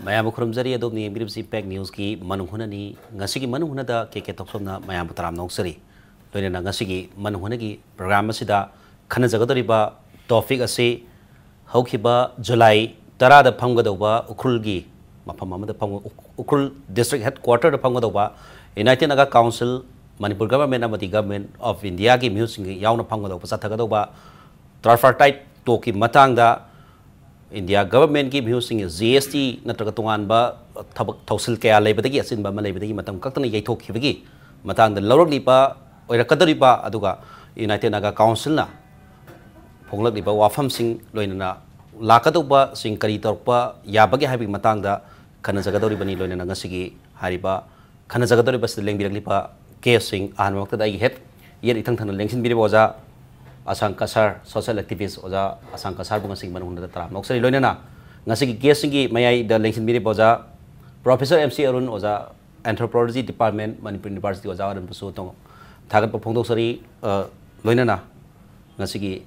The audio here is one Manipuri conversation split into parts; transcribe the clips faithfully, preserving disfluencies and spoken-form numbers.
ꯃꯌꯥꯝꯕꯨ ꯈꯨꯔꯨꯝꯖꯔꯤ꯫ ꯑꯗꯣꯝꯅ ꯌꯦꯡꯕꯤꯔꯤꯕꯁꯤ ꯏꯝꯄꯦꯛ ꯅ꯭ꯌꯨꯁꯀꯤ ꯃꯅꯨꯡ ꯍꯨꯠꯅꯅꯤ꯫ ꯉꯁꯤꯒꯤ ꯃꯅꯨꯡ ꯍꯨꯠꯅꯗ ꯀꯦ ꯀꯦ ꯊꯣꯛꯆꯣꯝꯅ ꯃꯌꯥꯝꯕꯨ ꯇꯔꯥꯝꯅ ꯑꯣꯛꯆꯔꯤ꯫ ꯂꯣꯏꯅꯅ ꯉꯁꯤꯒꯤ ꯃꯅꯨꯡ ꯍꯨꯠꯅꯒꯤ ꯄ꯭ꯔꯣꯒ꯭ꯔꯥꯝ ꯑꯁꯤꯗ ꯈꯟꯅꯖꯒꯗꯧꯔꯤꯕ ꯇꯣꯄꯤꯛ ꯑꯁꯤ ꯍꯧꯈꯤꯕ ꯖꯨꯂꯥꯏ ꯇꯔꯥꯗ ꯐꯝꯒꯗꯧꯕ ꯎꯈ꯭ꯔꯨꯜꯒꯤ ꯃꯐꯝ ꯑꯃꯗ ꯐꯝ-, ꯎꯈ꯭ꯔꯨꯜ ꯗꯤꯁꯇ꯭ꯔꯤꯛ ꯍꯦꯗ ꯀ꯭ꯋꯥꯔꯇꯔꯗ ꯐꯝꯒꯗꯧꯕ united Naga council, Manipur government ꯑꯃꯗꯤ ꯒꯚꯔꯟꯃꯦꯟ ꯑꯣꯐ ꯏꯟꯗꯤꯌꯥꯒꯤ ꯃꯤꯍꯨꯠꯁꯤꯡꯒ ꯌꯥꯎꯅ ꯐꯝꯒꯗꯧꯕ, ꯆꯠꯊꯒꯗꯧꯕ ꯇ꯭ꯔꯥꯏꯐꯔꯇꯥꯏꯠ ꯇꯣꯛꯀꯤ ꯃꯇꯥꯡꯗ ꯏꯟꯗꯤꯌꯥ ꯒꯚꯔꯟꯃꯦꯟꯠꯀꯤ ꯃꯤꯍꯨꯠꯁꯤꯡꯒꯤ ꯖꯤ ꯑꯦꯁ ꯇꯤ ꯅꯠꯇ꯭ꯔꯒ ꯇꯣꯉꯥꯟꯕ ꯊꯕꯛ ꯊꯧꯁꯤꯜ ꯀꯌꯥ ꯂꯩꯕꯗꯒꯤ, ꯑꯆꯤꯟꯕ ꯑꯃ ꯂꯩꯕꯗꯒꯤ ꯃꯇꯝ ꯀꯛꯇꯅ ꯌꯩꯊꯣꯛꯈꯤꯕꯒꯤ ꯃꯇꯥꯡꯗ ꯂꯧꯔꯛꯂꯤꯕ, ꯑꯣꯏꯔꯛꯀꯗꯧꯔꯤꯕ, ꯑꯗꯨꯒ ꯌꯨꯅꯥꯏꯇꯦꯗ ꯅꯥꯒꯥ ꯀꯥꯎꯟꯁꯤꯜꯅ ꯐꯣꯡꯂꯛꯂꯤꯕ ꯋꯥꯐꯝꯁꯤꯡ, ꯂꯣꯏꯅꯅ ꯂꯥꯛꯀꯗꯧꯕꯁꯤꯡ ꯀꯔꯤ ꯇꯧꯔꯛꯄ ꯌꯥꯕꯒꯦ ꯍꯥꯏꯕꯒꯤ ꯃꯇꯥꯡꯗ ꯈꯟꯅꯖꯒꯗꯧꯔꯤꯕꯅꯤ꯫ ꯂꯣꯏꯅꯅ ꯉꯁꯤꯒꯤ ꯍꯥꯏꯔꯤꯕ ꯈꯟꯅꯖꯒꯗꯧꯔꯤꯕꯁꯤꯗ ꯂꯦꯡꯕꯤꯔꯛꯂꯤꯕ ꯒꯦꯁꯁꯤꯡ, ꯑꯍꯥꯟꯕꯃꯛꯇꯗ ꯑꯩꯒꯤ ꯍꯦꯠ ꯌꯦꯠ ꯏꯊꯪ ꯊꯪꯅ ꯂꯦꯡꯁꯤꯟꯕꯤꯔꯤꯕ ꯑꯣꯖꯥ ꯑꯁꯥꯡ ꯀꯁꯥꯔ, ꯁꯣꯁꯤꯌꯦꯜ ꯑꯦꯛꯇꯤꯚꯤꯁ꯭ꯠ ꯑꯣꯖꯥ ꯑꯁꯥꯡ ꯀꯁꯥꯔꯕꯨ ꯉꯁꯤꯒꯤ ꯃꯅꯨꯡꯗ ꯇꯔꯥꯝꯅ ꯑꯣꯛꯆꯔꯤ꯫ ꯂꯣꯏꯅꯅ ꯉꯁꯤꯒꯤ ꯒꯦꯁꯁꯤꯡꯒꯤ ꯃꯌꯥꯏꯗ ꯂꯦꯡꯁꯤꯟꯕꯤꯔꯤꯕ ꯑꯣꯖꯥ ꯄ꯭ꯔꯣꯐꯦꯁꯔ ꯑꯦꯝ ꯁꯤ ꯑꯔꯨꯟ, ꯑꯣꯖꯥ ꯑꯦꯟꯊ꯭ꯔꯣꯄꯣꯂꯣꯖꯤ ꯗꯤꯄꯥꯔꯠꯃꯦꯟꯠ, ꯃꯅꯤꯄꯨꯔ ꯌꯨꯅꯤꯚꯔꯁꯤꯇꯤ, ꯑꯣꯖꯥ ꯑꯔꯨꯟꯕꯨꯁꯨ ꯇꯣꯡ-, ꯊꯥꯒꯠꯄ ꯐꯣꯡꯗꯣꯛꯆꯔꯤ꯫ ꯑ, ꯂꯣꯏꯅꯅ ꯉꯁꯤꯒꯤ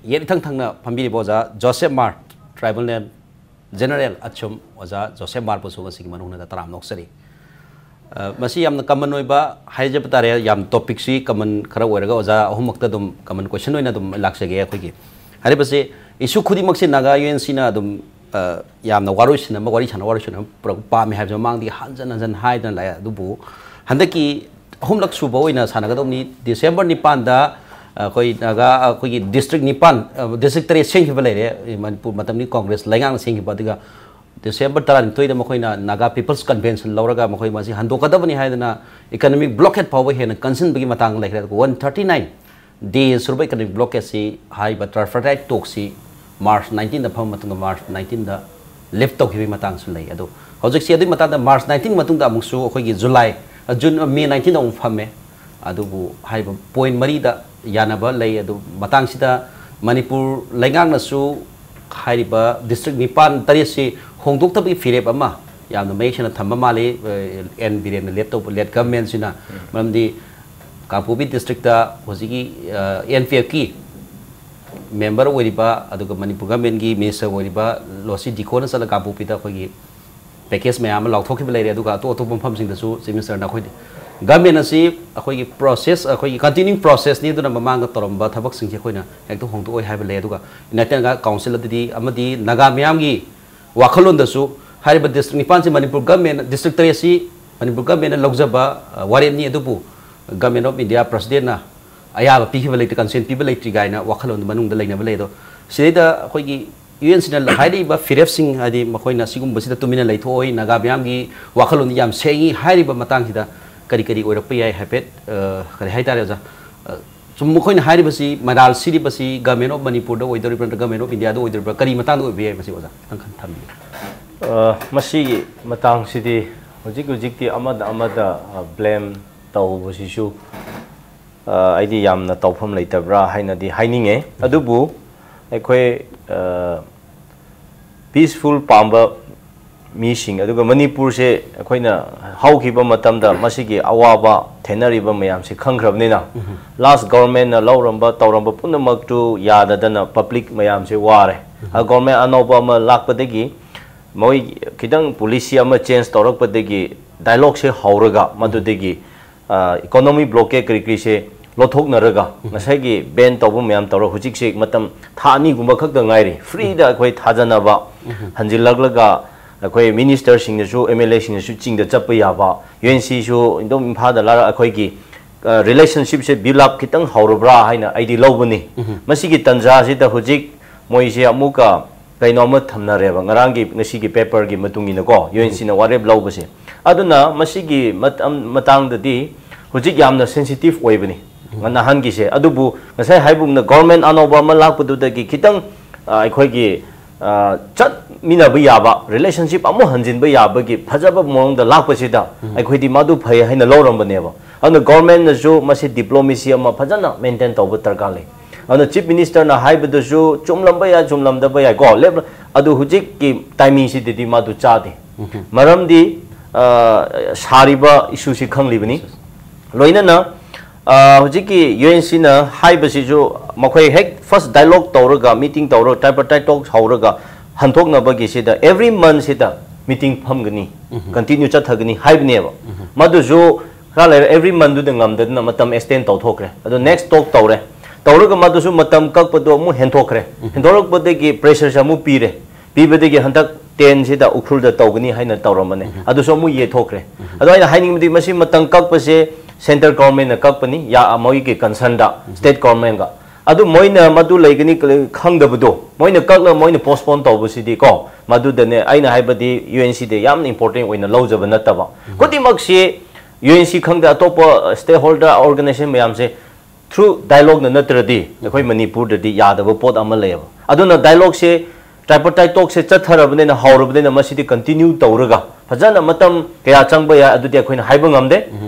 ꯌꯦꯠ ꯏꯊꯪ ꯊꯪꯅ ꯐꯝꯕꯤꯔꯤꯕ ꯑꯣꯖꯥ ꯖꯣꯁꯦꯐ ꯃꯥꯔ, ꯇ꯭ꯔꯥꯏꯕꯦꯜ ꯅꯦꯝ ꯖꯦꯅꯔꯦꯜ ꯑꯆꯨꯝ, ꯑꯣꯖꯥ ꯖꯣꯁꯦꯐ ꯃꯥꯔꯕꯨꯁꯨ ꯉꯁꯤꯒꯤ ꯃꯅꯨꯡꯗ ꯇꯔꯥꯝꯅ ꯑꯣꯛꯆꯔꯤ꯫ ꯑ, ꯃꯁꯤ ꯌꯥꯝꯅ ꯀꯃꯟ ꯑꯣꯏꯕ ꯍꯥꯏꯖꯕ ꯇꯥꯔꯦ, ꯌꯥꯝ ꯇꯣꯄꯤꯛꯁꯤ ꯀꯃꯟ ꯈꯔ ꯑꯣꯏꯔꯒ ꯑꯣꯖꯥ ꯑꯍꯨꯝꯃꯛꯇ ꯑꯗꯨꯝ ꯀꯃꯟ ꯀꯣꯏꯁꯟ ꯑꯣꯏꯅ ꯑꯗꯨꯝ ꯂꯥꯛꯆꯒꯦ꯫ ꯑꯩꯈꯣꯏꯒꯤ ꯍꯥꯏꯔꯤꯕꯁꯤ ꯏꯁꯨ ꯈꯨꯗꯤꯡꯃꯛꯁꯤ ꯅꯥꯒꯥ ꯌꯨ ꯑꯦꯟ ꯁꯤꯅ ꯑꯗꯨꯝ, ꯑ, ꯌꯥꯝꯅ ꯋꯥꯔꯣꯏꯁꯤꯟ ꯑꯃ, ꯋꯥꯔꯤ ꯁꯥꯟꯅ ꯋꯥꯔꯣꯏꯁꯤꯟ ꯑꯃ ꯄꯨꯔꯛꯄ ꯄꯥꯝꯃꯤ ꯍꯥꯏꯕꯁꯤ ꯃꯃꯥꯡꯗꯒꯤ ꯍꯟꯖꯟ ꯍꯟꯖꯟ ꯍꯥꯏꯗꯅ ꯂꯥꯛꯑꯦ꯫ ꯑꯗꯨꯕꯨ ꯍꯟꯗꯛꯀꯤ ꯑꯍꯨꯝꯂꯛ ꯁꯨꯕ ꯑꯣꯏꯅ ꯁꯥꯟꯅꯒꯗꯧꯕꯅꯤ꯫ ꯗꯤꯁꯦꯝꯕꯔ ꯅꯤꯄꯥꯟꯗ ꯑꯩꯈꯣꯏ ꯅꯥꯒꯥ, ꯑꯩꯈꯣꯏꯒꯤ ꯗꯤꯁꯇ꯭ꯔꯤꯛ ꯅꯤꯄꯥꯟ, ꯑ, ꯗꯤꯁꯇ꯭ꯔꯤꯛ ꯇꯔꯦꯠ ꯁꯦꯝꯈꯤꯕ ꯂꯩꯔꯦ꯫ ꯃꯅꯤꯄꯨꯔ ꯃꯇꯝꯗꯨꯒꯤ ꯀꯣꯡꯒ꯭ꯔꯦꯁ ꯂꯩꯉꯥꯛꯅ ꯁꯦꯝꯈꯤꯕ꯫ ꯑꯗꯨꯒ ꯗꯤꯁꯦꯝꯕꯔ ꯇꯔꯥꯅꯤꯊꯣꯏꯗ ꯃꯈꯣꯏꯅ ꯅꯥꯒꯥ ꯄꯤꯄꯜꯁ ꯀꯟꯚꯦꯟꯁꯟ ꯂꯧꯔꯒ ꯃꯈꯣꯏ ꯃꯁꯤ ꯍꯟꯗꯣꯛꯀꯗꯕꯅꯤ ꯍꯥꯏꯗꯅ ꯏꯀꯅꯣꯃꯤꯛ ꯕ꯭ꯂꯣꯀꯦꯠ ꯐꯥꯎꯕ ꯍꯦꯟꯅ ꯀꯟꯁꯤꯟꯕꯒꯤ ꯃꯇꯥꯡ ꯂꯩꯈ꯭ꯔꯦ꯫ ꯑꯗꯨꯒ ꯋꯥꯟ ꯊꯥꯔꯇꯤ ꯅꯥꯏꯟ ꯗꯦ ꯁꯨꯔꯕ ꯏꯀꯅꯣꯃꯤꯛ ꯕ꯭ꯂꯣꯀꯦꯠꯁꯤ, ꯍꯥꯏꯔꯤꯕ ꯇ꯭ꯔꯥꯏꯐꯔꯇꯥꯏꯠ ꯇꯣꯛꯁꯤ ꯃꯥꯔꯆ ꯅꯥꯏꯟꯇꯤꯟꯗ ꯐꯝꯕ ꯃꯇꯨꯡꯗ ꯃꯥꯔꯆ ꯅꯥꯏꯟꯇꯤꯟꯗ ꯂꯤꯐ ꯇꯧꯈꯤꯕꯒꯤ ꯃꯇꯥꯡꯁꯨ ꯂꯩ꯫ ꯑꯗꯣ ꯍꯧꯖꯤꯛꯁꯤ ꯑꯗꯨꯒꯤ ꯃꯇꯥꯡꯗ ꯃꯥꯔꯆ ꯅꯥꯏꯟꯇꯤꯟ ꯃꯇꯨꯡꯗ ꯑꯃꯨꯛꯁꯨ ꯑꯩꯈꯣꯏꯒꯤ ꯖꯨꯂꯥꯏ, ꯑ, ꯖꯨꯟ, ꯑ, ꯃꯦ ꯅꯥꯏꯟꯇꯤꯟꯗ ꯑꯃꯨꯛ ꯐꯝꯃꯦ꯫ ꯑꯗꯨꯕꯨ ꯍꯥꯏꯔꯤꯕ ꯄꯣꯏꯟ ꯃꯔꯤꯗ ꯌꯥꯅꯕ ꯂꯩ꯫ ꯑꯗꯨ ꯃꯇꯥꯡꯁꯤꯗ ꯃꯅꯤꯄꯨꯔ ꯂꯩꯉꯥꯛꯅꯁꯨ ꯍꯥꯏꯔꯤꯕ ꯗꯤꯁꯇ꯭ꯔꯤꯛ ꯅꯤꯄꯥꯟ ꯇꯔꯦꯠꯁꯤ ꯍꯣꯡꯗꯣꯛꯇꯕꯒꯤ ꯐꯤꯔꯦꯞ ꯑꯃ ꯌꯥꯝꯅ ꯃꯌꯦꯛ ꯁꯦꯡꯅ ꯊꯝꯕ ꯃꯥꯜꯂꯤ, ꯑ, ꯑꯦꯟ ꯕꯤꯔꯦꯟꯅ ꯂꯦꯠ ꯇꯧꯕ, ꯂꯦꯠ ꯒꯚꯔꯟꯃꯦꯟꯠꯁꯤꯅ꯫ ꯃꯔꯝꯗꯤ ꯀꯥꯡꯄꯣꯛꯄꯤ ꯗꯤꯁꯇ꯭ꯔꯤꯛꯇ ꯍꯧꯖꯤꯛꯀꯤ, ꯑ, ꯑꯦꯟ ꯄꯤ ꯑꯦꯐꯀꯤ ꯃꯦꯝꯕꯔ ꯑꯣꯏꯔꯤꯕ, ꯑꯗꯨꯒ ꯃꯅꯤꯄꯨꯔ ꯒꯚꯔꯟꯃꯦꯟꯠꯀꯤ ꯃꯤꯅꯤꯁꯇꯔ ꯑꯣꯏꯔꯤꯕ ꯂꯣꯁꯤ ꯗꯤꯈꯣꯅ ꯆꯠꯂꯒ ꯀꯥꯡꯄꯣꯛꯄꯤꯗ ꯑꯩꯈꯣꯏꯒꯤ ꯄꯦꯀꯦꯖ ꯃꯌꯥꯝ ꯑꯃ ꯂꯥꯎꯊꯣꯛꯈꯤꯕ ꯂꯩꯔꯦ꯫ ꯑꯗꯨꯒ ꯑꯇꯣꯞ ꯑꯇꯣꯞꯄ ꯃꯐꯝꯁꯤꯡꯗꯁꯨ ꯆꯤꯐ ꯃꯤꯅꯤꯁꯇꯔꯅ ꯑꯩꯈꯣꯏꯗꯤ ꯒꯃꯦꯟ ꯑꯁꯤ ꯑꯩꯈꯣꯏꯒꯤ ꯄ꯭ꯔꯣꯁꯦꯁ, ꯑꯩꯈꯣꯏꯒꯤ ꯀꯟꯇꯤꯅ꯭ꯌꯨ ꯄ꯭ꯔꯣꯁꯦꯁꯅꯤ, ꯑꯗꯨꯅ ꯃꯃꯥꯡꯗ ꯇꯧꯔꯝꯕ ꯊꯕꯛꯁꯤꯡꯁꯦ ꯑꯩꯈꯣꯏꯅ ꯍꯦꯛꯇ ꯍꯣꯡꯗꯣꯛꯑꯣꯏ ꯍꯥꯏꯕ ꯂꯩ꯫ ꯑꯗꯨꯒ ꯌꯨꯅꯥꯏꯇꯦꯠ ꯅꯥꯒꯥ ꯀꯥꯎꯟꯁꯤꯜ ꯑꯗꯨꯗꯤ ꯑꯃꯗꯤ ꯅꯥꯒꯥ ꯃꯤꯌꯥꯝꯒꯤ ꯋꯥꯈꯜꯂꯣꯟꯗꯁꯨ ꯍꯥꯏꯔꯤꯕ ꯗꯤꯁꯇ꯭ꯔꯤꯛ ꯅꯤꯄꯥꯟꯁꯤ ꯃꯅꯤꯄꯨꯔ ꯒꯃꯦꯟ, ꯗꯤꯁꯇ꯭ꯔꯤꯛ ꯇꯔꯦꯠꯁꯤ ꯃꯅꯤꯄꯨꯔ ꯒꯃꯦꯟꯅ ꯂꯧꯖꯕ, ꯑ, ꯋꯥꯔꯦꯞꯅꯤ, ꯑꯗꯨꯕꯨ ꯒꯃꯦꯟ ꯑꯣꯐ ꯏꯟꯗꯤꯌꯥ ꯄ꯭ꯔꯁꯤꯗꯦꯟꯅ ꯑꯌꯥꯕ ꯄꯤꯈꯤꯕ ꯂꯩꯇ꯭ꯔꯤ, ꯀꯟꯁꯦꯟ ꯄꯤꯕ ꯂꯩꯇ꯭ꯔꯤ ꯀꯥꯏꯅ ꯋꯥꯈꯜꯂꯣꯟ ꯃꯅꯨꯡꯗ ꯂꯩꯅꯕ ꯂꯩ꯫ ꯑꯗꯣ ꯁꯤꯗꯩꯗ ꯑꯩꯈꯣꯏꯒꯤ ꯌꯨ ꯑꯦꯟ ꯁꯤꯅ ꯍꯥꯏꯔꯛꯏꯕ ꯐꯤꯔꯦꯞꯁꯤꯡ, ꯍꯥꯏꯗꯤ ꯃꯈꯣꯏꯅ ꯁꯤꯒꯨꯝꯕꯁꯤꯗ ꯇꯨꯃꯤꯟꯅ ꯂꯩꯊꯣꯛꯑꯣꯏ, ꯅꯥꯒꯥ ꯃꯤꯌꯥꯝꯒꯤ ꯋꯥꯈꯜꯂꯣꯟꯗꯤ ꯌꯥꯝ ꯁꯦꯡꯉꯤ ꯍꯥꯏꯔꯤꯕ ꯃꯇꯥꯡꯁꯤꯗ ꯀꯔꯤ ꯀꯔꯤ ꯑꯣꯏꯔꯛꯄ ꯌꯥꯏ ꯍꯥꯏꯐꯦꯠ, ꯑ, ꯀꯔꯤ ꯍꯥꯏꯇꯥꯔꯦ ꯑꯣꯖꯥ? ꯑ, ꯁꯨꯝ ꯃꯈꯣꯏꯅ ꯍꯥꯏꯔꯤꯕꯁꯤ, ꯃꯔꯥꯜ ꯁꯤꯔꯤꯕꯁꯤ ꯒꯃꯦꯟ ꯑꯣꯐ ꯃꯅꯤꯄꯨꯔꯗ ꯑꯣꯏꯗꯣꯔꯤꯕ꯭ꯔꯥ ꯅꯠꯇ꯭ꯔꯒ ꯒꯃꯦꯟ ꯑꯣꯐ ꯏꯟꯗꯤꯌꯥꯗ ꯑꯣꯏꯗꯣꯔꯤꯕ꯭ꯔꯥ, ꯀꯔꯤ ꯃꯇꯥꯡꯗ ꯑꯣꯏꯕ ꯌꯥꯏ ꯃꯁꯤ ꯑꯣꯖꯥ? ꯈꯤꯇꯪ ꯈꯟ-, ꯊꯝꯕꯤꯌꯨ꯫ ꯑ, ꯃꯁꯤꯒꯤ ꯃꯇꯥꯡꯁꯤꯗꯤ ꯍꯧꯖꯤꯛ ꯍꯧꯖꯤꯛꯇꯤ ꯑꯃꯗ ꯑꯃꯗ, ꯑ, ꯕ꯭ꯂꯦꯝ ꯇꯧꯕꯁꯤꯁꯨ, ꯑ, ꯑꯩꯗꯤ ꯌꯥꯝꯅ ꯇꯧꯐꯝ ꯂꯩꯇꯕ꯭ꯔꯥ ꯍꯥꯏꯅꯗꯤ ꯍꯥꯏꯅꯤꯡꯉꯦ꯫ ꯑꯗꯨꯕꯨ ꯑꯩꯈꯣꯏ, ꯑ, ꯄꯤꯁꯐꯨꯜ ꯄꯥꯝꯕ ꯃꯤꯁꯤꯡ, ꯑꯗꯨꯒ ꯃꯅꯤꯄꯨꯔꯁꯦ ꯑꯩꯈꯣꯏꯅ ꯍꯧꯈꯤꯕ ꯃꯇꯝꯗ ꯃꯁꯤꯒꯤ ꯑꯋꯥꯕ ꯊꯦꯡꯅꯔꯤꯕ ꯃꯌꯥꯝꯁꯤ ꯈꯪꯈ꯭ꯔꯕꯅꯤꯅ, ꯂꯥꯁ ꯒꯣꯔꯃꯦꯟꯅ ꯂꯧꯔꯝꯕ ꯇꯧꯔꯝꯕ ꯄꯨꯝꯅꯃꯛꯇꯨ ꯌꯥꯗꯗꯅ ꯄꯕ꯭ꯂꯤꯛ ꯃꯌꯥꯝꯁꯦ ꯋꯥꯔꯦ꯫ ꯑ, ꯒꯣꯔꯃꯦꯟ ꯑꯅꯧꯕ ꯑꯃ ꯂꯥꯛꯄꯗꯒꯤ ꯃꯣꯏ ꯈꯤꯇꯪ ꯄꯣꯂꯤꯁꯤ ꯑꯃ ꯆꯦꯟꯖ ꯇꯧꯔꯛꯄꯗꯒꯤ ꯗꯥꯏꯂꯣꯛꯁꯦ ꯍꯧꯔꯒ ꯃꯗꯨꯗꯒꯤ, ꯑ, ꯏꯀꯣꯅꯣꯃꯤ ꯕ꯭ꯂꯣꯀꯦꯠ ꯀꯔꯤ ꯀꯔꯤꯁꯦ ꯂꯧꯊꯣꯛꯅꯔꯒ ꯉꯁꯥꯏꯒꯤ ꯕꯦꯟ ꯇꯧꯕ ꯃꯌꯥꯝ ꯇꯧꯔ ꯍꯧꯖꯤꯛꯁꯦ ꯃꯇꯝ ꯊꯥ ꯑꯅꯤꯒꯨꯝꯕ ꯈꯛꯇ ꯉꯥꯏꯔꯤ꯫ ꯐ꯭ꯔꯤꯗ ꯑꯩꯈꯣꯏ ꯊꯥꯖꯅꯕ ꯍꯟꯖꯤꯜꯂꯛꯂꯒ ꯑꯩꯈꯣꯏ ꯃꯤꯅꯤꯁꯇꯔꯁꯤꯡꯅꯁꯨ ꯑꯦꯝ ꯑꯦꯜ ꯑꯦꯁꯤꯡꯅꯁꯨ ꯆꯤꯡꯗ ꯆꯠꯄ ꯌꯥꯕ, ꯌꯨ ꯑꯦꯟ ꯁꯤꯁꯨ ꯑꯗꯨꯝ ꯏꯝꯐꯥꯜꯗ ꯂꯥꯛꯑꯒ ꯑꯩꯈꯣꯏꯒꯤ, ꯑ, ꯔꯤꯂꯦꯁꯟꯁꯤꯞꯁꯦ ꯕꯤꯜ ꯑꯞ ꯈꯤꯇꯪ ꯍꯧꯔꯕ꯭ꯔꯥ ꯍꯥꯏꯅ ꯑꯩꯗꯤ ꯂꯧꯕꯅꯤ꯫ ꯃꯁꯤꯒꯤ ꯇꯟꯖꯥꯁꯤꯗ ꯍꯧꯖꯤꯛ ꯃꯣꯏꯁꯦ ꯑꯃꯨꯛꯀ ꯀꯩꯅꯣ ꯑꯃ ꯊꯝꯅꯔꯦꯕ, ꯉꯔꯥꯡꯒꯤ, ꯉꯁꯤꯒꯤ ꯄꯦꯄꯔꯒꯤ ꯃꯇꯨꯡ ꯏꯟꯅꯀꯣ, ꯌꯨ ꯑꯦꯟ ꯁꯤꯅ ꯋꯥꯔꯦꯞ ꯂꯧꯕꯁꯦ꯫ ꯑꯗꯨꯅ ꯃꯁꯤꯒꯤ ꯃꯇꯝ-, ꯃꯇꯥꯡꯗꯗꯤ ꯍꯧꯖꯤꯛ ꯌꯥꯝꯅ ꯁꯦꯟꯁꯤꯇꯤꯞ ꯑꯣꯏꯕꯅꯤ ꯅꯍꯥꯟꯒꯤꯁꯦ꯫ ꯑꯗꯨꯕꯨ ꯉꯁꯥꯏ ꯍꯥꯏꯕꯒꯨꯝꯅ ꯒꯣꯔꯃꯦꯟ ꯑꯅꯧꯕ ꯑꯃ ꯂꯥꯛꯄꯗꯨꯗꯒꯤ ꯈꯤꯇꯪ, ꯑ, ꯑꯩꯈꯣꯏꯒꯤ, ꯑ, ꯆꯠꯃꯤꯟꯅꯕ ꯌꯥꯕ, ꯔꯤꯂꯦꯁꯟꯁꯤꯞ ꯑꯃꯨꯛ ꯍꯟꯖꯤꯟꯕ ꯌꯥꯕꯒꯤ ꯐꯖꯕ ꯃꯑꯣꯡꯗ ꯂꯥꯛꯄꯁꯤꯗ ꯑꯩꯈꯣꯏꯗꯤ ꯃꯗꯨ ꯐꯩ ꯍꯥꯏꯅ ꯂꯧꯔꯝꯕꯅꯦꯕ꯫ ꯑꯗꯨꯅ ꯒꯣꯔꯃꯦꯟꯅꯁꯨ ꯃꯁꯤ ꯗꯤꯄ꯭ꯂꯣꯃꯦꯁꯤ ꯑꯃ ꯐꯖꯅ ꯃꯦꯟꯇꯦꯟ ꯇꯧꯕ ꯗꯔꯀꯥꯔ ꯂꯩ꯫ ꯑꯗꯨꯅ ꯆꯤꯐ ꯃꯤꯅꯤꯁꯇꯔꯅ ꯍꯥꯏꯕꯗꯨꯁꯨ ꯆꯨꯝꯂꯝꯕ ꯌꯥꯏ, ꯆꯨꯝꯂꯝꯗꯕ ꯌꯥꯏꯀꯣ, ꯂꯦꯞ-, ꯑꯗꯨ ꯍꯧꯖꯤꯛꯀꯤ ꯇꯥꯏꯃꯤꯡꯁꯤꯗꯗꯤ ꯃꯥꯗꯨ ꯆꯥꯗꯦ꯫ ꯃꯔꯝꯗꯤ, ꯑ, ꯁꯥꯔꯤꯕ ꯏꯁꯨꯁꯤ ꯈꯪꯂꯤꯕꯅꯤ꯫ ꯂꯣꯏꯅꯅ, ꯑ, ꯍꯧꯖꯤꯛꯀꯤ ꯌꯨ ꯑꯦꯟ ꯁꯤꯅ ꯍꯥꯏꯕꯁꯤꯁꯨ ꯃꯈꯣꯏ ꯍꯦꯛ ꯐꯥꯔꯁ ꯗꯥꯏꯂꯣꯛ ꯇꯧꯔꯒ, ꯃꯤꯇꯤꯡ ꯇꯧꯔꯒ, ꯇ꯭ꯔꯥꯏꯄꯥꯔꯇꯥꯏꯠ ꯇꯣꯛ ꯍꯧꯔꯒ ꯍꯟꯊꯣꯛꯅꯕꯒꯤꯁꯤꯗ ꯑꯦꯚ꯭ꯔꯤ ꯃꯟꯁꯤꯗ ꯃꯤꯇꯤꯡ ꯐꯝꯒꯅꯤ, ꯀꯟꯇꯤꯅ꯭ꯌꯨ ꯆꯠꯊꯒꯅꯤ ꯍꯥꯏꯕꯅꯦꯕ꯫ ꯃꯗꯨꯁꯨ ꯈꯔ ꯂꯩꯔ ꯑꯦꯚ꯭ꯔꯤ ꯃꯟꯗꯨꯗ ꯉꯝꯗꯗꯅ ꯃꯇꯝ ꯑꯦꯛꯁꯇꯦꯟ ꯇꯧꯊꯣꯛꯈ꯭ꯔꯦ꯫ ꯑꯗꯣ ꯅꯦꯛꯁ ꯇꯣꯛ ꯇꯧꯔꯦ꯫ ꯇꯧꯔꯒ ꯃꯗꯨꯁꯨ ꯃꯇꯝ ꯀꯛꯄꯗꯣ ꯑꯃꯨꯛ ꯍꯦꯟꯊꯣꯛꯈ꯭ꯔꯦ꯫ ꯍꯦꯟꯊꯣꯔꯛꯄꯗꯒꯤ ꯄ꯭ꯔꯦꯁꯔꯁꯦ ꯑꯃꯨꯛ ꯄꯤꯔꯦ꯫ ꯄꯤꯕꯗꯒꯤ ꯍꯟꯗꯛ ꯇꯦꯟꯁꯤꯗ ꯎꯈ꯭ꯔꯨꯜꯗ ꯇꯧꯒꯅꯤ ꯍꯥꯏꯅ ꯇꯧꯔꯝꯕꯅꯦ꯫ ꯑꯗꯨꯁꯨ ꯑꯃꯨꯛ ꯌꯩꯊꯣꯛꯈ꯭ꯔꯦ꯫ ꯑꯗꯣ ꯑꯩꯅ ꯍꯥꯏꯅꯤꯡꯕꯗꯤ ꯃꯁꯤ ꯃꯇꯝ ꯀꯛꯄꯁꯦ ꯁꯦꯟꯇ꯭ꯔꯦꯜ ꯒꯣꯔꯃꯦꯟꯅ ꯀꯛꯄꯅꯤ, ꯌꯥ-, ꯃꯣꯏꯒꯤ ꯀꯟꯁꯔꯟꯗ ꯁ꯭ꯇꯦꯠ ꯒꯣꯔꯃꯦꯟꯒ꯫ ꯑꯗꯨ ꯃꯣꯏꯅ ꯃꯗꯨ ꯂꯩꯒꯅꯤ ꯈꯪꯗꯕꯗꯣ, ꯃꯣꯏꯅ ꯀꯛꯂꯒ ꯃꯣꯏꯅ ꯄꯣꯁꯄꯣꯟ ꯇꯧꯕꯁꯤꯗꯤ ꯀꯣ, ꯃꯗꯨꯗꯅꯦ ꯑꯩꯅ ꯍꯥꯏꯕꯗꯤ ꯌꯨ ꯑꯦꯟ ꯁꯤꯗ ꯌꯥꯝꯅ ꯏꯝꯄꯣꯔꯇꯦꯟ ꯑꯣꯏꯅ ꯂꯧꯖꯕ ꯅꯠꯇꯕ꯫ ꯈꯨꯗꯤꯡꯃꯛꯁꯤ ꯌꯨ ꯑꯦꯟ ꯁꯤ ꯈꯪꯗꯦ, ꯑꯇꯣꯞꯄ ꯁ꯭ꯇꯦꯛ ꯍꯣꯜꯗꯔ ꯑꯣꯔꯒꯅꯥꯏꯖꯦꯁꯟ ꯃꯌꯥꯝꯁꯦ ꯊ꯭ꯔꯨ ꯗꯥꯏꯂꯣꯛꯅ ꯅꯠꯇ꯭ꯔꯗꯤ ꯑꯩꯈꯣꯏ ꯃꯅꯤꯄꯨꯔꯗꯗꯤ ꯌꯥꯗꯕ ꯄꯣꯠ ꯑꯃ ꯂꯩꯌꯦꯕ꯫ ꯑꯗꯨꯅ ꯗꯥꯏꯂꯣꯛꯁꯦ, ꯇ꯭ꯔꯥꯏꯄꯔꯇꯥꯏꯠ ꯇꯣꯛꯁꯦ ꯆꯠꯊꯔꯕꯅꯤꯅ, ꯍꯧꯔꯕꯅꯤꯅ ꯃꯁꯤꯗꯤ ꯀꯟꯇꯤꯅ꯭ꯌꯨ ꯇꯧꯔꯒ ꯐꯖꯅ ꯃꯇꯝ ꯀꯌꯥ ꯆꯪꯕ ꯌꯥꯏ ꯑꯗꯨꯗꯤ ꯑꯩꯈꯣꯏꯅ ꯍꯥꯏꯕ ꯉꯝꯗꯦ꯫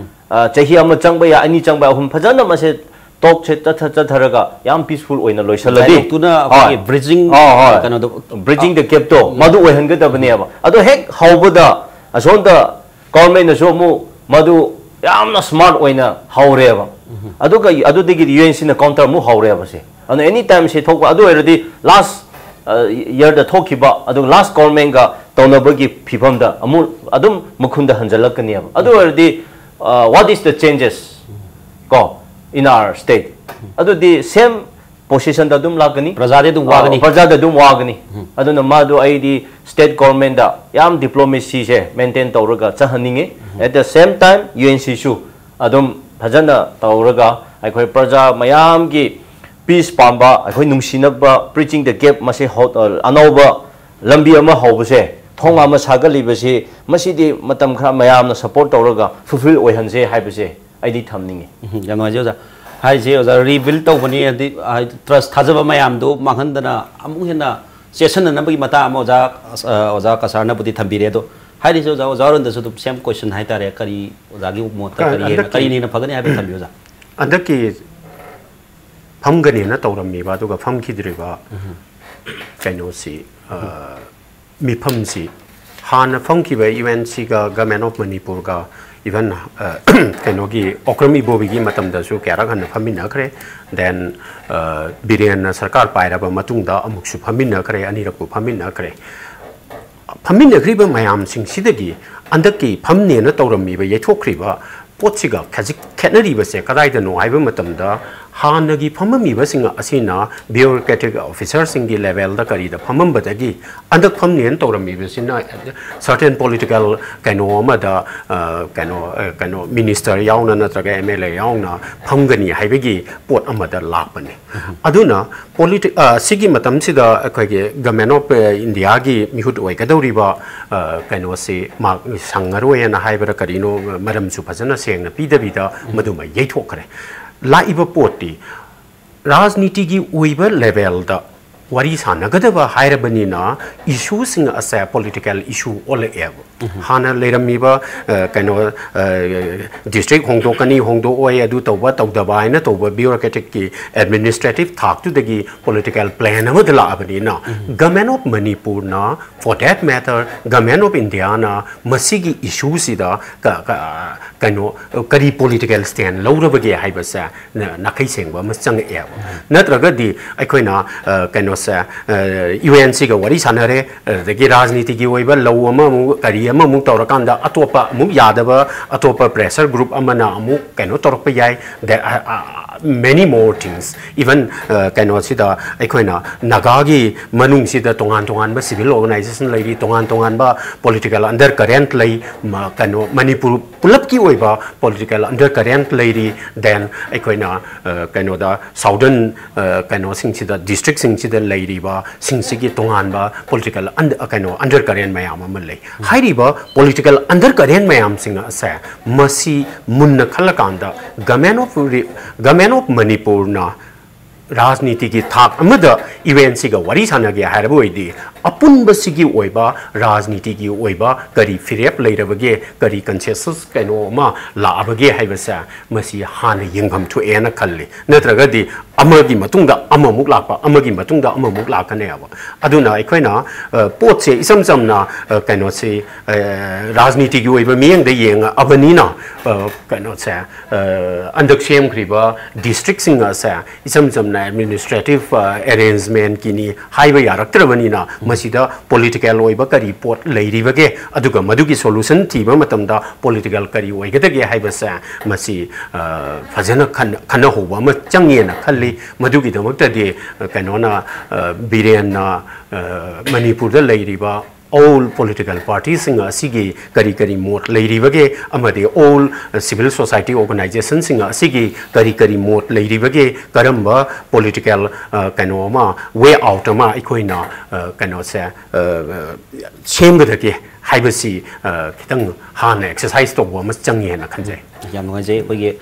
ꯑ, ꯆꯍꯤ ꯑꯃ ꯆꯪꯕ ꯌꯥꯏ, ꯑꯅꯤ ꯆꯪꯕ ꯌꯥꯏ, ꯑꯍꯨꯝ, ꯐꯖꯅ ꯃꯁꯦ ꯇꯣꯛꯁꯦ ꯆꯠꯊ-, ꯆꯠꯊꯔꯒ ꯌꯥꯝ ꯄꯤꯁꯐꯨꯜ ꯑꯣꯏꯅ ꯂꯣꯏꯁꯤꯜꯂꯗꯤ, ꯗꯥꯏꯂꯣꯛꯇꯨꯅ ꯑꯩꯈꯣꯏꯒꯤ ꯍꯣꯏ꯫ ꯕ꯭ꯔꯤꯖꯤꯡ ꯍꯣꯏ, ꯍꯣꯏ꯫ ꯀꯩꯅꯣꯗꯣ, ꯕ꯭ꯔꯤꯖꯤꯡ ꯗ ꯒꯦꯞꯇꯣ ꯃꯗꯨ ꯑꯣꯏꯍꯟꯒꯗꯕꯅꯦꯕ꯫ ꯑꯗꯣ ꯍꯦꯛ ꯍꯧꯕꯗ ꯑꯁꯣꯝꯗ ꯒꯣꯔꯃꯦꯟꯅꯁꯨ ꯑꯃꯨꯛ ꯃꯗꯨ ꯌꯥꯝꯅ ꯁ꯭ꯃꯥꯔꯠ ꯑꯣꯏꯅ ꯍꯧꯔꯦꯕ꯫ ꯑꯗꯨꯒ ꯑꯗꯨꯗꯒꯤꯗꯤ ꯌꯨ ꯑꯦꯟ ꯁꯤꯅ ꯀꯥꯎꯟꯇꯔ ꯑꯃꯨꯛ ꯍꯧꯔꯦꯕ ꯁꯦ꯫ ꯑꯗꯨꯅ ꯑꯦꯅꯤ ꯇꯥꯏꯝ ꯁꯤ ꯊꯣꯛꯄ, ꯑꯗꯨ ꯑꯣꯏꯔꯗꯤ ꯂꯥꯁ ꯌꯔꯗ ꯊꯣꯛꯈꯤꯕ, ꯑꯗꯨꯒ ꯂꯥꯁ ꯒꯣꯔꯃꯦꯟꯒ ꯇꯧꯅꯕꯒꯤ ꯐꯤꯕꯝꯗ ꯑꯃꯨꯛ ꯑꯗꯨꯝ ꯃꯈꯨꯟꯗ ꯍꯟꯖꯜꯂꯛꯀꯅꯦꯕ꯫ ꯑꯗꯨ ꯑꯣꯏꯔꯗꯤ, what is the changes, ꯀꯣ, in our state? ꯑꯗꯨꯗꯤ ꯁꯦꯝ ꯄꯣꯁꯤꯁꯟꯗ ꯑꯗꯨꯝ ꯂꯥꯛꯀꯅꯤ꯫ ꯄ꯭ꯔꯖꯥꯗꯤ ꯑꯗꯨꯝ ꯑ, ꯋꯥꯒꯅꯤ꯫ ꯄ꯭ꯔꯖꯥꯗ ꯑꯗꯨꯝ ꯋꯥꯒꯅꯤ꯫ ꯑꯗꯨꯅ ꯃꯥꯗꯣ ꯑꯩꯗꯤ ꯁ꯭ꯇꯦꯠ ꯒꯣꯔꯃꯦꯟꯗ ꯌꯥꯝ ꯗꯤꯄ꯭ꯂꯣꯃꯦꯁꯤꯁꯦ ꯃꯦꯟꯇꯦꯟ ꯇꯧꯔꯒ ꯆꯠꯍꯟꯅꯤꯡꯉꯤ꯫ At the same time, U N ꯁꯤꯁꯨ ꯑꯗꯨꯝ ꯐꯖꯅ ꯇꯧꯔꯒ ꯑꯩꯈꯣꯏ ꯄ꯭ꯔꯖꯥ ꯃꯌꯥꯝꯒꯤ ꯄꯤꯁ ꯄꯥꯝꯕ, ꯑꯩꯈꯣꯏ ꯅꯨꯡꯁꯤꯅꯕ, bridging the gap ꯃꯁꯤ ꯍꯧ-, ꯑ, ꯑꯅꯧꯕ ꯂꯝꯕꯤ ꯑꯃ ꯍꯧꯕꯁꯦ, ꯊꯣꯡ ꯑꯃ ꯁꯥꯒꯠꯂꯤꯕꯁꯤ, ꯃꯁꯤꯗꯤ ꯃꯇꯝ ꯈꯔ ꯃꯌꯥꯝꯅ ꯁꯄꯣꯔꯠ ꯇꯧꯔꯒ ꯐꯨꯜꯐꯤꯜ ꯑꯣꯏꯍꯟꯁꯦ ꯍꯥꯏꯕꯁꯦ ꯑꯩꯗꯤ ꯊꯝꯅꯤꯡꯉꯤ꯫ ꯎꯝ, ꯌꯥꯝ ꯅꯨꯡꯉꯥꯏꯖꯩ ꯑꯣꯖꯥ꯫ ꯍꯥꯏꯁꯦ ꯑꯣꯖꯥ, ꯔꯤꯕꯤꯜ ꯇꯧꯕꯅꯤ, ꯍꯥꯏꯗꯤ, ꯍꯥꯏꯗꯤ ꯇ꯭ꯔꯁ ꯊꯥꯖꯕ ꯃꯌꯥꯝꯗꯣ ꯃꯥꯡꯍꯟꯗꯅ ꯑꯃꯨꯛ ꯍꯦꯟꯅ ꯆꯦꯠꯁꯤꯟꯅꯅꯕꯒꯤ ꯃꯇꯥꯡ ꯑꯃ ꯑꯣꯖꯥ, ꯑ, ꯑꯣꯖꯥ ꯀꯁꯥꯔꯅꯕꯨꯗꯤ ꯊꯝꯕꯤꯔꯦ꯫ ꯑꯗꯣ ꯍꯥꯏꯔꯤꯁꯦ ꯑꯣꯖꯥ, ꯑꯣꯖꯥ ꯑꯔꯨꯟꯗꯁꯨ ꯑꯗꯨꯝ ꯁꯦꯝ ꯀꯣꯏꯁꯟ ꯍꯥꯏꯇꯥꯔꯦ, ꯀꯔꯤ ꯑꯣꯖꯥꯒꯤ ꯃꯣꯠꯇ ꯀ-, ꯀꯔꯤ ꯍꯦꯟꯅ, ꯍꯟꯗꯛꯀꯤ ꯀꯔꯤꯅ ꯍꯦꯟꯅ ꯐꯒꯅꯤ ꯍꯥꯏꯕꯗꯨ ꯊꯝꯕꯤꯌꯨ ꯑꯣꯖꯥ꯫ ꯍꯟꯗꯛꯀꯤ ꯐꯝꯒꯅꯦꯅ ꯇꯧꯔꯝꯃꯤꯕ, ꯑꯗꯨꯒ ꯐꯝꯈꯤꯗ꯭ꯔꯤꯕ ꯀꯩꯅꯣꯁꯤ, ꯑ, ꯃꯤꯐꯝꯁꯤ ꯍꯥꯟꯅ ꯐꯝꯈꯤꯕ ꯌꯨ ꯑꯦꯟ ꯁꯤꯒ, ꯒꯃꯦꯟ ꯑꯣꯐ ꯃꯅꯤꯄꯨꯔꯒ, ꯏꯚꯟ, ꯑ, ꯀꯩꯅꯣꯒꯤ ꯑꯣꯀ꯭ꯔꯝ ꯏꯕꯣꯕꯤꯒꯤ ꯃꯇꯝꯗꯁꯨ ꯀꯌꯥꯔꯛ ꯍꯟꯅ ꯐꯝꯃꯤꯟꯅꯈ꯭ꯔꯦ꯫ ꯗꯦꯟ, ꯑ, ꯕꯤꯔꯦꯟꯅ ꯁꯔꯀꯥꯔ ꯄꯥꯏꯔꯕ ꯃꯇꯨꯡꯗ ꯑꯃꯨꯛꯁꯨ ꯐꯝꯃꯤꯟꯅꯈ꯭ꯔꯦ, ꯑꯅꯤꯔꯛꯄꯨ ꯐꯝꯃꯤꯟꯅꯈ꯭ꯔꯦ꯫ ꯐꯝꯃꯤꯟꯅꯈ꯭ꯔꯤꯕ ꯃꯌꯥꯝꯁꯤꯡꯁꯤꯗꯒꯤ ꯍꯟꯗꯛꯀꯤ ꯐꯝꯅꯦꯅ ꯇꯧꯔꯝꯃꯤꯕ, ꯌꯩꯊꯣꯛꯈ꯭ꯔꯤꯕ ꯄꯣꯠꯁꯤꯒ ꯈꯖꯤꯛ ꯈꯦꯠꯅꯔꯤꯕꯁꯦ ꯀꯗꯥꯏꯗꯅꯣ ꯍꯥꯏꯕ ꯃꯇꯝꯗ, ꯍꯥꯟꯅꯒꯤ ꯐꯝꯃꯝꯃꯤꯕꯁꯤꯡ ꯑꯁꯤꯅ bureaucratic officerꯁꯤꯡꯒꯤ levelꯗ ꯀꯔꯤꯗ ꯐꯝꯃꯝꯕꯗꯒꯤ ꯍꯟꯗꯛ ꯐꯝꯅꯦꯅ ꯇꯧꯔꯝꯃꯤꯕꯁꯤꯅ certain political ꯀꯩꯅꯣ ꯑꯃꯗ, ꯑ, ꯀꯩꯅꯣ, ꯑ, ꯀꯩꯅꯣ minister ꯌꯥꯎꯅ ꯅꯠꯇ꯭ꯔꯒ M L A ꯌꯥꯎꯅ ꯐꯝꯒꯅꯤ ꯍꯥꯏꯕꯒꯤ ꯄꯣꯠ ꯑꯃꯗ ꯂꯥꯛꯄꯅꯤ꯫ ꯑꯗꯨꯅ politi-, ꯑ, ꯁꯤꯒꯤ ꯃꯇꯝꯁꯤꯗ ꯑꯩꯈꯣꯏꯒꯤ Government of, ꯑ, Indiaꯒꯤ ꯃꯤꯍꯨꯠ ꯑꯣꯏꯒꯗꯧꯔꯤꯕ, ꯑ, ꯀꯩꯅꯣꯁꯤ ꯃꯍꯥꯛ ꯁꯪꯉꯔꯣꯏꯅ ꯍꯥꯏꯕ꯭ꯔꯥ ꯀꯔꯤꯅꯣ, ꯃꯔꯝꯁꯨ ꯐꯖꯅ ꯁꯦꯡꯅ ꯄꯤꯗꯕꯤꯗ ꯃꯗꯨꯃ ꯌꯩꯊꯣꯛꯈ꯭ꯔꯦ꯫ ꯂꯥꯛꯏꯕ ꯄꯣꯠꯇꯤ ꯔꯥꯖꯅꯤꯇꯤꯒꯤ ꯑꯣꯏꯕ levelꯗ ꯋꯥꯔꯤ ꯁꯥꯟꯅꯒꯗꯕ ꯍꯥꯏꯔꯕꯅꯤꯅ, issueꯁꯤꯡ ꯑꯁꯦ political issue ꯑꯣꯜꯂꯛꯑꯦꯕ꯫ ꯍꯥꯟꯅ ꯂꯩꯔꯝꯃꯤꯕ, ꯑ, ꯀꯩꯅꯣ, ꯑ, district ꯍꯣꯡꯗꯣꯛꯀꯅꯤ, ꯍꯣꯡꯗꯣꯛꯑꯣꯏ, ꯑꯗꯨ ꯇꯧꯕ, ꯇꯧꯗꯕ ꯍꯥꯏꯅ ꯇꯧꯕ bureaucraticꯀꯤ administrative ꯊꯥꯛꯇꯨꯗꯒꯤ political plan ꯑꯃꯗ ꯂꯥꯛꯑꯕꯅꯤꯅ, Government of Manipurꯅ, for that matter, Government of Indiaꯅ ꯃꯁꯤꯒꯤ issueꯁꯤꯗ ꯀ-, ꯀ-, ꯀꯩꯅꯣ, ꯀꯔꯤ political stand ꯂꯧꯔꯕꯒꯦ ꯍꯥꯏꯕꯁꯦ ꯅ-, ꯅꯥꯈꯩ ꯁꯦꯡꯕ ꯑꯃ ꯆꯪꯉꯛꯑꯦꯕ꯫ ꯅꯠꯇ꯭ꯔꯒꯗꯤ ꯑꯩꯈꯣꯏꯅ, ꯑ, ꯀꯩꯅꯣꯁꯦ, ꯑ, UNCꯒ ꯋꯥꯔꯤ ꯁꯥꯟꯅꯔꯦ, ꯑꯗꯨꯗꯒꯤ ꯔꯥꯖꯅꯤꯇꯤꯒꯤ ꯑꯣꯏꯕ ꯂꯧ ꯑꯃꯃꯨꯛ, ꯀꯔꯤ ꯑꯃꯃꯨꯛ ꯇꯧꯔꯀꯥꯟꯗ ꯑꯇꯣꯞꯄ ꯑꯃꯨꯛ ꯌꯥꯗꯕ, ꯑꯇꯣꯞꯄ pressure group ꯑꯃꯅ ꯑꯃꯨꯛ ꯀꯩꯅꯣ ꯇꯧꯔꯛꯄ ꯌꯥꯏ꯫ There are, uh, many more things. Even, uh, ꯀꯩꯅꯣꯁꯤꯗ ꯑꯩꯈꯣꯏꯅ ꯅꯥꯒꯥꯒꯤ ꯃꯅꯨꯡꯁꯤꯗ ꯇꯣꯉꯥꯟ ꯇꯣꯉꯥꯟꯕ civil organization ꯂꯩꯔꯤ, ꯇꯣꯉꯥꯟ ꯇꯣꯉꯥꯟꯕ political undercurrent ꯂꯩ, ꯃ-, ꯀꯩꯅꯣ, ꯃꯅꯤꯄꯨꯔ ꯄꯨꯂꯞꯀꯤ ꯑꯣꯏꯕ political undercurrent ꯂꯩꯔꯤ, then ꯑꯩꯈꯣꯏꯅ, ꯑ, ꯀꯩꯅꯣꯗ southern, ꯑ, ꯀꯩꯅꯣꯁꯤꯡꯁꯤꯗ, districtꯁꯤꯡꯁꯤꯗ ꯂꯩꯔꯤꯕꯁꯤꯡꯁꯤꯒꯤ ꯇꯣꯉꯥꯟꯕ political und-, ꯑ, ꯀꯩꯅꯣ, undercurrent ꯃꯌꯥꯝ ꯑꯃ ꯂꯩ꯫ ꯍꯥꯏꯔꯤꯕ political undercurrent ꯃꯌꯥꯝꯁꯤꯡ ꯑꯁꯦ ꯃꯁꯤ ꯃꯨꯟꯅ ꯈꯜꯂꯀꯥꯟꯗ Government of Re-, Government of ꯃꯅꯤꯄꯨꯔꯅ ꯔꯥꯖꯅꯤꯇꯤꯒꯤ ꯊꯥꯛ ꯑꯃꯗ UNCꯒ ꯋꯥꯔꯤ ꯁꯥꯟꯅꯒꯦ ꯍꯥꯏꯔꯕ ꯑꯣꯏꯗꯤ, ꯑꯄꯨꯟꯕꯁꯤꯒꯤ ꯑꯣꯏꯕ ꯔꯥꯖꯅꯤꯇꯤꯒꯤ ꯑꯣꯏꯕ ꯀꯔꯤ ꯐꯤꯔꯦꯞ ꯂꯩꯔꯕꯒꯦ, ꯀꯔꯤ consensus ꯀꯩꯅꯣ ꯑꯃ ꯂꯥꯛꯑꯕꯒꯦ ꯍꯥꯏꯕꯁꯦ ꯃꯁꯤ ꯍꯥꯟꯅ ꯌꯦꯡꯐꯝ ꯊꯣꯛꯑꯦꯅ ꯈꯜꯂꯤ꯫ ꯅꯠꯇ꯭ꯔꯒꯗꯤ ꯑꯃꯒꯤ ꯃꯇꯨꯡꯗ ꯑꯃꯃꯨꯛ ꯂꯥꯛꯄ, ꯑꯃꯒꯤ ꯃꯇꯨꯡꯗ ꯑꯃꯃꯨꯛ ꯂꯥꯛꯀꯅꯦꯕ꯫ ꯑꯗꯨꯅ ꯑꯩꯈꯣꯏꯅ, ꯑ, ꯄꯣꯠꯁꯦ ꯏꯆꯝ ꯆꯝꯅ, ꯑ, ꯀꯩꯅꯣꯁꯤ, ꯑ, ꯔꯥꯖꯅꯤꯇꯤꯒꯤ ꯑꯣꯏꯕ ꯃꯤꯠꯌꯦꯡꯗ ꯌꯦꯡꯉꯛꯑꯕꯅꯤꯅ, ꯑ, ꯀꯩꯅꯣꯁꯦ, ꯑ, ꯍꯟꯗꯛ ꯁꯦꯝꯈ꯭ꯔꯤꯕ ꯗꯤꯁꯇ꯭ꯔꯤꯛꯁꯤꯡ ꯑꯁꯦ ꯏꯆꯝ ꯆꯝꯅ ꯑꯦꯗꯃꯤꯅꯤꯁꯇ꯭ꯔꯦꯇꯤꯚ, ꯑ, ꯑꯦꯔꯦꯟꯖꯃꯦꯟꯠꯀꯤꯅꯤ ꯍꯥꯏꯕ ꯌꯥꯔꯛꯇ꯭ꯔꯕꯅꯤꯅ, ꯃꯁꯤꯗ ꯄꯣꯂꯤꯇꯤꯀꯦꯜ ꯑꯣꯏꯕ ꯀꯔꯤ ꯄꯣꯠ ꯂꯩꯔꯤꯕꯒꯦ, ꯑꯗꯨꯒ ꯃꯗꯨꯒꯤ ꯁꯣꯂꯨꯁꯟ ꯊꯤꯕ ꯃꯇꯝꯗ ꯄꯣꯂꯤꯇꯤꯀꯦꯜ ꯀꯔꯤ ꯑꯣꯏꯒꯗꯒꯦ ꯍꯥꯏꯕꯁꯦ, ꯃꯁꯤ, ꯑ, ꯐꯖꯅ ꯈꯟ-, ꯈꯟꯅꯍꯧꯕ ꯑꯃ ꯆꯪꯉꯦꯅ ꯈꯜꯂꯤ꯫ ꯃꯗꯨꯒꯤꯗꯃꯛꯇꯗꯤ, ꯑ, ꯀꯩꯅꯣꯅ, ꯑ, ꯕꯤꯔꯦꯟꯅ, ꯑ, ꯃꯅꯤꯄꯨꯔꯗ ꯂꯩꯔꯤꯕ ꯑꯣꯜ ꯄꯣꯂꯤꯇꯤꯀꯦꯜ ꯄꯥꯔꯇꯤꯁꯤꯡ ꯑꯁꯤꯒꯤ ꯀꯔꯤ ꯀꯔꯤ ꯃꯣꯠ ꯂꯩꯔꯤꯕꯒꯦ, ꯑꯃꯗꯤ ꯑꯣꯜ ꯁꯤꯚꯤꯜ ꯁꯣꯁꯥꯏꯇꯤ ꯑꯣꯔꯒꯅꯥꯏꯖꯦꯁꯟꯁꯤꯡ ꯑꯁꯤꯒꯤ ꯀꯔꯤ ꯀꯔꯤ ꯃꯣꯠ ꯂꯩꯔꯤꯕꯒꯦ, ꯀꯔꯝꯕ ꯄꯣꯂꯤꯇꯤꯀꯦꯜ, ꯑ, ꯀꯩꯅꯣ ꯑꯃ, ꯋꯦ ꯑꯥꯎꯠ ꯑꯃ ꯑꯩꯈꯣꯏꯅ, ꯑ, ꯀꯩꯅꯣꯁꯦ, ꯑ, ꯁꯦꯝꯒꯗꯒꯦ ꯍꯥꯏꯕꯁꯤ, ꯑ, ꯈꯤꯇꯪ ꯍꯥꯟꯅ ꯑꯦꯛꯁꯔꯁꯥꯏꯁ ꯇꯧꯕ ꯑꯃ ꯆꯪꯉꯦꯅ ꯈꯟꯖꯩ꯫ ꯌꯥꯝ ꯅꯨꯡꯉꯥꯏꯖꯩ꯫ ꯑꯩꯈꯣꯏꯒꯤ,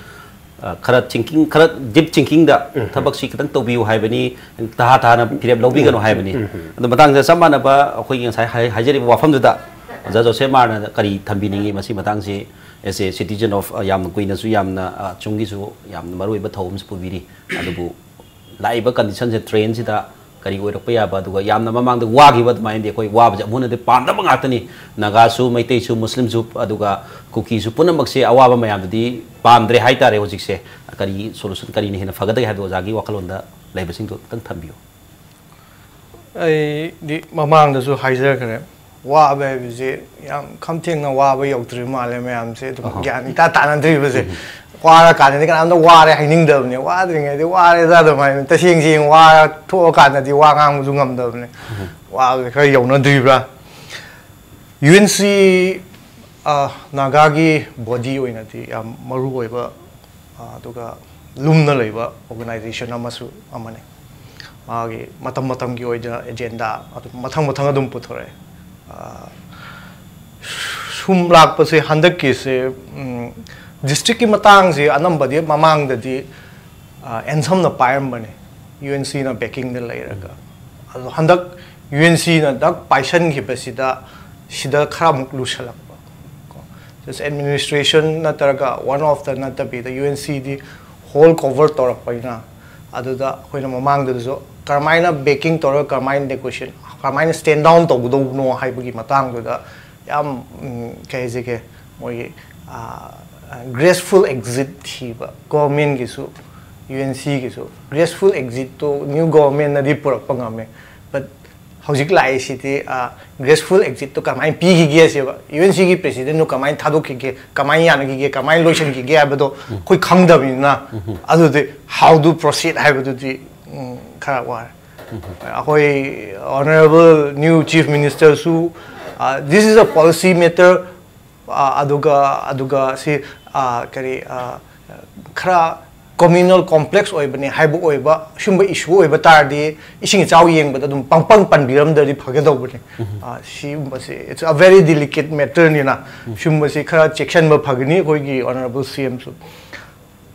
ꯑ, ꯈꯔ ꯊꯤꯡꯀꯤꯡ, ꯈꯔ ꯗꯤꯞ ꯊꯤꯡꯀꯤꯡꯗ ꯎꯝ꯫ ꯊꯕꯛꯁꯤ ꯈꯤꯇꯪ ꯇꯧꯕꯤꯌꯨ ꯍꯥꯏꯕꯅꯤ, ꯇꯍꯥ ꯇꯍꯥꯅ ꯐꯤꯔꯦꯞ ꯂꯧꯕꯤꯒꯅꯨ ꯎꯝ꯫ ꯍꯥꯏꯕꯅꯤ꯫ ꯎꯝ꯫ ꯑꯗꯣ ꯃꯇꯥꯡꯁꯤꯗ ꯆꯞ ꯃꯥꯟꯅꯕ ꯑꯩꯈꯣꯏꯒꯤ ꯉꯁꯥꯏ ꯍꯥꯏ-, ꯍꯥꯏꯖꯔꯤꯕ ꯋꯥꯐꯝꯗꯨꯗ ꯑꯣꯖꯥ ꯖꯣꯁꯦꯐ ꯃꯥꯔꯅ ꯀꯔꯤ ꯊꯝꯕꯤꯅꯤꯡꯉꯤ ꯃꯁꯤ ꯃꯇꯥꯡꯁꯤ, as a citizen of, ꯑ, ꯌꯥꯝꯅ ꯀꯨꯏꯅꯁꯨ ꯌꯥꯝꯅ, ꯑ, ꯆꯨꯝꯒꯤꯁꯨ ꯌꯥꯝꯅ ꯃꯔꯨꯑꯣꯏꯕ ꯊꯧꯑꯣꯡ ꯑꯃꯁꯨ ꯄꯨꯕꯤꯔꯤ꯫ ꯑꯗꯨꯕꯨ ꯂꯥꯛꯏꯕ ꯀꯟꯗꯤꯁꯟꯁꯦ, ꯇ꯭ꯔꯦꯟꯁꯤꯗ ꯀꯔꯤ ꯑꯣꯏꯔꯛꯄ ꯌꯥꯕ, ꯑꯗꯨꯒ ꯌꯥꯝꯅ ꯃꯃꯥꯡꯗ ꯋꯥꯈꯤꯕ ꯑꯗꯨꯃꯥꯏꯅꯗꯤ ꯑꯩꯈꯣꯏ ꯋꯥꯕꯁꯦ ꯑꯃꯨꯛ ꯍꯟꯅꯗꯤ ꯄꯥꯝꯗꯕ ꯉꯥꯛꯇꯅꯤ꯫ ꯅꯥꯒꯥꯁꯨ, ꯃꯩꯇꯩꯁꯨ, ꯃꯨꯁꯂꯤꯝꯁꯨ, ꯑꯗꯨꯒ ꯀꯨꯀꯤꯁꯨ, ꯄꯨꯝꯅꯃꯛꯁꯦ ꯑꯋꯥꯕ ꯃꯌꯥꯝꯗꯨꯗꯤ ꯄꯥꯝꯗ꯭ꯔꯦ ꯍꯥꯏꯇꯥꯔꯦ ꯍꯧꯖꯤꯛꯁꯦ꯫ ꯀꯔꯤ ꯁꯣꯂꯨꯁꯟ, ꯀꯔꯤꯅ ꯍꯦꯟꯅ ꯐꯒꯗꯒꯦ ꯍꯥꯏꯕꯗꯣ ꯑꯣꯖꯥꯒꯤ ꯋꯥꯈꯜꯂꯣꯟꯗ ꯂꯩꯕꯁꯤꯡꯗꯣ ꯈꯤꯇꯪ ꯊꯝꯕꯤꯌꯨ꯫ ꯑꯩꯗꯤ ꯃꯃꯥꯡꯗꯁꯨ ꯍꯥꯏꯖꯈ꯭ꯔꯦ, ꯋꯥꯕ ꯍꯥꯏꯕꯁꯦ ꯌꯥꯝ ꯈꯝꯊꯦꯡꯅ ꯋꯥꯕ ꯌꯧꯗ꯭ꯔꯤꯕ ꯃꯥꯜꯂꯦ ꯃꯌꯥꯝꯁꯦ, ꯑꯗꯨꯝ ꯑꯍꯣꯏ꯫ ꯒ꯭ꯌꯥꯟ ꯏꯇꯥ ꯇꯥꯅꯗ꯭ꯔꯤꯕꯁꯦ꯫ ꯎꯝ꯫ ꯋꯥꯔꯀꯥꯟꯗꯗꯤ ꯀꯅꯥꯝꯇ ꯋꯥꯔꯦ ꯍꯥꯏꯅꯤꯡꯗꯕꯅꯦ, ꯋꯥꯗ꯭ꯔꯤꯉꯩꯗꯤ ꯋꯥꯔꯦꯗ ꯑꯗꯨꯃꯥꯏꯅ꯫ ꯇꯁꯦꯡ ꯁꯦꯡ ꯋꯥꯔ ꯊꯣꯛꯑꯀꯥꯟꯗꯗꯤ ꯋꯥ ꯉꯥꯡꯕꯁꯨ ꯉꯝꯗꯕꯅꯦ꯫ ꯎꯝ꯫ ꯋꯥꯕꯁꯦ ꯈꯔ ꯌꯧꯅꯗ꯭ꯔꯤꯕ꯭ꯔꯥ? ꯌꯨ ꯑꯦꯟ ꯁꯤ, ꯑ, ꯅꯥꯒꯥꯒꯤ ꯕꯣꯗꯤ ꯑꯣꯏꯅꯗꯤ ꯌꯥꯝ ꯃꯔꯨ ꯑꯣꯏꯕ, ꯑ, ꯑꯗꯨꯒ ꯂꯨꯝꯅ ꯂꯩꯕ ꯑꯣꯔꯒꯅꯥꯏꯖꯦꯁꯟ ꯑꯃꯁꯨ ꯑꯃꯅꯤ꯫ ꯃꯥꯒꯤ ꯃꯇꯝ ꯃꯇꯝꯒꯤ ꯑꯣꯏꯅ ꯑꯦꯖꯦꯟꯗꯥ ꯑꯗꯨꯝ ꯃꯊꯪ ꯃꯊꯪ ꯑꯗꯨꯝ ꯄꯨꯊꯣꯔꯛꯑꯦ꯫ ꯑ, ꯁꯨꯝ ꯂꯥꯛꯄꯁꯦ ꯍꯟꯗꯛꯀꯤꯁꯦ, ꯎꯝ, ꯗꯤꯁꯇ꯭ꯔꯤꯛꯀꯤ ꯃꯇꯥꯡꯁꯦ ꯑꯅꯝꯕꯗꯤ ꯃꯃꯥꯡꯗꯗꯤ, ꯑ, ꯑꯦꯟꯁꯝꯅ ꯄꯥꯏꯔꯝꯕꯅꯦ, ꯌꯨ ꯑꯦꯟ ꯁꯤꯅ ꯕꯦꯀꯤꯡꯗ ꯂꯩꯔꯒ꯫ ꯑꯗꯣ ꯍꯟꯗꯛ ꯌꯨ ꯑꯦꯟ ꯁꯤꯅ ꯗꯛ ꯄꯥꯏꯁꯟꯈꯤꯕꯁꯤꯗ ꯁꯤꯗ ꯈꯔ ꯑꯃꯨꯛ ꯂꯨꯁꯜꯂꯛꯄ꯫ ꯀꯣ, just administration ꯅꯠꯇ꯭ꯔꯒ one of the ꯅꯠꯇꯕꯤꯗ ꯌꯨ ꯑꯦꯟ ꯁꯤꯗꯤ ꯍꯣꯜ ꯀꯣꯚꯔ ꯇꯧꯔꯛꯄꯅꯤꯅ, ꯑꯗꯨꯗ ꯑꯩꯈꯣꯏꯅ ꯃꯃꯥꯡꯗꯁꯨ ꯀꯔꯝꯍꯥꯏꯅ ꯕꯦꯀꯤꯡ ꯇꯧꯔꯒ ꯀꯔꯝꯍꯥꯏꯅ ꯅꯦꯒꯣꯁꯤꯌꯦꯠ, ꯀꯔꯝꯍꯥꯏꯅ ꯁ꯭ꯇꯦꯟ ꯗꯥꯎꯟ ꯇꯧꯒꯗꯧꯕꯅꯣ ꯍꯥꯏꯕꯒꯤ ꯃꯇꯥꯡꯗꯨꯗ ꯌꯥꯝ, ꯎꯝ, ꯀꯩ ꯍꯥꯏꯁꯤꯒꯦ, ꯃꯣꯏꯒꯤ ꯒ꯭ꯔꯦꯁꯐꯨꯜ ꯑꯦꯛꯖꯤꯠ ꯊꯤꯕ꯫ ꯒꯣꯚꯔꯟꯃꯦꯟꯒꯤꯁꯨ, ꯌꯨ ꯑꯦꯟ ꯁꯤꯒꯤꯁꯨ ꯒ꯭ꯔꯦꯁꯐꯨꯜ ꯑꯦꯛꯖꯤꯠꯇꯣ ꯅ꯭ꯌꯨ ꯒꯣꯚꯔꯟꯃꯦꯟꯅꯗꯤ ꯄꯨꯔꯛꯄ ꯉꯝꯃꯦ, ꯕꯠ ꯍꯧꯖꯤꯛ ꯂꯥꯛꯏꯁꯤꯗꯤ ꯒ꯭ꯔꯦꯁꯐꯨꯜ ꯑꯦꯛꯖꯤꯠꯇꯣ ꯀꯃꯥꯏꯅ ꯄꯤꯈꯤꯒꯦ ꯁꯤꯕ, ꯌꯨ ꯑꯦꯟ ꯁꯤꯒꯤ ꯄ꯭ꯔꯦꯁꯤꯗꯦꯟꯠꯇꯣ ꯀꯃꯥꯏꯅ ꯊꯥꯗꯣꯛꯈꯤꯒꯦ, ꯀꯃꯥꯏꯅ ꯌꯥꯅꯈꯤꯒꯦ, ꯀꯃꯥꯏꯅ ꯂꯣꯏꯁꯤꯟꯈꯤꯒꯦ ꯍꯥꯏꯕꯗꯣ ꯑꯩꯈꯣꯏ ꯈꯪꯗꯕꯅꯤꯅ, ꯑꯗꯨꯗꯤ how to proceed ꯍꯥꯏꯕꯗꯨꯗꯤ, ꯎꯝ, ꯈꯔ ꯋꯥꯔꯦ꯫ ꯑꯩꯈꯣꯏ honourable new chief ministerꯁꯨ, uh, this is a policy matter, ꯑ, ꯑꯗꯨꯒ, ꯑꯗꯨꯒ ꯁꯤ, ꯑ, ꯀꯔꯤ, ꯑ, ꯈꯔ ꯀꯣꯃ꯭ꯌꯨꯅꯦꯜ ꯀꯣꯝꯄ꯭ꯂꯦꯛꯁ ꯑꯣꯏꯕꯅꯦ ꯍꯥꯏꯕ ꯑꯣꯏꯕ, ꯁꯨꯝꯕ ꯏꯁꯨ ꯑꯣꯏꯕ ꯇꯥꯔꯗꯤ ꯏꯁꯤꯡ ꯏꯆꯥꯎ ꯌꯦꯡꯕꯗ ꯑꯗꯨꯝ ꯄꯪꯄꯪ ꯄꯟꯕꯤꯔꯝꯗ꯭ꯔꯗꯤ ꯐꯒꯗꯧꯕꯅꯦ꯫ ꯑ, ꯁꯤꯒꯨꯝꯕꯁꯦ, it's a very delicate matterꯅꯤꯅ, ꯁꯤꯒꯨꯝꯕꯁꯤ ꯈꯔ ꯆꯦꯛꯁꯤꯟꯕ ꯐꯒꯅꯤ ꯑꯩꯈꯣꯏꯒꯤ honourable ꯁꯤ ꯑꯦꯝꯁꯨ꯫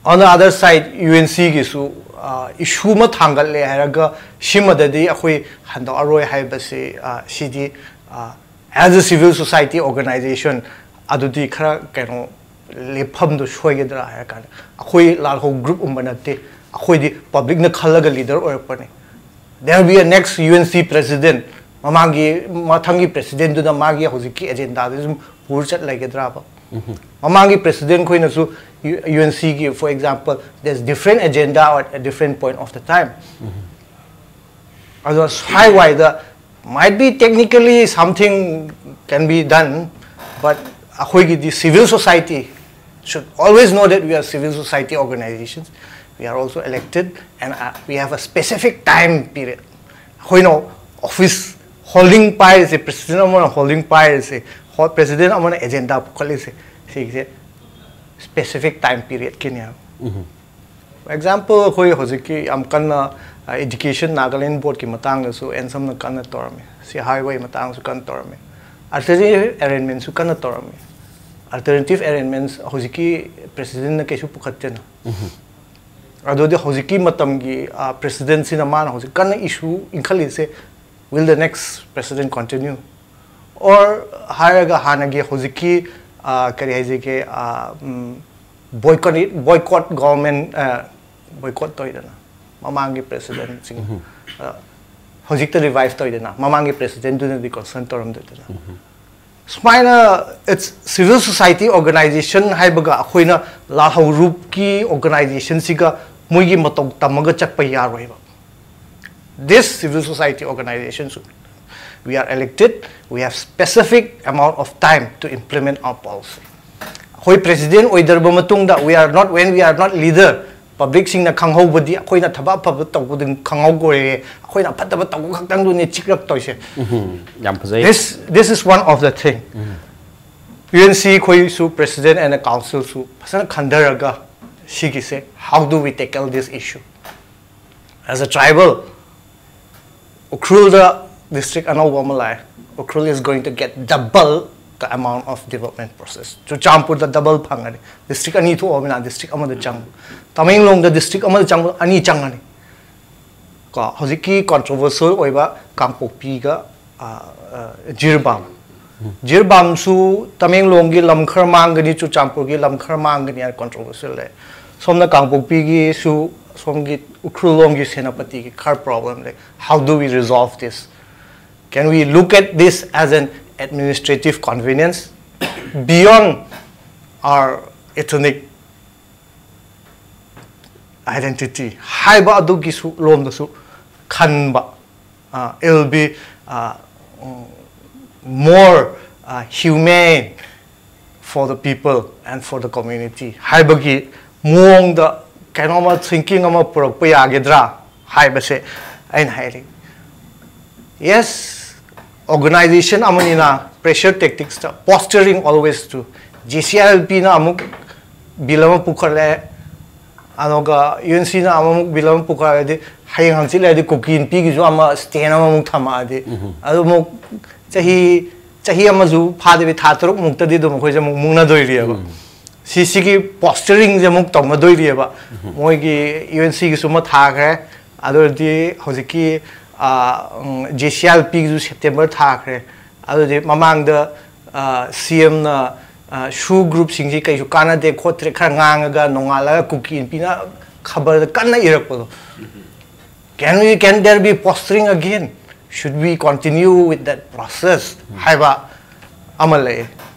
On the other side, U N ꯁꯤꯒꯤꯁꯨ, ꯑ, ꯏꯁꯨ ꯑꯃ ꯊꯥꯡꯒꯠꯂꯦ ꯍꯥꯏꯔꯒ ꯁꯤꯃꯗꯗꯤ ꯑꯩꯈꯣꯏ ꯍꯟꯗꯣꯛꯑꯔꯣꯏ ꯍꯥꯏꯕꯁꯤ, ꯑ, ꯁꯤꯗꯤ, ꯑ, as a civil society organisation ꯑꯗꯨꯗꯤ ꯈꯔ ꯀꯩꯅꯣ ꯂꯦꯞꯐꯝꯗꯣ ꯁꯣꯏꯒꯗ꯭ꯔꯥ ꯍꯥꯏꯔ ꯀꯥꯟꯗ, ꯑꯩꯈꯣꯏ ꯂꯥꯜꯍꯧ ꯒ꯭ꯔꯨꯞ ꯑꯃ ꯅꯠꯇꯦ, ꯑꯩꯈꯣꯏꯗꯤ ꯄꯕ꯭ꯂꯤꯛꯅ ꯈꯜꯂꯒ leader ꯑꯣꯏꯔꯛꯄꯅꯤ꯫ There will be a next U N C president, ꯃꯃꯥꯡꯒꯤ, ꯃꯊꯪꯒꯤ ꯄ꯭ꯔꯦꯁꯤꯗꯦꯟꯠꯇꯨꯅ ꯃꯥꯒꯤ ꯍꯧꯖꯤꯛꯀꯤ ꯑꯦꯖꯦꯟꯗꯥꯗꯨ ꯁꯨꯝ ꯄꯨꯔ ꯆꯠ ꯂꯩꯒꯗ꯭ꯔꯕ? ꯃꯃꯥꯡꯒꯤ ꯄ꯭ꯔꯦꯁꯤꯗꯦꯟꯠ ꯈꯣꯏꯅꯁꯨ ꯌꯨ ꯑꯦꯟ ꯁꯤꯒꯤ, for example, there's different agenda at a different point of the time. ꯑꯗꯣ ꯁ꯭ꯋꯥꯏꯋꯥꯏꯗ might be technically something can be done, but ꯑꯩꯈꯣꯏꯒꯤꯗꯤ civil society should always know that we are civil society organizations, we are also elected, and, uh, we have a specific time period. ꯑꯩꯈꯣꯏꯅ ꯑꯣꯐꯤꯁ ꯍꯣꯜꯗꯤꯡ ꯄꯥꯏꯔꯤꯁꯦ, ꯄ꯭ꯔꯦꯁꯤꯗꯦꯟꯠ ꯑꯃꯅ ꯍꯣꯜꯗꯤꯡ ꯄꯥꯏꯔꯤꯁꯦ, ꯍꯣ-, ꯄ꯭ꯔꯦꯁꯤꯗꯦꯟꯠ ꯑꯃꯅ ꯑꯦꯖꯦꯟꯗꯥ ꯄꯨꯈꯠꯂꯤꯁꯦ, ꯁꯤꯒꯤꯁꯦ specific time periodꯀꯤꯅꯦꯕ꯫ For example, ꯑꯩꯈꯣꯏ ꯍꯧꯖꯤꯛꯀꯤ ꯌꯥꯝ ꯀꯟꯅ, ꯑ, education Nagaland boardꯀꯤ ꯃꯇꯥꯡꯗꯁꯨ ꯑꯦꯟꯁꯝꯅ ꯀꯟꯅ ꯇꯧꯔꯝꯃꯤ, ꯁꯤ highway ꯃꯇꯥꯡꯗꯁꯨ ꯀꯟꯅ ꯇꯧꯔꯝꯃꯤ, alternative arrangementꯁꯨ ꯀꯟꯅ ꯇꯧꯔꯝꯃꯤ꯫ Alternative arrangements ꯍꯧꯖꯤꯛꯀꯤ ꯄ꯭ꯔꯦꯁꯤꯗꯦꯟꯠꯅ ꯀꯩꯁꯨ ꯄꯨꯈꯠꯇꯦꯅ꯫ ꯑꯗꯨꯗꯤ ꯍꯧꯖꯤꯛꯀꯤ ꯃꯇꯝꯒꯤ, ꯑ, ꯄ꯭ꯔꯦꯁꯤꯗꯦꯟꯠꯁꯤꯅ ꯃꯥꯅ ꯍꯧꯖꯤꯛ ꯀꯟꯅ ꯏꯁꯨ ꯏꯟꯈꯠꯂꯤꯁꯦ, will the next president continue? Or ꯍꯥꯏꯔꯒ ꯍꯥꯟꯅꯒꯤ ꯍꯧꯖꯤꯛꯀꯤ, ꯑ, ꯀꯔꯤ ꯍꯥꯏꯁꯤꯒꯦ, ꯑ, ꯎꯝ, boycott, boycott government, ꯑ, boycott ꯇꯧꯏꯗꯅ, ꯃꯃꯥꯡꯒꯤ ꯄ꯭ꯔꯦꯁꯤꯗꯦꯟꯁꯤꯡ ꯍꯧꯖꯤꯛꯇ ꯔꯤꯚꯥꯏꯚ ꯇꯧꯋꯤꯗꯅ, ꯃꯃꯥꯡꯒꯤ ꯄ꯭ꯔꯦꯁꯤꯗꯦꯟꯗꯨꯅꯗꯤ ꯀꯣꯟꯁꯔꯟ ꯇꯧꯔꯝꯗꯣꯏꯗꯅ꯫ ꯁꯨꯃꯥꯏꯅ ꯏꯠꯁ ꯁꯤꯚꯤꯜ ꯁꯣꯁꯥꯏꯇꯤ ꯑꯣꯔꯒꯅꯥꯏꯖꯦꯁꯟ ꯍꯥꯏꯕꯒ ꯑꯩꯈꯣꯏꯅ ꯂꯥꯜꯍꯧꯔꯨꯞꯀꯤ ꯑꯣꯔꯒꯅꯥꯏꯖꯦꯁꯟꯁꯤꯒ ꯃꯣꯏꯒꯤ ꯃꯇꯧ ꯇꯝꯃꯒ ꯆꯠꯄ ꯌꯥꯔꯣꯏꯕ꯫ This civil society organization should, we are elected, we have specific amount of time to implement our policy. ꯑꯩꯈꯣꯏ ꯄ꯭ꯔꯦꯁꯤꯗꯦꯟ ꯑꯣꯏꯗ꯭ꯔꯕ ꯃꯇꯨꯡꯗ, we are not, when we are not leader, ꯄꯕ꯭ꯂꯤꯛꯁꯤꯡꯅ ꯈꯪꯍꯧꯕꯗꯤ ꯑꯩꯈꯣꯏꯅ ꯊꯕꯛ ꯑꯐꯕ ꯇꯧꯕꯗꯨ ꯈꯪꯍꯧꯔꯣꯏꯌꯦ, ꯑꯩꯈꯣꯏꯅ ꯐꯠꯇꯕ ꯇꯧꯕ ꯈꯛꯇꯪꯗꯨꯅꯦ ꯆꯤꯛꯂꯛꯇꯣꯏꯁꯦ꯫ ꯌꯥꯝ ꯐꯖꯩ꯫ This, this is one of the thing. UNC ꯑꯩꯈꯣꯏꯁꯨ ꯄ꯭ꯔꯦꯁꯤꯗꯦꯟ ꯑꯦꯟ ꯀꯥꯎꯟꯁꯤꯜꯁꯨ ꯐꯖꯅ ꯈꯟꯊꯔꯒ ꯁꯤꯒꯤꯁꯦ, how do we tackle this issue? As a tribal, ꯎꯈ꯭ꯔꯨꯜꯗ ꯗꯤꯁꯇ꯭ꯔꯤꯛ ꯑꯅꯧꯕ ꯑꯃ ꯂꯥꯛꯑꯦ꯫ Ukhrul is going to get double the amount of development process. ꯆꯨꯔꯆꯥꯟꯄꯨꯔꯗ ꯗꯕꯜ ꯐꯪꯉꯅꯤ꯫ ꯗꯤꯁꯇ꯭ꯔꯤꯛ ꯑꯅꯤ ꯊꯣꯛꯑꯕꯅꯤꯅ ꯗꯤꯁꯇ꯭ꯔꯤꯛ ꯑꯃꯗ ꯆꯪꯕ, ꯇꯃꯦꯡꯂꯣꯡꯗ ꯗꯤꯁꯇ꯭ꯔꯤꯛ ꯑꯃꯗ ꯆꯪꯕ ꯑꯅꯤ ꯆꯪꯉꯅꯤ꯫ ꯀꯣ, ꯍꯧꯖꯤꯛꯀꯤ ꯀꯣꯟꯇ꯭ꯔꯣꯚꯔꯁꯤꯌꯦꯜ ꯑꯣꯏꯕ ꯀꯥꯡꯄꯣꯛꯄꯤꯒ, ꯑ, ꯑ, ꯖꯤꯔꯤꯕꯥꯝ, ꯖꯤꯔꯤꯕꯥꯝꯁꯨ ꯇꯃꯦꯡꯂꯣꯡꯒꯤ ꯂꯝ ꯈꯔ ꯃꯥꯡꯒꯅꯤ, ꯆꯨꯔꯆꯥꯟꯄꯨꯔꯒꯤ ꯂꯝ ꯈꯔ ꯃꯥꯡꯒꯅꯤ ꯍꯥꯏꯅ ꯀꯣꯟꯇ꯭ꯔꯣꯚꯔꯁꯤꯌꯦꯜ ꯂꯩ꯫ ꯁꯣꯝꯅ ꯀꯥꯡꯄꯣꯛꯄꯤꯒꯤꯁꯨ, ꯁꯣꯝꯒꯤ ꯎꯈ꯭ꯔꯨꯜ ꯂꯣꯝꯒꯤ ꯁꯦꯅꯥꯄꯇꯤꯒꯤ ꯈꯔ ꯄ꯭ꯔꯣꯕ꯭ꯂꯦꯝ ꯂꯩ꯫ How do we resolve this? Can we look at this as an administrative convenience beyond our ethnic identity ꯍꯥꯏꯕ ꯑꯗꯨꯒꯤꯁꯨ ꯂꯣꯝꯗꯁꯨ ꯈꯟꯕ, uh, it'll be, uh, mm, more, uh, humane for the people and for the community ꯍꯥꯏꯕꯒꯤ ꯃꯑꯣꯡꯗ ꯀꯩꯅꯣꯝꯃ ꯊꯤꯡꯀꯤꯡ ꯑꯃ ꯄꯨꯔꯛꯄ ꯌꯥꯒꯗ꯭ꯔꯥ ꯍꯥꯏꯕꯁꯦ ꯑꯩꯅ ꯍꯥꯏꯔꯤ꯫ Yes, organization ꯑꯃꯅꯤꯅ pressure tactics ꯇ posturing always to, J C I L ꯄꯤꯅ ꯑꯃꯨꯛ ꯕꯤꯜ ꯑꯃ ꯄꯨꯈꯠꯂꯦ, ꯑꯗꯨꯒ ꯌꯨ ꯑꯦꯟ ꯁꯤꯅ ꯑꯃꯃꯨꯛ ꯕꯤꯜ ꯑꯃ ꯄꯨꯈꯠꯂꯗꯤ, ꯍꯌꯦꯡ ꯍꯪꯆꯤꯠ ꯂꯩꯔꯗꯤ ꯀꯨꯀꯤ ꯅꯨꯄꯤꯒꯤꯁꯨ ꯑꯃ ꯁ꯭ꯇꯦꯟ ꯑꯃꯃꯨꯛ ꯊꯝꯃꯛꯑꯗꯤ, ꯑꯗꯨ ꯑꯃꯨꯛ ꯆꯍꯤ, ꯆꯍꯤ ꯑꯃꯁꯨ ꯐꯥꯗꯕꯤ ꯊꯥ ꯇꯔꯨꯛ ꯃꯨꯛꯇꯗꯤ ꯑꯗꯨꯝ ꯑꯩꯈꯣꯏꯁꯦ ꯑꯃꯨꯛ ꯃꯨꯛꯅꯗꯣꯏꯔꯤꯑꯕ꯫ ꯁꯤ, ꯁꯤꯒꯤ ꯄꯣꯁꯇꯔꯤꯡꯁꯦ ꯑꯃꯨꯛ ꯇꯧꯅꯗꯣꯏꯔꯤꯑꯕ꯫ ꯃꯣꯏꯒꯤ ꯌꯨ ꯑꯦꯟ ꯁꯤꯒꯤꯁꯨ ꯑꯃ ꯊꯥꯈ꯭ꯔꯦ, ꯑꯗꯨ ꯑꯣꯏꯔꯗꯤ ꯍꯧꯖꯤꯛꯀꯤ, ꯑ, ꯎꯝ, J C I L ꯄꯤꯒꯤꯁꯨ September ꯊꯥꯈ꯭ꯔꯦ꯫ ꯑꯗꯨꯗꯤ ꯃꯃꯥꯡꯗ, ꯑ, ꯁꯤ ꯑꯦꯝꯅ, ꯑ, ꯁꯨ ꯒ꯭ꯔꯨꯞꯁꯤꯡꯁꯤ ꯀꯩꯁꯨ ꯀꯥꯟꯅꯗꯦ ꯈꯣꯠꯇ꯭ꯔꯦ ꯈꯔ ꯉꯥꯡꯉꯒ ꯅꯣꯡꯉꯥꯜꯂꯒ ꯀꯨꯀꯤ ꯅꯨꯄꯤꯅ ꯈꯕꯔꯗ ꯀꯟꯅ ꯏꯔꯛꯄꯗꯣ, can we, can there be posturing again? Should we continue with that process? ꯍꯥꯏꯕ ꯑꯃ ꯂꯩ.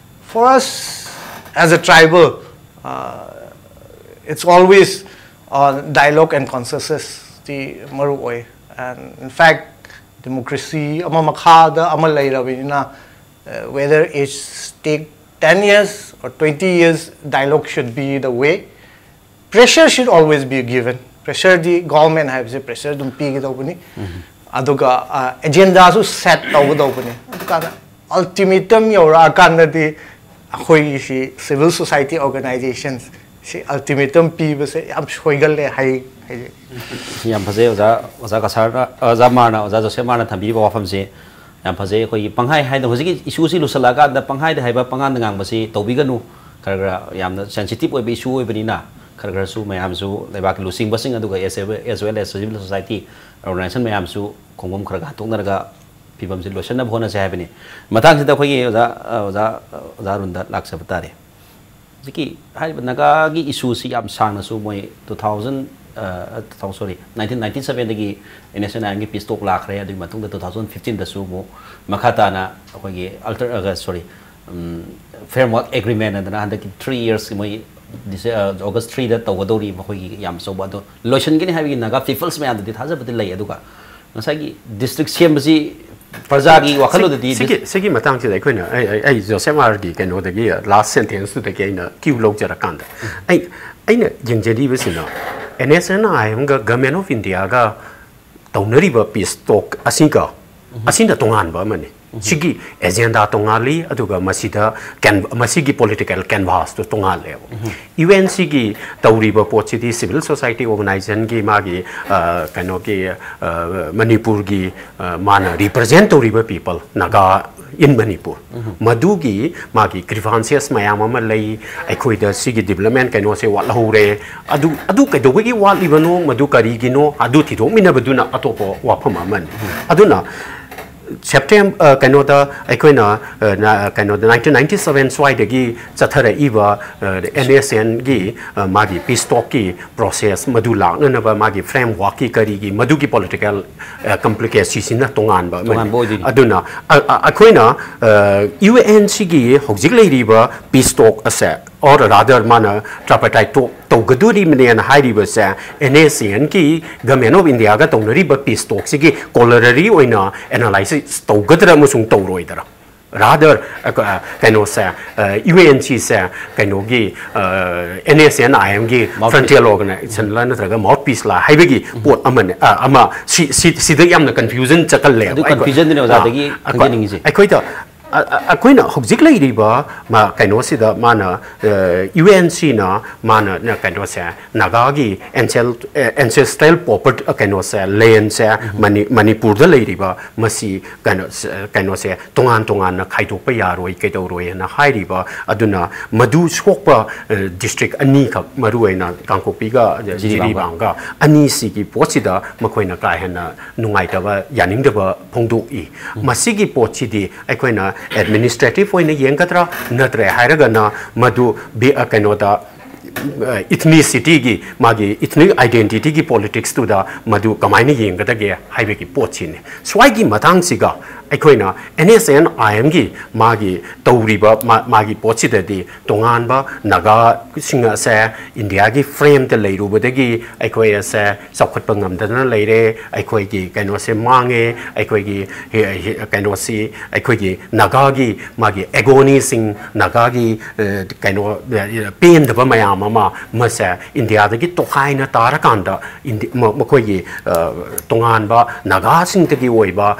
For us, as a tribal, uh, it's always, uh, dialogue and consensus T ꯃꯔꯨ ꯑꯣꯏ. And in fact, democracy ꯑꯃ ꯃꯈꯥꯗ ꯑꯃ ꯂꯩꯔꯕꯅꯤꯅ, uh, whether it's take ten years or twenty years, dialogue should be the way. Pressure should always be given. Pressure D, government ꯍꯥꯏꯕꯁꯦ pressure ꯑꯗꯨꯝ ꯄꯤꯒꯗꯧꯕꯅꯤ. ꯑꯗꯨꯒ, ꯑ, agenda ꯁꯨ set ꯇꯧꯒꯗꯧꯕꯅꯤ. ꯑꯗꯨꯀꯥꯟꯗ ultimatum ꯌꯧꯔꯛꯑꯀꯥꯟꯗꯗꯤ ꯑꯩꯈꯣꯏꯒꯤ ꯁꯤ civil society organizations ꯁꯤ ultimatum ꯄꯤꯕꯁꯦ ꯌꯥꯝ ꯁꯣꯏꯒꯜꯂꯦ ꯍꯥꯏ, ꯍꯥꯏꯖꯩ꯫ ꯌꯥꯝ ꯐꯖꯩ ꯑꯣꯖꯥ, ꯑꯣꯖꯥ ꯀꯁꯥꯔꯅ, ꯑꯣꯖꯥ ꯃꯥꯔꯅ, ꯑꯣꯖꯥ ꯖꯣꯁꯦꯐ ꯃꯥꯔꯅ ꯊꯝꯕꯤꯔꯤꯕ ꯋꯥꯐꯝꯁꯦ ꯌꯥꯝ ꯐꯖꯩ꯫ ꯑꯩꯈꯣꯏꯒꯤ ꯄꯪꯍꯥꯏ ꯍꯥꯏꯗ, ꯍꯧꯖꯤꯛꯀꯤ issue ꯁꯤ ꯂꯨꯁꯜꯂꯛꯑꯀꯥꯟꯗ ꯄꯪꯍꯥꯏꯗ ꯍꯥꯏꯕ, ꯄꯪꯉꯥꯡꯗ ꯉꯥꯡꯕꯁꯤ ꯇꯧꯕꯤꯒꯅꯨ꯫ ꯈꯔ ꯈꯔ ꯌꯥꯝꯅ sensitive ꯑꯣꯏꯕ issue ꯑꯣꯏꯕꯅꯤꯅ ꯈꯔ ꯈꯔꯁꯨ ꯃꯌꯥꯝꯁꯨ ꯂꯩꯕꯥꯛꯀꯤ ꯂꯨꯆꯤꯡꯕꯁꯤꯡ, ꯑꯗꯨꯒ as, as well as civil society organization ꯃꯌꯥꯝꯁꯨ ꯈꯣꯡꯐꯝ ꯈꯔ ꯈꯔ ꯍꯟꯗꯣꯛꯅꯔꯒ ꯐꯤꯕꯝꯁꯤ ꯂꯣꯏꯁꯤꯟꯅꯕ ꯍꯣꯠꯅꯁꯦ ꯍꯥꯏꯕꯅꯤ꯫ ꯃꯇꯥꯡꯁꯤꯗ ꯑꯩꯈꯣꯏꯒꯤ ꯑꯣꯖꯥ, ꯑꯣꯖꯥ, ꯑꯣꯖꯥ ꯑꯔꯨꯟꯗ ꯂꯥꯛꯆꯕ ꯇꯥꯔꯦ꯫ ꯍꯧꯖꯤꯛꯀꯤ ꯍꯥꯏꯔꯤꯕ ꯅꯥꯒꯥꯒꯤ issue ꯁꯤ ꯌꯥꯝ ꯁꯥꯡꯅꯁꯨ ꯃꯣꯏ two thousand, ꯑ, two thousand, sorry, nineteen ninety seven ꯗꯒꯤ N S N I M ꯒꯤ peace talk ꯂꯥꯛꯈ꯭ꯔꯦ꯫ ꯑꯗꯨꯒꯤ ꯃꯇꯨꯡꯗ two thousand fifteen ꯗꯁꯨ ꯑꯃꯨꯛ ꯃꯈꯥ ꯇꯥꯅ ꯑꯩꯈꯣꯏꯒꯤ alter, ꯑ, sorry, ꯎꯝ, framework agreement ꯍꯥꯏꯗꯅ ꯍꯟꯗꯛꯀꯤ three years ꯃꯣꯏ ꯗꯤꯁꯦ-, ꯑ, August three ꯗ ꯇꯧꯒꯗꯧꯔꯤ, ꯃꯈꯣꯏꯒꯤ ꯌꯥꯝ ꯑꯆꯧꯕ ꯑꯗꯣ ꯂꯣꯏꯁꯤꯟꯒꯅꯤ ꯍꯥꯏꯕꯒꯤ ꯅꯥꯒꯥ peoples ꯃꯌꯥꯝꯗꯗꯤ ꯊꯥꯖꯕꯗꯤ ꯂꯩ꯫ ꯑꯗꯨꯒ ꯉꯁꯥꯏꯒꯤ district ꯁꯦꯝꯕꯁꯤ ꯄ꯭ꯔꯖꯥꯒꯤ ꯋꯥꯈꯜꯂꯣꯟꯗꯗꯤ ꯁꯤꯒꯤ, ꯁꯤꯒꯤ ꯃꯇꯥꯡꯁꯤꯗ ꯑꯩꯈꯣꯏꯅ, ꯑꯩ, ꯑꯩ, ꯑꯩ ꯖꯣꯁꯦꯐ ꯃꯥꯔꯒꯤ ꯀꯩꯅꯣꯗꯒꯤ last sentence ꯇꯨꯗꯒꯤ ꯑꯩꯅ cue ꯂꯧꯖꯔꯀꯥꯟꯗ, ꯑꯩ, ꯑꯩꯅ ꯌꯦꯡꯖꯔꯤꯕꯁꯤꯅ N S N I M ꯒ Government of India ꯒ ꯇꯧꯅꯔꯤꯕ peace talk ꯑꯁꯤꯒ, ꯑꯁꯤꯅ ꯇꯣꯉꯥꯟꯕ ꯑꯃꯅꯤ꯫ ꯁꯤꯒꯤ agenda ꯇꯣꯉꯥꯜꯂꯤ, ꯑꯗꯨꯒ ꯃꯁꯤꯗ can-, ꯃꯁꯤꯒꯤ political canvas ꯇꯨ ꯇꯣꯉꯥꯜꯂꯦꯕ꯫ U N ꯁꯤꯒꯤ ꯇꯧꯔꯤꯕ ꯄꯣꯠꯁꯤꯗꯤ civil society organization ꯒꯤ ꯃꯥꯒꯤ, ꯑ, ꯀꯩꯅꯣꯒꯤ, ꯑ, ꯃꯅꯤꯄꯨꯔꯒꯤ, ꯑ, ꯃꯥꯅ represent ꯇꯧꯔꯤꯕ people, Naga in Manipur, ꯃꯗꯨꯒꯤ ꯃꯥꯒꯤ grievances ꯃꯌꯥꯝ ꯑꯃ ꯂꯩ꯫ ꯑꯩꯈꯣꯏꯗ ꯁꯤꯒꯤ development ꯀꯩꯅꯣꯁꯦ ꯋꯥꯠꯍꯧꯔꯦ, ꯑꯗꯨ, ꯑꯗꯨ ꯀꯩꯗꯧꯕꯒꯤ ꯋꯥꯠꯂꯤꯕꯅꯣ, ꯃꯗꯨ ꯀꯔꯤꯒꯤꯅꯣ, ꯑꯗꯨ ꯊꯤꯗꯣꯛꯃꯤꯟꯅꯕꯗꯨꯅ ꯑꯇꯣꯞꯄ ꯋꯥꯐꯝ ꯑꯃꯅꯤ꯫ ꯑꯗꯨꯅ ꯁꯦꯞꯇꯦꯝ ꯑ, ꯀꯩꯅꯣꯗ ꯑꯩꯈꯣꯏꯅ ꯑ, ꯅ- ꯀꯩꯅꯣꯗ ꯅꯥꯏꯟꯇꯤꯟ ꯅꯥꯏꯟꯇꯤ ꯁꯚꯦꯟ ꯁ꯭ꯋꯥꯏꯗꯒꯤ ꯆꯠꯊꯔꯛꯏꯕ ꯑꯦꯟ ꯑꯦꯁ ꯑꯦꯟꯒꯤ ꯃꯥꯒꯤ ꯄꯤꯁ ꯇꯣꯛꯀꯤ ꯄ꯭ꯔꯣꯁꯦꯁ ꯃꯗꯨ ꯂꯥꯛꯅꯅꯕ ꯃꯥꯒꯤ ꯐ꯭ꯔꯦꯝꯋꯥꯔꯛꯀꯤ ꯀꯔꯤꯒꯤ ꯃꯗꯨꯒꯤ ꯄꯣꯂꯤꯇꯤꯀꯦꯜ ꯀꯝꯄ꯭ꯂꯤꯀꯦꯁꯤꯁꯤꯅ ꯇꯣꯉꯥꯟꯕ ꯑꯃꯅꯤ꯫ ꯇꯣꯉꯥꯟꯕ ꯑꯣꯏꯗꯣꯏꯅꯤ꯫ ꯑꯗꯨꯅ ꯑ- ꯑ- ꯑꯩꯈꯣꯏꯅ ꯌꯨ ꯑꯦꯟ ꯁꯤꯒꯤ ꯍꯧꯖꯤꯛ ꯂꯩꯔꯤꯕ ꯄꯤꯁ ꯇꯣꯛ ꯑꯁꯦ ꯑꯣꯔ ꯔꯥꯗꯔ ꯃꯥꯅ ꯇ꯭ꯔꯥꯄꯇꯥꯏ ꯇꯣꯛ ꯇꯧꯒꯗꯣꯔꯤꯕꯅꯦꯅ ꯍꯥꯏꯔꯤꯕꯁꯦ ꯑꯦꯟ ꯑꯦꯁ ꯑꯦꯟꯒꯤ ꯒꯃꯦꯟ ꯑꯣꯐ ꯏꯟꯗꯤꯌꯥꯒ ꯇꯧꯅꯔꯤꯕ ꯄꯤꯁ ꯇꯣꯛꯁꯤꯒꯤ ꯀꯣꯂꯔꯔꯤ ꯑꯣꯏꯅ ꯑꯦꯅꯥꯂꯥꯏꯁꯤꯁ ꯇꯧꯒꯗ꯭ꯔꯥ ꯑꯃꯁꯨꯡ ꯇꯧꯔꯣꯏꯗ꯭ꯔꯥ? ꯔꯥꯗꯔ ꯀꯩꯅꯣꯁꯦ ꯌꯨ ꯑꯦꯟ ꯁꯤꯁꯦ ꯀꯩꯅꯣꯒꯤ ꯑꯦꯟ ꯑꯦꯁ ꯑꯦꯟ ꯑꯥꯏ ꯑꯦꯝꯒꯤ ꯐ꯭ꯔꯟꯇꯤꯌꯔ ꯑꯣꯔꯒꯅꯥꯏꯖꯦꯁꯟꯂ ꯅꯠꯇ꯭ꯔꯒ ꯃꯥꯎꯠ ꯄꯤꯁꯂ ꯍꯥꯏꯕꯒꯤ ꯄꯣꯠ ꯑꯃꯅꯦ ꯑ, ꯑꯃ ꯁꯤ- ꯁꯤ- ꯁꯤꯗ ꯌꯥꯝꯅ ꯀꯟꯐ꯭ꯌꯨꯖꯟ ꯆꯠꯀꯜꯂꯦ꯫ ꯑꯗꯨ ꯑꯩꯈꯣꯏ- confusionꯗꯨꯅꯦ ꯑꯣꯖꯥꯗꯒꯤ ꯑ, ꯑꯩꯈꯣꯏ- ꯈꯪꯖꯅꯤꯡꯉꯤꯁꯦ꯫ ꯑꯩꯈꯣꯏꯗ ꯑ- ꯑ- ꯑꯩꯈꯣꯏꯅ ꯍꯧꯖꯤꯛ ꯂꯩꯔꯤꯕ ꯃ- ꯀꯩꯅꯣꯁꯤꯗ ꯃꯥꯅ ꯌꯨ ꯑꯦꯟ ꯁꯤꯅ ꯃꯥꯅ ꯅ- ꯀꯩꯅꯣꯁꯦ ꯅꯥꯒꯥꯒꯤ ꯑꯦꯟꯁꯦꯜ ꯑꯦꯟꯁꯦꯁꯇ꯭ꯔꯦꯜ ꯄ꯭ꯔꯣꯄꯔꯇꯤ ꯀꯩꯅꯣꯁꯦ ꯂꯦꯟꯁꯦ ꯃꯅꯤ- ꯃꯅꯤꯄꯨꯔꯗ ꯂꯩꯔꯤꯕ ꯃꯁꯤ ꯀꯩꯅꯣ ꯀꯩꯅꯣꯁꯦ ꯇꯣꯉꯥꯟ ꯇꯣꯉꯥꯟꯅ ꯈꯥꯏꯗꯣꯛꯄ ꯌꯥꯔꯣꯏ ꯀꯩꯗꯧꯔꯣꯏ ꯍꯥꯏꯅ ꯍꯥꯏꯔꯤꯕ꯫ ꯑꯗꯨꯅ ꯃꯗꯨ ꯁꯣꯛꯄ ꯗꯤꯁꯇ꯭ꯔꯤꯛ ꯑꯅꯤꯈꯛ ꯃꯔꯨꯑꯣꯏꯅ ꯀꯥꯡꯄꯣꯛꯄꯤꯒ ꯖꯤꯔꯤꯕꯥꯝꯒ꯫ ꯖꯤꯔꯤꯕꯥꯝꯒ ꯑꯅꯤꯁꯤꯒꯤ ꯄꯣꯠꯁꯤꯗ ꯃꯈꯣꯏꯅ ꯀꯥ ꯍꯦꯟꯅ ꯅꯨꯡꯉꯥꯏꯇꯕ ꯌꯥꯅꯤꯡꯗꯕ ꯐꯣꯡꯗꯣꯛꯏ꯫ ꯃꯁꯤꯒꯤ ꯄꯣꯠꯁꯤꯗꯤ ꯑꯩꯈꯣꯏꯅ ꯑꯦꯗꯃꯤꯅꯤꯁꯇ꯭ꯔꯦꯇꯤꯚ ꯑꯣꯏꯅ ꯌꯦꯡꯒꯗ꯭ꯔꯥ ꯅꯠꯇ꯭ꯔꯦ ꯍꯥꯏꯔꯒꯅ ꯃꯗꯨ ꯕꯤ- ꯑ, ꯀꯩꯅꯣꯗ ꯏꯊꯅꯤꯁꯤꯇꯤꯒꯤ ꯃꯥꯒꯤ ꯏꯊꯅꯤꯛ ꯑꯥꯏꯗꯦꯟꯇꯤꯇꯤꯒꯤ ꯄꯣꯂꯤꯇꯤꯛꯁꯇꯨꯗ ꯃꯗꯨ ꯀꯃꯥꯏꯅ ꯌꯦꯡꯒꯗꯒꯦ ꯍꯥꯏꯕꯒꯤ ꯄꯣꯠꯁꯤꯅꯤ꯫ ꯁ꯭ꯋꯥꯏꯒꯤ ꯃꯇꯥꯡꯁꯤꯒ ꯑꯩꯈꯣꯏꯅ ꯑꯦꯟ ꯑꯦꯁ ꯑꯦꯟ ꯑꯥꯏ ꯑꯦꯝꯒꯤ ꯃꯥꯒꯤ ꯇꯧꯔꯤꯕ ꯃꯥ- ꯃꯥꯒꯤ ꯄꯣꯠꯁꯤꯗꯗꯤ ꯇꯣꯉꯥꯟꯕ ꯅꯥꯒꯥꯁꯤꯡ ꯑꯁꯦ ꯏꯟꯗꯤꯌꯥꯒꯤ ꯐ꯭ꯔꯦꯝꯗ ꯂꯩꯔꯨꯕꯗꯒꯤ ꯑꯩꯈꯣꯏ ꯑꯁꯦ ꯆꯥꯎꯈꯠꯄ ꯉꯝꯗꯗꯅ ꯂꯩꯔꯦ꯫ ꯑꯩꯈꯣꯏꯒꯤ ꯀꯩꯅꯣꯁꯦ ꯃꯥꯡꯉꯦ꯫ ꯑꯩꯈꯣꯏꯒꯤ ꯍꯤ- ꯍꯤ- ꯀꯩꯅꯣꯁꯤ ꯑꯩꯈꯣꯏꯒꯤ ꯅꯥꯒꯥꯒꯤ ꯃꯥꯒꯤ ꯑꯦꯒꯣꯅꯤꯁꯤꯡ ꯅꯥꯒꯥꯒꯤ ꯑ, ꯀꯩꯅꯣ ꯑ, ꯄꯦꯟꯗꯕ ꯃꯌꯥꯝ ꯑꯃ ꯃꯁꯦ ꯏꯟꯗꯤꯌꯥꯗꯒꯤ ꯇꯣꯈꯥꯏꯅ ꯇꯥꯔꯀꯥꯟꯗ ꯏꯟꯗꯤ- ꯃ- ꯃꯈꯣꯏꯒꯤ ꯑ, ꯇꯣꯉꯥꯟꯕ ꯅꯥꯒꯥꯁꯤꯡꯗꯒꯤ ꯑꯣꯏꯕ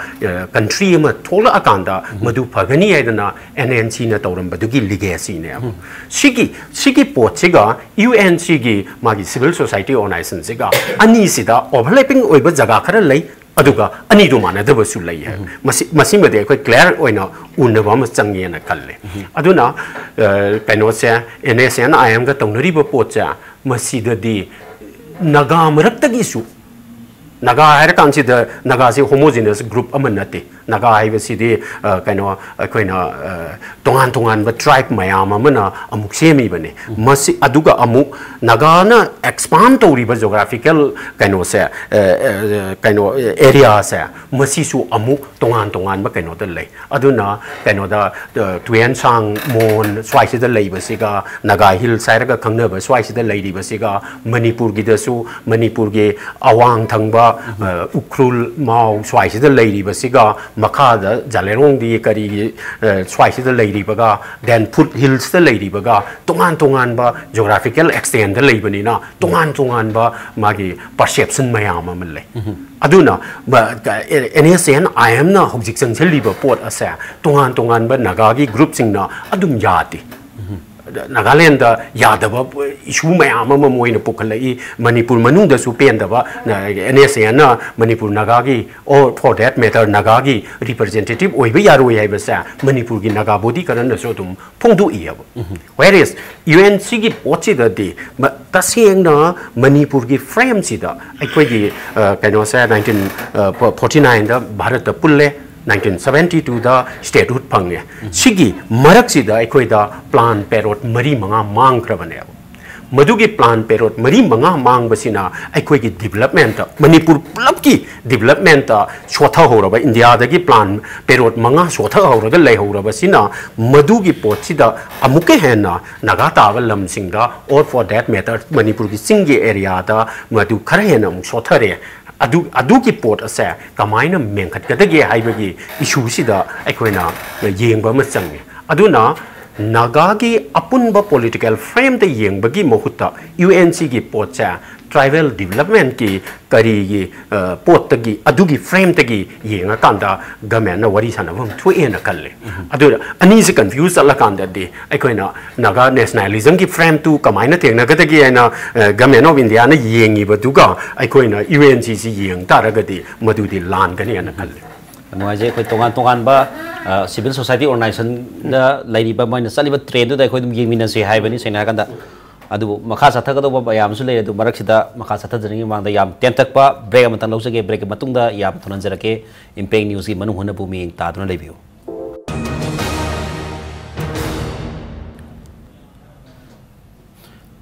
ꯀꯟꯇ꯭ꯔꯤ ꯑꯃ ꯊꯣꯛꯂꯛꯑꯀꯥꯟꯗ ꯃꯗꯨ ꯐꯒꯅꯤ ꯍꯥꯏꯗꯅ ꯑꯦꯟ ꯑꯦꯟ ꯁꯤꯅ ꯇꯧꯔꯝꯕꯗꯨꯒꯤ ꯂꯤꯒꯦꯁꯤꯅꯦꯕ꯫ ꯁꯤꯒꯤ ꯁꯤꯒꯤ ꯄꯣꯠꯁꯤꯒ ꯌꯨ ꯑꯦꯟ ꯁꯤꯒꯤ ꯃꯥꯒꯤ ꯁꯤꯚꯤꯜ ꯁꯣꯁꯥꯏꯇꯤ ꯑꯣꯔꯒꯅꯥꯏꯖꯦꯁꯟꯁꯤꯒ ꯑꯅꯤꯁꯤꯗ ꯑꯣꯚꯔꯂꯦꯄꯤꯡ ꯑꯣꯏꯕ ꯖꯒꯥ ꯈꯔ ꯂꯩ꯫ ꯑꯗꯨꯒ ꯑꯅꯤꯗꯨ ꯃꯥꯟꯅꯗꯕꯁꯨ ꯂꯩ ꯍꯥꯏꯕ꯫ ꯃꯁꯤ ꯃꯁꯤꯃꯗꯤ ꯑꯩꯈꯣꯏ ꯀ꯭ꯂꯤꯌꯥꯔ ꯑꯣꯏꯅ ꯎꯅꯕ ꯑꯃ ꯆꯪꯉꯦꯅ ꯈꯜꯂꯦ꯫ ꯑꯗꯨꯅ ꯑ, ꯀꯩꯅꯣꯁꯦ ꯑꯦꯟ ꯑꯦꯁ ꯑꯦꯟ ꯑꯥꯏ ꯑꯦꯝꯒ ꯇꯧꯅꯔꯤꯕ ꯄꯣꯠꯁꯦ ꯃꯁꯤꯗꯗꯤ ꯅꯥꯒꯥ ꯃꯔꯛꯇꯒꯤꯁꯨ ꯅꯥꯒꯥ ꯍꯥꯏꯔꯀꯥꯟꯁꯤꯗ ꯅꯥꯒꯥꯁꯤ homogeneous group ꯑꯃ ꯅꯠꯇꯦ꯫ ꯅꯥꯒꯥ ꯍꯥꯏꯕꯁꯤꯗꯤ ꯑ, ꯀꯩꯅꯣ, ꯑꯩꯈꯣꯏꯅ ꯑ, ꯇꯣꯉꯥꯟ ꯇꯣꯉꯥꯟꯕ tribe ꯃꯌꯥꯝ ꯑꯃꯅ ꯑꯃꯨꯛ ꯁꯦꯝꯃꯤꯕꯅꯤ꯫ ꯃꯁꯤ ꯑꯗꯨꯒ ꯑꯃꯨꯛ ꯅꯥꯒꯥꯅ expand ꯇꯧꯔꯤꯕ geographical ꯀꯩꯅꯣꯁꯦ, ꯑ, ꯑ, ꯀꯩꯅꯣ, areaꯁꯦ, ꯃꯁꯤꯁꯨ ꯑꯃꯨꯛ ꯇꯣꯉꯥꯟ ꯇꯣꯉꯥꯟꯕ ꯀꯩꯅꯣꯗ ꯂꯩ꯫ ꯑꯗꯨꯅ ꯀꯩꯅꯣꯗ, ꯑ, ꯇꯨꯌꯦꯟꯁꯥꯡ, ꯃꯣꯟ ꯁ꯭ꯋꯥꯏꯁꯤꯗ ꯂꯩꯕꯁꯤꯒ, ꯅꯥꯒꯥ ꯍꯤꯜꯁ ꯍꯥꯏꯔꯒ ꯈꯪꯅꯕ ꯁ꯭ꯋꯥꯏꯁꯤꯗ ꯂꯩꯔꯤꯕꯁꯤꯒ, ꯃꯅꯤꯄꯨꯔꯒꯤꯗꯁꯨ, ꯃꯅꯤꯄꯨꯔꯒꯤ ꯑꯋꯥꯡ ꯊꯪꯕ, ꯑ, ꯎꯈ꯭ꯔꯨꯜ, ꯃꯥꯎ ꯁ꯭ꯋꯥꯏꯁꯤꯗ ꯂꯩꯔꯤꯕꯁꯤꯒ, ꯃꯈꯥꯗ ꯖꯂꯦꯔꯣꯡꯗꯤ ꯀꯔꯤꯒꯤ, ꯑ, ꯁ꯭ꯋꯥꯏꯁꯤꯗ ꯂꯩꯔꯤꯕꯒ, then foot hillsꯇ ꯂꯩꯔꯤꯕꯒ, ꯇꯣꯉꯥꯟ ꯇꯣꯉꯥꯟꯕ geographical extentꯗ ꯂꯩꯕꯅꯤꯅ, ꯇꯣꯉꯥꯟ ꯇꯣꯉꯥꯟꯕ ꯃꯥꯒꯤ perception ꯃꯌꯥꯝ ꯑꯃ ꯂꯩ꯫ ꯑꯗꯨꯅ ꯃ-, ꯀ-, NSCN-IMꯅ ꯍꯧꯖꯤꯛ ꯆꯪꯁꯤꯜꯂꯤꯕ ꯄꯣꯠ ꯑꯁꯦ ꯇꯣꯉꯥꯟ ꯇꯣꯉꯥꯟꯕ ꯅꯥꯒꯥꯒꯤ groupꯁꯤꯡꯅ ꯑꯗꯨꯝ ꯌꯥꯗꯦ꯫ ꯅꯥꯒꯥꯂꯦꯟꯗ ꯌꯥꯗꯕ issue ꯃꯌꯥꯝ ꯑꯃ ꯃꯣꯏꯅ ꯄꯨꯈꯠꯂꯛꯏ, ꯃꯅꯤꯄꯨꯔ ꯃꯅꯨꯡꯗꯁꯨ ꯄꯦꯟꯗꯕ, ꯅ-, NSCNꯅ Manipur ꯅꯥꯒꯥꯒꯤ, or for that matter, ꯅꯥꯒꯥꯒꯤ representative ꯑꯣꯏꯕ ꯌꯥꯔꯣꯏ ꯍꯥꯏꯕꯁꯦ ꯃꯅꯤꯄꯨꯔꯒꯤ ꯅꯥꯒꯥ body ꯈꯔꯅꯁꯨ ꯑꯗꯨꯝ ꯐꯣꯡꯗꯣꯛꯏꯑꯕ꯫ Whereas UNCꯒꯤ ꯄꯣꯠꯁꯤꯗꯗꯤ ꯃ-, ꯇꯁꯦꯡꯅ ꯃꯅꯤꯄꯨꯔꯒꯤ frameꯁꯤꯗ ꯑꯩꯈꯣꯏꯒꯤ, ꯑ, ꯀꯩꯅꯣꯁꯦ nineteen forty nineꯗ ꯚꯥꯔꯠꯇ ꯄꯨꯜꯂꯦ, nineteen seventy twoꯗ statehood ꯐꯪꯉꯦ꯫ ꯁꯤꯒꯤ ꯃꯔꯛꯁꯤꯗ ꯑꯩꯈꯣꯏꯗ plan parrot ꯃꯔꯤ ꯃꯉꯥ ꯃꯥꯡꯈ꯭ꯔꯕꯅꯦꯕ꯫ ꯃꯗꯨꯒꯤ plan parrot ꯃꯔꯤ ꯃꯉꯥ ꯃꯥꯡꯕꯁꯤꯅ ꯑꯩꯈꯣꯏꯒꯤ developmentꯇ, ꯃꯅꯤꯄꯨꯔ ꯄꯨꯂꯞꯀꯤ developmentꯇ ꯁꯣꯊꯍꯧꯔꯕ, ꯏꯟꯗꯤꯌꯥꯗꯒꯤ plan parrot ꯃꯉꯥ ꯁꯣꯊꯍꯧꯔꯒ ꯂꯩꯍꯧꯔꯕꯁꯤꯅ ꯃꯗꯨꯒꯤ ꯄꯣꯠꯁꯤꯗ ꯑꯃꯨꯛꯀ ꯍꯦꯟꯅ ꯅꯥꯒꯥ ꯇꯥꯕ ꯂꯝꯁꯤꯡꯗ, or for that matter, ꯃꯅꯤꯄꯨꯔꯒꯤ ꯆꯤꯡꯒꯤ areaꯗ ꯃꯗꯨ ꯈꯔ ꯍꯦꯟꯅ ꯑꯃꯨꯛ ꯁꯣꯊꯔꯦ꯫ ꯑꯗꯨ, ꯑꯗꯨꯒꯤ ꯄꯣꯠ ꯑꯁꯦ ꯀꯃꯥꯏꯅ ꯃꯦꯟꯈꯠꯀꯗꯒꯦ ꯍꯥꯏꯕꯒꯤ issueꯁꯤꯗ ꯑꯩꯈꯣꯏꯅ ꯌꯦꯡꯕ ꯑꯃ ꯆꯪꯉꯤ꯫ ꯑꯗꯨꯅ ꯅꯥꯒꯥꯒꯤ ꯑꯄꯨꯟꯕ political frameꯗ ꯌꯦꯡꯕꯒꯤ ꯃꯍꯨꯠꯇ UNCꯒꯤ ꯄꯣꯠꯁꯦ tribal developmentꯀꯤ ꯀꯔꯤꯒꯤ, ꯑ, ꯄꯣꯠꯇꯒꯤ, ꯑꯗꯨꯒꯤ frameꯗꯒꯤ ꯌꯦꯡꯉꯀꯥꯟꯗ governmentꯅ ꯋꯥꯔꯤ ꯁꯥꯟꯅꯐꯝ ꯊꯣꯛꯑꯦꯅ ꯈꯜꯂꯦ꯫ ꯑꯗꯨꯅ ꯑꯅꯤꯁꯤ confuse ꯆꯠꯂꯀꯥꯟꯗꯗꯤ ꯑꯩꯈꯣꯏꯅ ꯅꯥꯒꯥ nationalismꯒꯤ frameꯇꯨ ꯀꯃꯥꯏꯅ ꯊꯦꯡꯅꯒꯗꯒꯦ ꯍꯥꯏꯅ, ꯑ, Government of Indiaꯅ ꯌꯦꯡꯉꯤꯕꯗꯨꯒ ꯑꯩꯈꯣꯏꯅ UNCꯁꯤ ꯌꯦꯡ ꯇꯥꯔꯒꯗꯤ ꯃꯗꯨꯗꯤ ꯂꯥꯟꯒꯅꯤ ꯍꯥꯏꯅ ꯈꯜꯂꯤ꯫ ꯅꯨꯡꯉꯥꯏꯖꯩ꯫ ꯑꯩꯈꯣꯏ ꯇꯣꯉꯥꯟ ꯇꯣꯉꯥꯟꯕ, ꯑ, civil society organizationꯗ ꯂꯩꯔꯤꯕ ꯃꯣꯏꯅ ꯆꯠꯂꯤꯕ trendꯗꯨꯗ ꯑꯩꯈꯣꯏ ꯑꯗꯨꯝ ꯌꯦꯡꯃꯤꯟꯅꯁꯤ ꯍꯥꯏꯕꯅꯤ꯫ ꯁꯦꯡꯅ ꯍꯥꯏꯔꯀꯥꯟꯗ ꯑꯗꯨꯕꯨ ꯃꯈꯥ ꯆꯠꯊꯒꯗꯧꯕ ꯃꯌꯥꯝꯁꯨ ꯂꯩꯔꯦ꯫ ꯑꯗꯨ ꯃꯔꯛꯁꯤꯗ ꯃꯈꯥ ꯆꯠꯊꯗ꯭ꯔꯤꯉꯩ ꯃꯃꯥꯡꯗ ꯌꯥꯝ ꯇꯦꯟꯇꯛꯄ break ꯑꯃꯇꯪ ꯂꯧꯖꯒꯦ꯫ Breakꯀꯤ ꯃꯇꯨꯡꯗ ꯌꯥꯝ ꯊꯨꯅ ꯍꯟꯖꯔꯛꯀꯦ꯫ Impact Newsꯀꯤ ꯃꯅꯨꯡ ꯍꯨꯠꯅꯕꯨ ꯃꯤꯠꯌꯦꯡ ꯇꯥꯗꯨꯅ ꯂꯩꯕꯤꯌꯨ꯫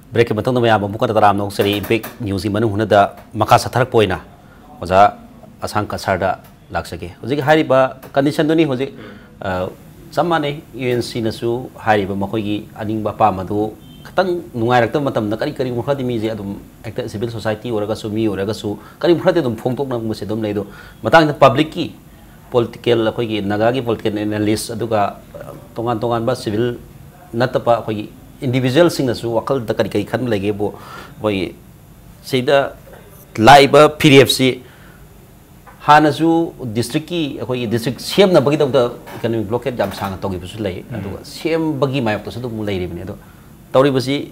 Breakꯀꯤ ꯃꯇꯨꯡꯗ ꯃꯌꯥꯝ ꯑꯃꯨꯛꯀ ꯇꯔꯥꯝꯅ ꯑꯣꯛꯆꯔꯤ꯫ Impact Newsꯀꯤ ꯃꯅꯨꯡ ꯍꯨꯠꯅꯗ ꯃꯈꯥ ꯆꯠꯊꯔꯛꯄ ꯑꯣꯏꯅ ꯑꯣꯖꯥ ꯑꯁꯥꯡꯀ ꯁꯥꯔꯗ ꯂꯥꯛꯆꯒꯦ꯫ ꯍꯧꯖꯤꯛ ꯍꯥꯏꯔꯤꯕ conditionꯗꯨꯅꯤ ꯍꯧꯖꯤꯛ, ꯑ, ꯆꯞ ꯃꯥꯟꯅꯩ꯫ UNCꯅꯁꯨ ꯍꯥꯏꯔꯤꯕ ꯃꯈꯣꯏꯒꯤ ꯑꯅꯤꯡꯕ ꯑꯄꯥꯝꯕꯗꯨ ꯈꯤꯇꯪ ꯅꯨꯡꯉꯥꯏꯔꯛꯇꯕ ꯃꯇꯝꯗ ꯀꯔꯤ ꯀꯔꯤꯒꯨꯝꯕ ꯈꯔꯗꯤ ꯃꯤꯁꯦ ꯑꯗꯨꯝ ꯍꯦꯛꯇ civil society ꯑꯣꯏꯔꯒꯁꯨ, ꯃꯤ ꯑꯣꯏꯔꯒꯁꯨ ꯀꯔꯤꯒꯨꯝꯕ ꯈꯔꯗꯤ ꯑꯗꯨꯝ ꯐꯣꯡꯗꯣꯛꯅꯕꯁꯦ ꯑꯗꯨꯝ ꯂꯩ꯫ ꯑꯗꯣ ꯃꯇꯥꯡꯁꯤꯗ publicꯀꯤ political, ꯑꯩꯈꯣꯏꯒꯤ ꯅꯥꯒꯥꯒꯤ political analyst, ꯑꯗꯨꯒ, ꯑ, ꯇꯣꯉꯥꯟ ꯇꯣꯉꯥꯟꯕ civil ꯅꯠꯇꯕ ꯑꯩꯈꯣꯏꯒꯤ individualꯁꯤꯡꯅꯁꯨ ꯋꯥꯈꯜꯗ ꯀꯔꯤ ꯀꯔꯤ ꯈꯟꯕ ꯂꯩꯒꯦꯕꯨ, ꯑꯩꯈꯣꯏꯒꯤ ꯁꯤꯗ ꯂꯥꯛꯏꯕ ꯐꯤꯔꯦꯞꯁꯤ ꯍꯥꯟꯅꯁꯨ districtꯀꯤ, ꯑꯩꯈꯣꯏꯒꯤ district ꯁꯦꯝꯅꯕꯒꯤꯗꯃꯛꯇ economic blockade ꯌꯥꯝ ꯁꯥꯡꯅ ꯇꯧꯈꯤꯕꯁꯨ ꯂꯩ꯫ ꯎꯝ꯫ ꯑꯗꯨꯒ ꯁꯦꯝꯕꯒꯤ ꯃꯥꯌꯣꯛꯇꯁꯨ ꯑꯗꯨꯝ ꯂꯩꯔꯤꯕꯅꯤ꯫ ꯑꯗꯣ ꯇꯧꯔꯤꯕꯁꯤ,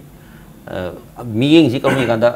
ꯑ, ꯃꯤꯠꯌꯦꯡꯁꯤ ꯀꯔꯝ ꯍꯥꯏ ꯀꯥꯟꯗ,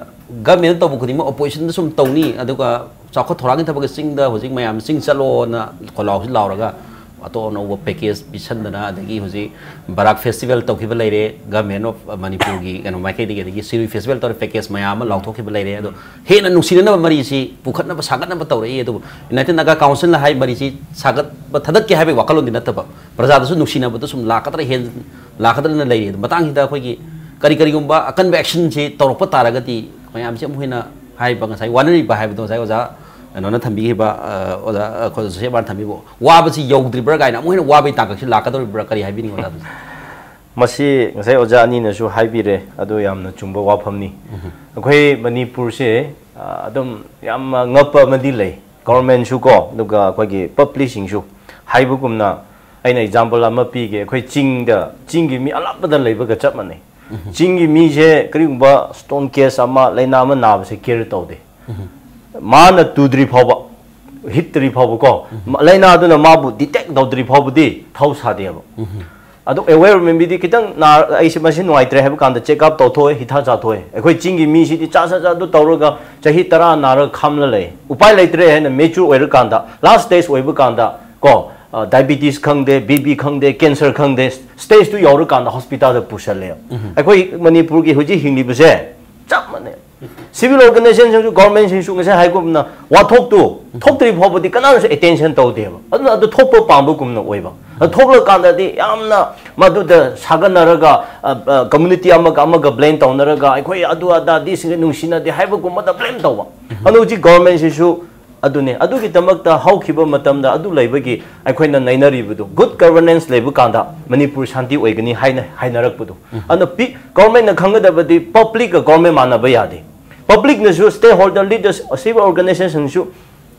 government ꯇꯧꯕ ꯈꯨꯗꯤꯡꯃꯛ oppositionꯗ ꯁꯨꯝ ꯇꯧꯅꯤ, ꯑꯗꯨꯒ ꯆꯥꯎꯈꯠ ꯊꯧꯔꯥꯡꯒꯤ ꯊꯕꯛꯀꯤ ꯆꯤꯡꯗ ꯍꯧꯖꯤꯛ ꯃꯌꯥꯝ ꯆꯤꯡ ꯆꯠꯂꯣꯅ ꯈꯣꯜꯂꯥꯎꯁꯤ ꯂꯥꯎꯔꯒ ꯑꯇꯣꯞ ꯑꯅꯧꯕ package ꯄꯤꯁꯟꯗꯅ, ꯑꯗꯒꯤ ꯍꯧꯖꯤꯛ ꯕꯔꯥꯛ festival ꯇꯧꯈꯤꯕ ꯂꯩꯔꯦ, Government of ꯃꯅꯤꯄꯨꯔꯒꯤ ꯀꯩꯅꯣ ꯃꯥꯏꯀꯩꯗꯒꯤ, ꯑꯗꯒꯤ ꯁꯤꯔꯨꯏ festival ꯇꯧꯔꯦ, package ꯃꯌꯥꯝ ꯑꯃ ꯂꯥꯎꯊꯣꯛꯈꯤꯕ ꯂꯩꯔꯦ꯫ ꯑꯗꯣ ꯍꯦꯟꯅ ꯅꯨꯡꯁꯤꯅꯅꯕ ꯃꯔꯤꯁꯤ ꯄꯨꯈꯠꯅꯕ, ꯁꯥꯒꯠꯅꯕ ꯇꯧꯔꯛꯏ꯫ ꯑꯗꯨꯕꯨ United Naga Councilꯅ ꯍꯥꯏ ꯃꯔꯤꯁꯤ ꯁꯥꯒꯠꯄ ꯊꯥꯗꯠꯀꯦ ꯍꯥꯏꯕꯒꯤ ꯋꯥꯈꯜꯂꯣꯟꯗꯤ ꯅꯠꯇꯕ, ꯄ꯭ꯔꯖꯥꯗꯁꯨ ꯅꯨꯡꯁꯤꯅꯕꯗ ꯁꯨꯝ ꯂꯥꯛꯀꯗ꯭ꯔꯥ ꯍꯦꯟ-, ꯂꯥꯛꯀꯗ꯭ꯔꯅ ꯂꯩꯔꯤ꯫ ꯑꯗꯣ ꯃꯇꯥꯡꯁꯤꯗ ꯑꯩꯈꯣꯏꯒꯤ ꯀꯔꯤ ꯀꯔꯤꯒꯨꯝꯕ ꯑꯀꯟꯕ actionꯁꯤ ꯇꯧꯔꯛꯄ ꯇꯥꯔꯒꯗꯤ, ꯃꯌꯥꯝꯁꯤ ꯑꯃꯨꯛ ꯍꯦꯟꯅ ꯍꯥꯏꯔꯤꯕ ꯉꯁꯥꯏ ꯋꯥꯅꯔꯤꯕ ꯍꯥꯏꯕꯗꯣ ꯉꯁꯥꯏ ꯑꯣꯖꯥ ꯀꯩꯅꯣꯅ ꯊꯝꯕꯤꯈꯤꯕ, ꯑ, ꯑꯣꯖꯥ, ꯑꯩꯈꯣꯏ ꯖꯣꯁꯦꯐ ꯃꯥꯅ ꯊꯝꯕꯤꯕ ꯋꯥꯕꯁꯤ ꯌꯧꯗ꯭ꯔꯤꯕ꯭ꯔꯥ ꯀꯥꯏꯅ ꯑꯃꯨꯛ ꯍꯦꯟꯅ ꯋꯥꯕꯒꯤ ꯇꯥꯡꯀꯛꯁꯤ ꯂꯥꯛꯀꯗꯧꯔꯤꯕ꯭ꯔꯥ? ꯀꯔꯤ ꯍꯥꯏꯕꯤꯅꯤꯡꯉꯤ ꯑꯣꯖꯥ? ꯃꯁꯤ ꯉꯁꯥꯏ ꯑꯣꯖꯥ ꯑꯅꯤꯅꯁꯨ ꯍꯥꯏꯕꯤꯔꯦ, ꯑꯗꯨ ꯌꯥꯝꯅ ꯆꯨꯝꯕ ꯋꯥꯐꯝꯅꯤ꯫ ꯎꯝ꯫ ꯑꯩꯈꯣꯏ ꯃꯅꯤꯄꯨꯔꯁꯦ, ꯑ, ꯑꯗꯨꯝ ꯌꯥꯝ ꯉꯛꯄ ꯑꯃꯗꯤ ꯂꯩ꯫ Governmentꯁꯨ ꯀꯣ, ꯑꯗꯨꯒ ꯑꯩꯈꯣꯏꯒꯤ publicꯁꯤꯡꯁꯨ꯫ ꯍꯥꯏꯕꯒꯨꯝꯅ, ꯑꯩꯅ example ꯑꯃ ꯄꯤꯒꯦ꯫ ꯑꯩꯈꯣꯏ ꯆꯤꯡꯗ, ꯆꯤꯡꯒꯤ ꯃꯤ ꯑꯂꯥꯞꯄꯗ ꯂꯩꯕꯒ ꯆꯞ ꯃꯥꯟꯅꯩ꯫ ꯎꯝ꯫ ꯆꯤꯡꯒꯤ ꯃꯤꯁꯦ ꯀꯔꯤꯒꯨꯝꯕ stone case ꯑꯃ, ꯂꯥꯏꯅꯥ ꯑꯃ ꯅꯥꯕꯁꯦ care ꯇꯧꯗꯦ꯫ ꯎꯝ꯫ ꯃꯥꯅ ꯇꯨꯗ꯭ꯔꯤ ꯐꯥꯎꯕ, ꯍꯤꯠꯇ꯭ꯔꯤ ꯐꯥꯎꯕ ꯀꯣ, ꯎꯝ꯫ ꯂꯥꯏꯅꯥꯗꯨꯅ ꯃꯥꯕꯨ detect ꯇꯧꯗ꯭ꯔꯤ ꯐꯥꯎꯕꯗꯤ ꯊꯧ ꯁꯥꯗꯦꯕ꯫ ꯎꯝ꯫ ꯑꯗꯨ aware ꯑꯣꯏꯕ ꯃꯤꯗꯤ ꯈꯤꯇꯪ ꯅꯥ-, ꯑꯩꯁꯦ ꯃꯁꯤ ꯅꯨꯡꯉꯥꯏꯇ꯭ꯔꯦ ꯍꯥꯏꯕ ꯀꯥꯟꯗ check up ꯇꯧꯊꯣꯛꯑꯦ, ꯍꯤꯗꯥꯛ ꯆꯥꯊꯣꯛꯑꯦ꯫ ꯑꯩꯈꯣꯏ ꯆꯤꯡꯒꯤ ꯃꯤꯁꯤꯗꯤ ꯆꯥ ꯆꯥ ꯆꯥ ꯑꯗꯨ ꯇꯧꯔꯒ ꯆꯍꯤ ꯇꯔꯥ ꯅꯥꯔꯒ ꯈꯥꯝꯂ ꯂꯩ꯫ ꯎꯄꯥꯏ ꯂꯩꯇ꯭ꯔꯦ ꯍꯥꯏꯅ mature ꯑꯣꯏꯔꯀꯥꯟꯗ, last stage ꯑꯣꯏꯕ ꯀꯥꯟꯗ ꯀꯣ, ꯗꯥꯏꯕꯤꯇꯤꯁ ꯈꯪꯗꯦ, ꯕꯤ ꯄꯤ ꯈꯪꯗꯦ, ꯀꯦꯟꯁꯔ ꯈꯪꯗꯦ, ꯁ꯭ꯇꯦꯖ ꯇꯨ ꯌꯧꯔꯀꯥꯟꯗ ꯍꯣꯁꯄꯤꯇꯥꯜꯗ ꯄꯨꯁꯜꯂꯦ꯫ ꯑꯩꯈꯣꯏ ꯃꯅꯤꯄꯨꯔꯒꯤ ꯍꯧꯖꯤꯛ ꯍꯤꯡꯂꯤꯕꯁꯦ ꯆꯞ ꯃꯥꯟꯅꯩ꯫ ꯁꯤꯚꯤꯜ ꯑꯣꯔꯒꯅꯥꯏꯖꯦꯁꯟꯁꯤꯡꯁꯨ, ꯒꯣꯔꯃꯦꯟꯁꯤꯡꯁꯨ ꯉꯁꯥꯏ ꯍꯥꯏꯒꯨꯝꯅ ꯋꯥꯊꯣꯛꯇꯨ ꯊꯣꯛꯇ꯭ꯔꯤ ꯐꯥꯎꯕꯗꯤ ꯀꯅꯥꯅꯁꯨ ꯑꯦꯇꯦꯟꯁꯟ ꯇꯧꯗꯦꯕ꯫ ꯑꯗꯨꯅ ꯑꯗꯨ ꯊꯣꯛꯄ ꯄꯥꯝꯕꯒꯨꯝꯅ ꯑꯣꯏꯕ꯫ ꯑꯗꯨ ꯊꯣꯛꯂꯀꯥꯟꯗꯗꯤ ꯌꯥꯝꯅ ꯃꯗꯨꯗ ꯁꯥꯒꯟꯅꯔꯒ, ꯀꯝꯃ꯭ꯌꯨꯅꯤꯇꯤ ꯑꯃꯒ ꯑꯃꯒ ꯕ꯭ꯂꯦꯝ ꯇꯧꯅꯔꯒ, "ꯑꯩꯈꯣꯏ ꯑꯗꯨ ꯑꯗꯥ ꯗꯤꯁꯤꯡꯁꯦ ꯅꯨꯡꯁꯤꯅꯗꯦ" ꯍꯥꯏꯕꯒꯨꯝꯕꯗ ꯕ꯭ꯂꯦꯝ ꯇꯧꯕ꯫ ꯑꯗꯨ ꯍꯧꯖꯤꯛ ꯒꯣꯔꯃꯦꯟꯁꯤꯁꯨ ꯑꯗꯨꯅꯦ꯫ ꯑꯗꯨꯒꯤꯗꯃꯛꯇ ꯍꯧꯈꯤꯕ ꯃꯇꯝꯗ ꯑꯗꯨ ꯂꯩꯕꯒꯤ ꯑꯩꯈꯣꯏꯅ ꯅꯩꯅꯔꯤꯕꯗꯨ, ꯒꯨꯗ ꯒꯕꯔꯅꯦꯟꯁ ꯂꯩꯕ ꯀꯥꯟꯗ ꯃꯅꯤꯄꯨꯔ ꯁꯥꯟꯇꯤ ꯑꯣꯏꯒꯅꯤ ꯍꯥꯏꯅ ꯍꯥꯏꯅꯔꯛꯄꯗꯨ꯫ ꯑꯗꯨꯅ ꯄꯤ-, ꯒꯣꯔꯃꯦꯟꯅ ꯈꯪꯒꯗꯕꯗꯤ ꯄꯕ꯭ꯂꯤꯛꯀ ꯒꯣꯔꯃꯦꯟ ꯃꯥꯟꯅꯕ ꯌꯥꯗꯦ꯫ ꯄꯕ꯭ꯂꯤꯛꯅꯁꯨ, ꯁ꯭ꯇꯦꯛ ꯍꯣꯜꯗꯔ ꯂꯤꯗꯔꯁ, ꯁꯤꯚꯤꯜ ꯑꯣꯔꯒꯅꯥꯏꯖꯦꯁꯟꯁꯨ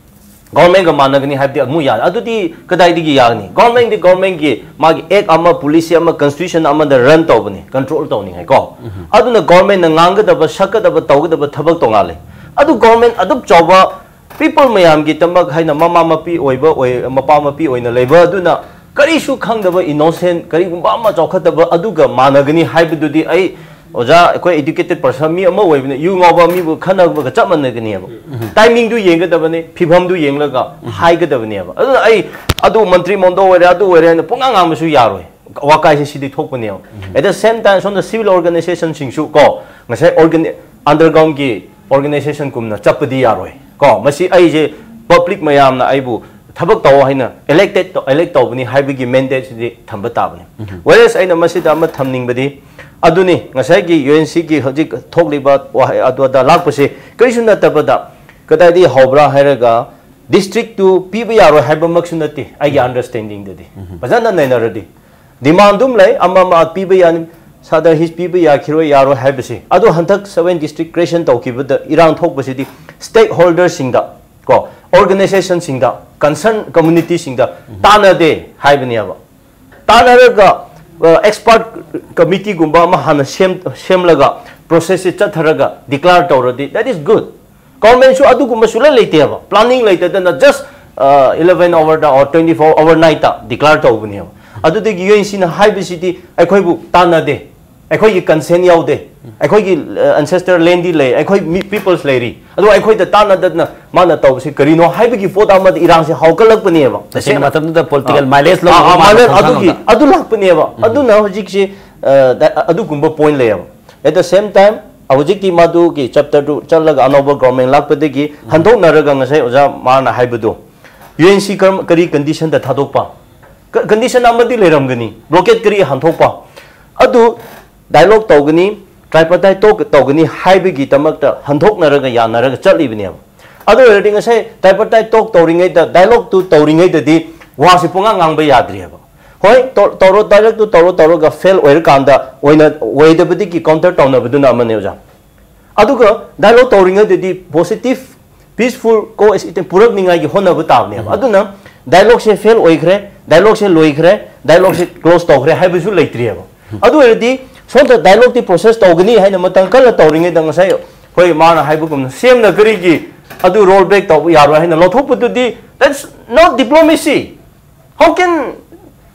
ꯒꯣꯔꯃꯦꯟꯒ ꯃꯥꯟꯅꯒꯅꯤ ꯍꯥꯏꯕꯗꯤ ꯑꯃꯨꯛ ꯌꯥꯗꯦ꯫ ꯑꯗꯨꯗꯤ ꯀꯗꯥꯏꯗꯒꯤ ꯌꯥꯒꯅꯤ? ꯒꯣꯔꯃꯦꯟꯗꯤ ꯒꯣꯔꯃꯦꯟꯒꯤ ꯃꯥꯒꯤ ꯑꯦꯛ ꯑꯃ, ꯄꯣꯂꯤꯁꯤ ꯑꯃ, ꯀꯟꯁꯇꯤꯇ꯭ꯌꯨꯁꯟ ꯑꯃꯗ ꯔꯟ ꯇꯧꯕꯅꯤ, ꯀꯟꯇ꯭ꯔꯣꯜ ꯇꯧꯅꯤꯡꯉꯥꯏ ꯀꯣ꯫ ꯑꯗꯨꯅ ꯒꯣꯔꯃꯦꯟꯅ ꯉꯥꯡꯒꯗꯕ, ꯁꯛꯀꯗꯕ, ꯇꯧꯒꯗꯕ ꯊꯕꯛ ꯇꯣꯉꯥꯜꯂꯦ꯫ ꯑꯗꯨ ꯒꯣꯔꯃꯦꯟ ꯑꯗꯨꯛ ꯆꯥꯎꯕ ꯄꯤꯄꯜ ꯃꯌꯥꯝꯒꯤꯗꯃꯛ ꯍꯥꯏꯅ ꯃꯃꯥ ꯃꯄꯤ ꯑꯣꯏꯕ ꯑꯣꯏ-, ꯃꯄꯥ ꯃꯄꯤ ꯑꯣꯏꯅ ꯂꯩꯕ ꯑꯗꯨꯅ ꯀꯔꯤꯁꯨ ꯈꯪꯗꯕ ꯏꯅꯣꯁꯦꯟ ꯀꯔꯤꯒꯨꯝꯕ ꯑꯃ ꯆꯥꯎꯈꯠꯇꯕ ꯑꯗꯨꯒ ꯃꯥꯟꯅꯒꯅꯤ ꯍꯥꯏꯕꯗꯨꯗꯤ ꯑꯩ, ꯑꯣꯖꯥ, ꯑꯩꯈꯣꯏ ꯑꯦꯗ꯭ꯌꯨꯀꯦꯇꯦꯗ ꯄꯔꯁꯟ ꯃꯤ ꯑꯃ ꯑꯣꯏꯕꯅ ꯌꯨ ꯉꯥꯎꯕ ꯃꯤꯕꯨ ꯈꯟꯅꯕꯒ ꯆꯞ ꯃꯥꯟꯅꯒꯅꯤꯕ꯫ ꯇꯥꯏꯃꯤꯡꯗꯨ ꯌꯦꯡꯒꯗꯕꯅꯤ, ꯐꯤꯕꯝꯗꯨ ꯌꯦꯡꯂꯒ ꯍꯥꯏꯒꯗꯕꯅꯦꯕ꯫ ꯑꯗꯨꯅ ꯑꯩ ꯑꯗꯨ ꯃꯟꯇ꯭ꯔꯤ ꯃꯣꯟꯗꯣ ꯑꯣꯏꯔꯦ, ꯑꯗꯨ ꯑꯣꯏꯔꯦ ꯍꯥꯏꯅ ꯄꯨꯡꯉꯥꯡ ꯉꯥꯡꯕꯁꯨ ꯌꯥꯔꯣꯏ꯫ ꯋꯥꯀꯥꯏꯁꯦ ꯁꯤꯗꯤ ꯊꯣꯛꯄꯅꯦꯕ꯫ At the same time, ꯁꯣꯝꯗ ꯁꯤꯚꯤꯜ ꯑꯣꯔꯒꯅꯥꯏꯖꯦꯁꯟꯁꯤꯡꯁꯨ ꯀꯣ, ꯉꯁꯥꯏ ꯑꯣꯔꯒꯅꯤ-, ꯑꯟꯗꯔꯒ꯭ꯔꯥꯎꯟꯒꯤ ꯑꯣꯔꯒꯅꯥꯏꯖꯦꯁꯟꯒꯨꯝꯅ ꯆꯠꯄꯗꯤ ꯌꯥꯔꯣꯏ ꯀꯣ꯫ ꯃꯁꯤ ꯑꯩꯁꯦ ꯄꯕ꯭ꯂꯤꯛ ꯃꯌꯥꯝꯅ ꯑꯩꯕꯨ ꯊꯕꯛ ꯇꯧ ꯍꯥꯏꯅ ꯏꯂꯦꯛꯇꯦꯠ ꯇꯧ-, ꯏꯂꯦꯛ ꯇꯧꯕꯅꯤ ꯍꯥꯏꯕꯒꯤ ꯃꯦꯟꯗꯦꯠꯁꯤꯗꯤ ꯊꯝꯕ ꯇꯥꯕꯅꯤ꯫ Whereas ꯑꯩꯅ ꯃꯁꯤꯗ ꯑꯃ ꯊꯝꯅꯤꯡꯕꯗꯤ ꯑꯗꯨꯅꯤ, ꯉꯁꯥꯏꯒꯤ ꯌꯨ ꯑꯦꯟ ꯁꯤꯒꯤ ꯍꯧꯖꯤꯛ ꯊꯣꯛꯂꯤꯕ ꯋꯥꯍꯩ ꯑꯗꯨ ꯑꯗꯥ ꯂꯥꯛꯄꯁꯦ ꯀꯔꯤꯁꯨ ꯅꯠꯇꯕꯗ ꯀꯗꯥꯏꯗꯒꯤ ꯍꯧꯕ꯭ꯔꯥ ꯍꯥꯏꯔꯒ ꯗꯤꯁꯇ꯭ꯔꯤꯛꯇꯨ ꯄꯤꯕ ꯌꯥꯔꯣꯏ ꯍꯥꯏꯕꯃꯛꯁꯨ ꯅꯠꯇꯦ ꯑꯩꯒꯤ ꯑꯟꯗꯔꯁ꯭ꯇꯦꯟꯗꯤꯡꯗꯗꯤ꯫ ꯐꯖꯅ ꯅꯩꯅꯔꯗꯤ ꯗꯤꯃꯥꯟ ꯑꯗꯨꯝ ꯂꯩ, ꯑꯃ ꯑꯃ ꯄꯤꯕ ꯌꯥꯅꯤ, ꯁꯥꯗꯔ ꯍꯤꯁ ꯄꯤꯕ ꯌꯥꯈꯤꯔꯣꯏ, ꯌꯥꯔꯣꯏ ꯍꯥꯏꯕꯁꯦ꯫ ꯑꯗꯣ ꯍꯟꯗꯛ ꯁꯕꯦꯟ ꯗꯤꯁꯇ꯭ꯔꯤꯛ ꯀ꯭ꯔꯤꯌꯦꯁꯟ ꯇꯧꯈꯤꯕꯗ ꯏꯔꯥꯡ ꯊꯣꯛꯄꯁꯤꯗꯤ ꯁ꯭ꯇꯦꯛ ꯍꯣꯜꯗꯔꯁꯤꯡꯗ ꯀꯣ, ꯑꯣꯔꯒꯅꯥꯏꯖꯦꯁꯟꯁꯤꯡꯗ, ꯀꯟꯁꯔꯟ ꯀꯝꯃ꯭ꯌꯨꯅꯤꯇꯤꯁꯤꯡꯗ ꯇꯥꯟꯅꯗꯦ ꯍꯥꯏꯕꯅꯦꯕ꯫ ꯇꯥꯟꯅꯔꯒ ꯑꯦꯛꯁꯄꯔꯠ ꯀꯃꯤꯇꯤꯒꯨꯝꯕ ꯑꯃ ꯍꯥꯟꯅ ꯁꯦꯝ-, ꯁꯦꯝꯂꯒ ꯄ꯭ꯔꯣꯁꯦꯁꯁꯦ ꯆꯠꯊꯔꯒ ꯗꯤꯀ꯭ꯂꯦꯌꯔ ꯇꯧꯔꯗꯤ that is good꯫ ꯒꯣꯔꯃꯦꯟꯁꯨ ꯑꯗꯨꯒꯨꯝꯕ ꯁꯨꯡꯂꯩ ꯂꯩꯇꯦꯕ, ꯄ꯭ꯂꯥꯅꯤꯡ ꯂꯩꯇꯗꯅ ꯖꯁ ꯏꯂꯚꯦꯟ ꯑꯋꯥꯔꯗ ꯑꯣꯔ ꯇ꯭ꯋꯦꯟꯇꯤ ꯐꯣꯔ ꯑꯋꯥꯔ ꯅꯥꯏꯠꯇ ꯗꯤꯀ꯭ꯂꯦꯌꯔ ꯇꯧꯕꯅꯦꯕ꯫ ꯑꯗꯨꯗꯒꯤ ꯌꯨ ꯑꯦꯟ ꯁꯤꯅ ꯍꯥꯏꯕꯁꯤꯗꯤ ꯑꯩꯈꯣꯏꯕꯨ ꯇꯥꯟꯅꯗꯦ, ꯑꯩꯈꯣꯏꯒꯤ ꯀꯟꯁꯦꯟ ꯌꯥꯎꯗꯦ, ꯑꯩꯈꯣꯏꯒꯤ ꯑꯦꯟꯁꯦꯁꯇꯔ ꯂꯦꯟꯗꯤ ꯂꯩ, ꯑꯩꯈꯣꯏ ꯃꯤ ꯄꯤꯄꯜꯁ ꯂꯩꯔꯤ, ꯑꯗꯣ ꯑꯩꯈꯣꯏꯗ ꯇꯥꯟꯅꯗꯅ ꯃꯥꯅ ꯇꯧꯕꯁꯤ ꯀꯔꯤꯅꯣ ꯍꯥꯏꯕꯒꯤ ꯄꯣꯠ ꯑꯃꯗ ꯏꯔꯥꯡꯁꯦ ꯍꯧꯒꯠꯂꯛꯄꯅꯦꯕ꯫ ꯇꯁꯦꯡꯅ ꯃꯇꯝꯗꯨꯗ ꯄꯣꯂꯤꯇꯤꯀꯦꯜ ꯃꯥꯏꯂꯦꯖ ꯑꯥ, ꯑꯥ, ꯂꯧꯕ ꯃꯥꯏꯂꯦꯖ ꯈꯪꯉꯝꯗ ꯑꯗꯨꯒꯤ ꯑꯗꯨ ꯂꯥꯛꯄꯅꯦꯕ꯫ ꯑꯗꯨꯅ ꯍꯧꯖꯤꯛꯁꯤ ꯑ, ꯗ- ꯑꯗꯨꯒꯨꯝꯕ ꯄꯣꯏꯟ ꯂꯩꯌꯦꯕ꯫ At the same time, ꯍꯧꯖꯤꯛꯇꯤ ꯃꯗꯨꯒꯤ ꯆꯦꯞꯇꯔꯗꯨ ꯆꯠꯂꯒ ꯑꯅꯧꯕ ꯒꯣꯔꯃꯦꯟ ꯂꯥꯛꯄꯗꯒꯤ ꯍꯟꯗꯣꯛꯅꯔꯒ ꯉꯁꯥꯏ ꯑꯣꯖꯥ ꯃꯥꯅ ꯍꯥꯏꯕꯗꯣ, ꯌꯨ ꯑꯦꯟ ꯁꯤ ꯀꯔꯝ ꯀꯔꯤ ꯀꯟꯗꯤꯁꯟꯗ ꯊꯥꯗꯣꯛꯄ, ꯀꯟꯗꯤꯁꯟ ꯑꯃꯗꯤ ꯂꯩꯔꯝꯒꯅꯤ, ꯕ꯭ꯂꯣꯀꯦꯠ ꯀꯔꯤ ꯍꯟꯊꯣꯛꯄ, ꯑꯗꯨ ꯗꯥꯏꯂꯣꯛ ꯇꯧꯒꯅꯤ, ꯇ꯭ꯔꯥꯏꯄꯥꯔꯇꯥꯏꯠ ꯇꯣꯛ ꯇꯧꯒꯅꯤ ꯍꯥꯏꯕꯒꯤꯗꯃꯛꯇ ꯍꯟꯗꯣꯛꯅꯔꯒ ꯌꯥꯅꯔꯒ ꯆꯠꯂꯤꯕꯅꯦꯕ꯫ ꯑꯗꯨ ꯑꯣꯏꯔꯗꯤ ꯉꯁꯥꯏ ꯇ꯭ꯔꯥꯏꯄꯥꯔꯇꯥꯏꯠ ꯇꯣꯛ ꯇꯧꯔꯤꯉꯩꯗ, ꯗꯥꯏꯂꯣꯛꯇꯨ ꯇꯧꯔꯤꯉꯩꯗꯗꯤ ꯋꯥꯁꯤ ꯄꯨꯡꯉꯥꯡ ꯉꯥꯡꯕ ꯌꯥꯗ꯭ꯔꯤꯑꯕ꯫ ꯍꯣꯏ, ꯇꯧ- ꯇꯧꯔꯣ, ꯗꯥꯏꯂꯣꯛꯇꯨ ꯇꯧꯔꯣ, ꯇꯧꯔꯒ ꯐꯦꯜ ꯑꯣꯏꯔꯀꯥꯟꯗ ꯑꯣꯏꯅ ꯑꯣꯏꯗꯕꯗꯒꯤ ꯀꯥꯎꯟꯇꯔ ꯇꯧꯅꯕꯗꯨꯅ ꯑꯃꯅꯦ ꯑꯣꯖꯥ꯫ ꯑꯗꯨꯒ ꯗꯥꯏꯂꯣꯛ ꯇꯧꯔꯤꯉꯩꯗꯗꯤ ꯄꯣꯖꯤꯇꯤꯚ, ꯄꯤꯁꯐꯨꯜ ꯀꯣ ꯄꯨꯔꯛꯅꯤꯡꯉꯥꯏꯒꯤ ꯍꯣꯠꯅꯕ ꯇꯥꯕꯅꯦꯕ꯫ ꯑꯗꯨꯅ ꯗꯥꯏꯂꯣꯛꯁꯦ ꯐꯦꯜ ꯑꯣꯏꯈ꯭ꯔꯦ, ꯗꯥꯏꯂꯣꯛꯁꯦ ꯂꯣꯏꯈ꯭ꯔꯦ, ꯗꯥꯏꯂꯣꯛꯁꯦ ꯀ꯭ꯂꯣꯖ ꯇꯧꯈ꯭ꯔꯦ ꯍꯥꯏꯕꯁꯨ ꯂꯩꯇ꯭ꯔꯤꯑꯕ꯫ ꯑꯗꯨ ꯑꯣꯏꯔꯗꯤ ꯁꯣꯝꯗ ꯗꯥꯏꯂꯣꯛꯇꯤ ꯄ꯭ꯔꯣꯁꯦꯁ ꯇꯧꯒꯅꯤ ꯍꯥꯏꯅ ꯃꯇꯝ ꯀꯟꯅ ꯇꯧꯔꯤꯉꯩꯗ ꯉꯁꯥꯏ ꯑꯩꯈꯣꯏ ꯃꯥꯅ ꯍꯥꯏꯕꯒꯨꯝꯅ ꯁꯦꯝꯅ ꯀꯔꯤꯒꯤ ꯑꯗꯨ ꯔꯣꯜ ꯕꯦꯛ ꯇꯧꯕ ꯌꯥꯔꯣꯏ ꯍꯥꯏꯅ ꯂꯧꯊꯣꯛꯄꯗꯨꯗꯤ, that's not diplomacy. How can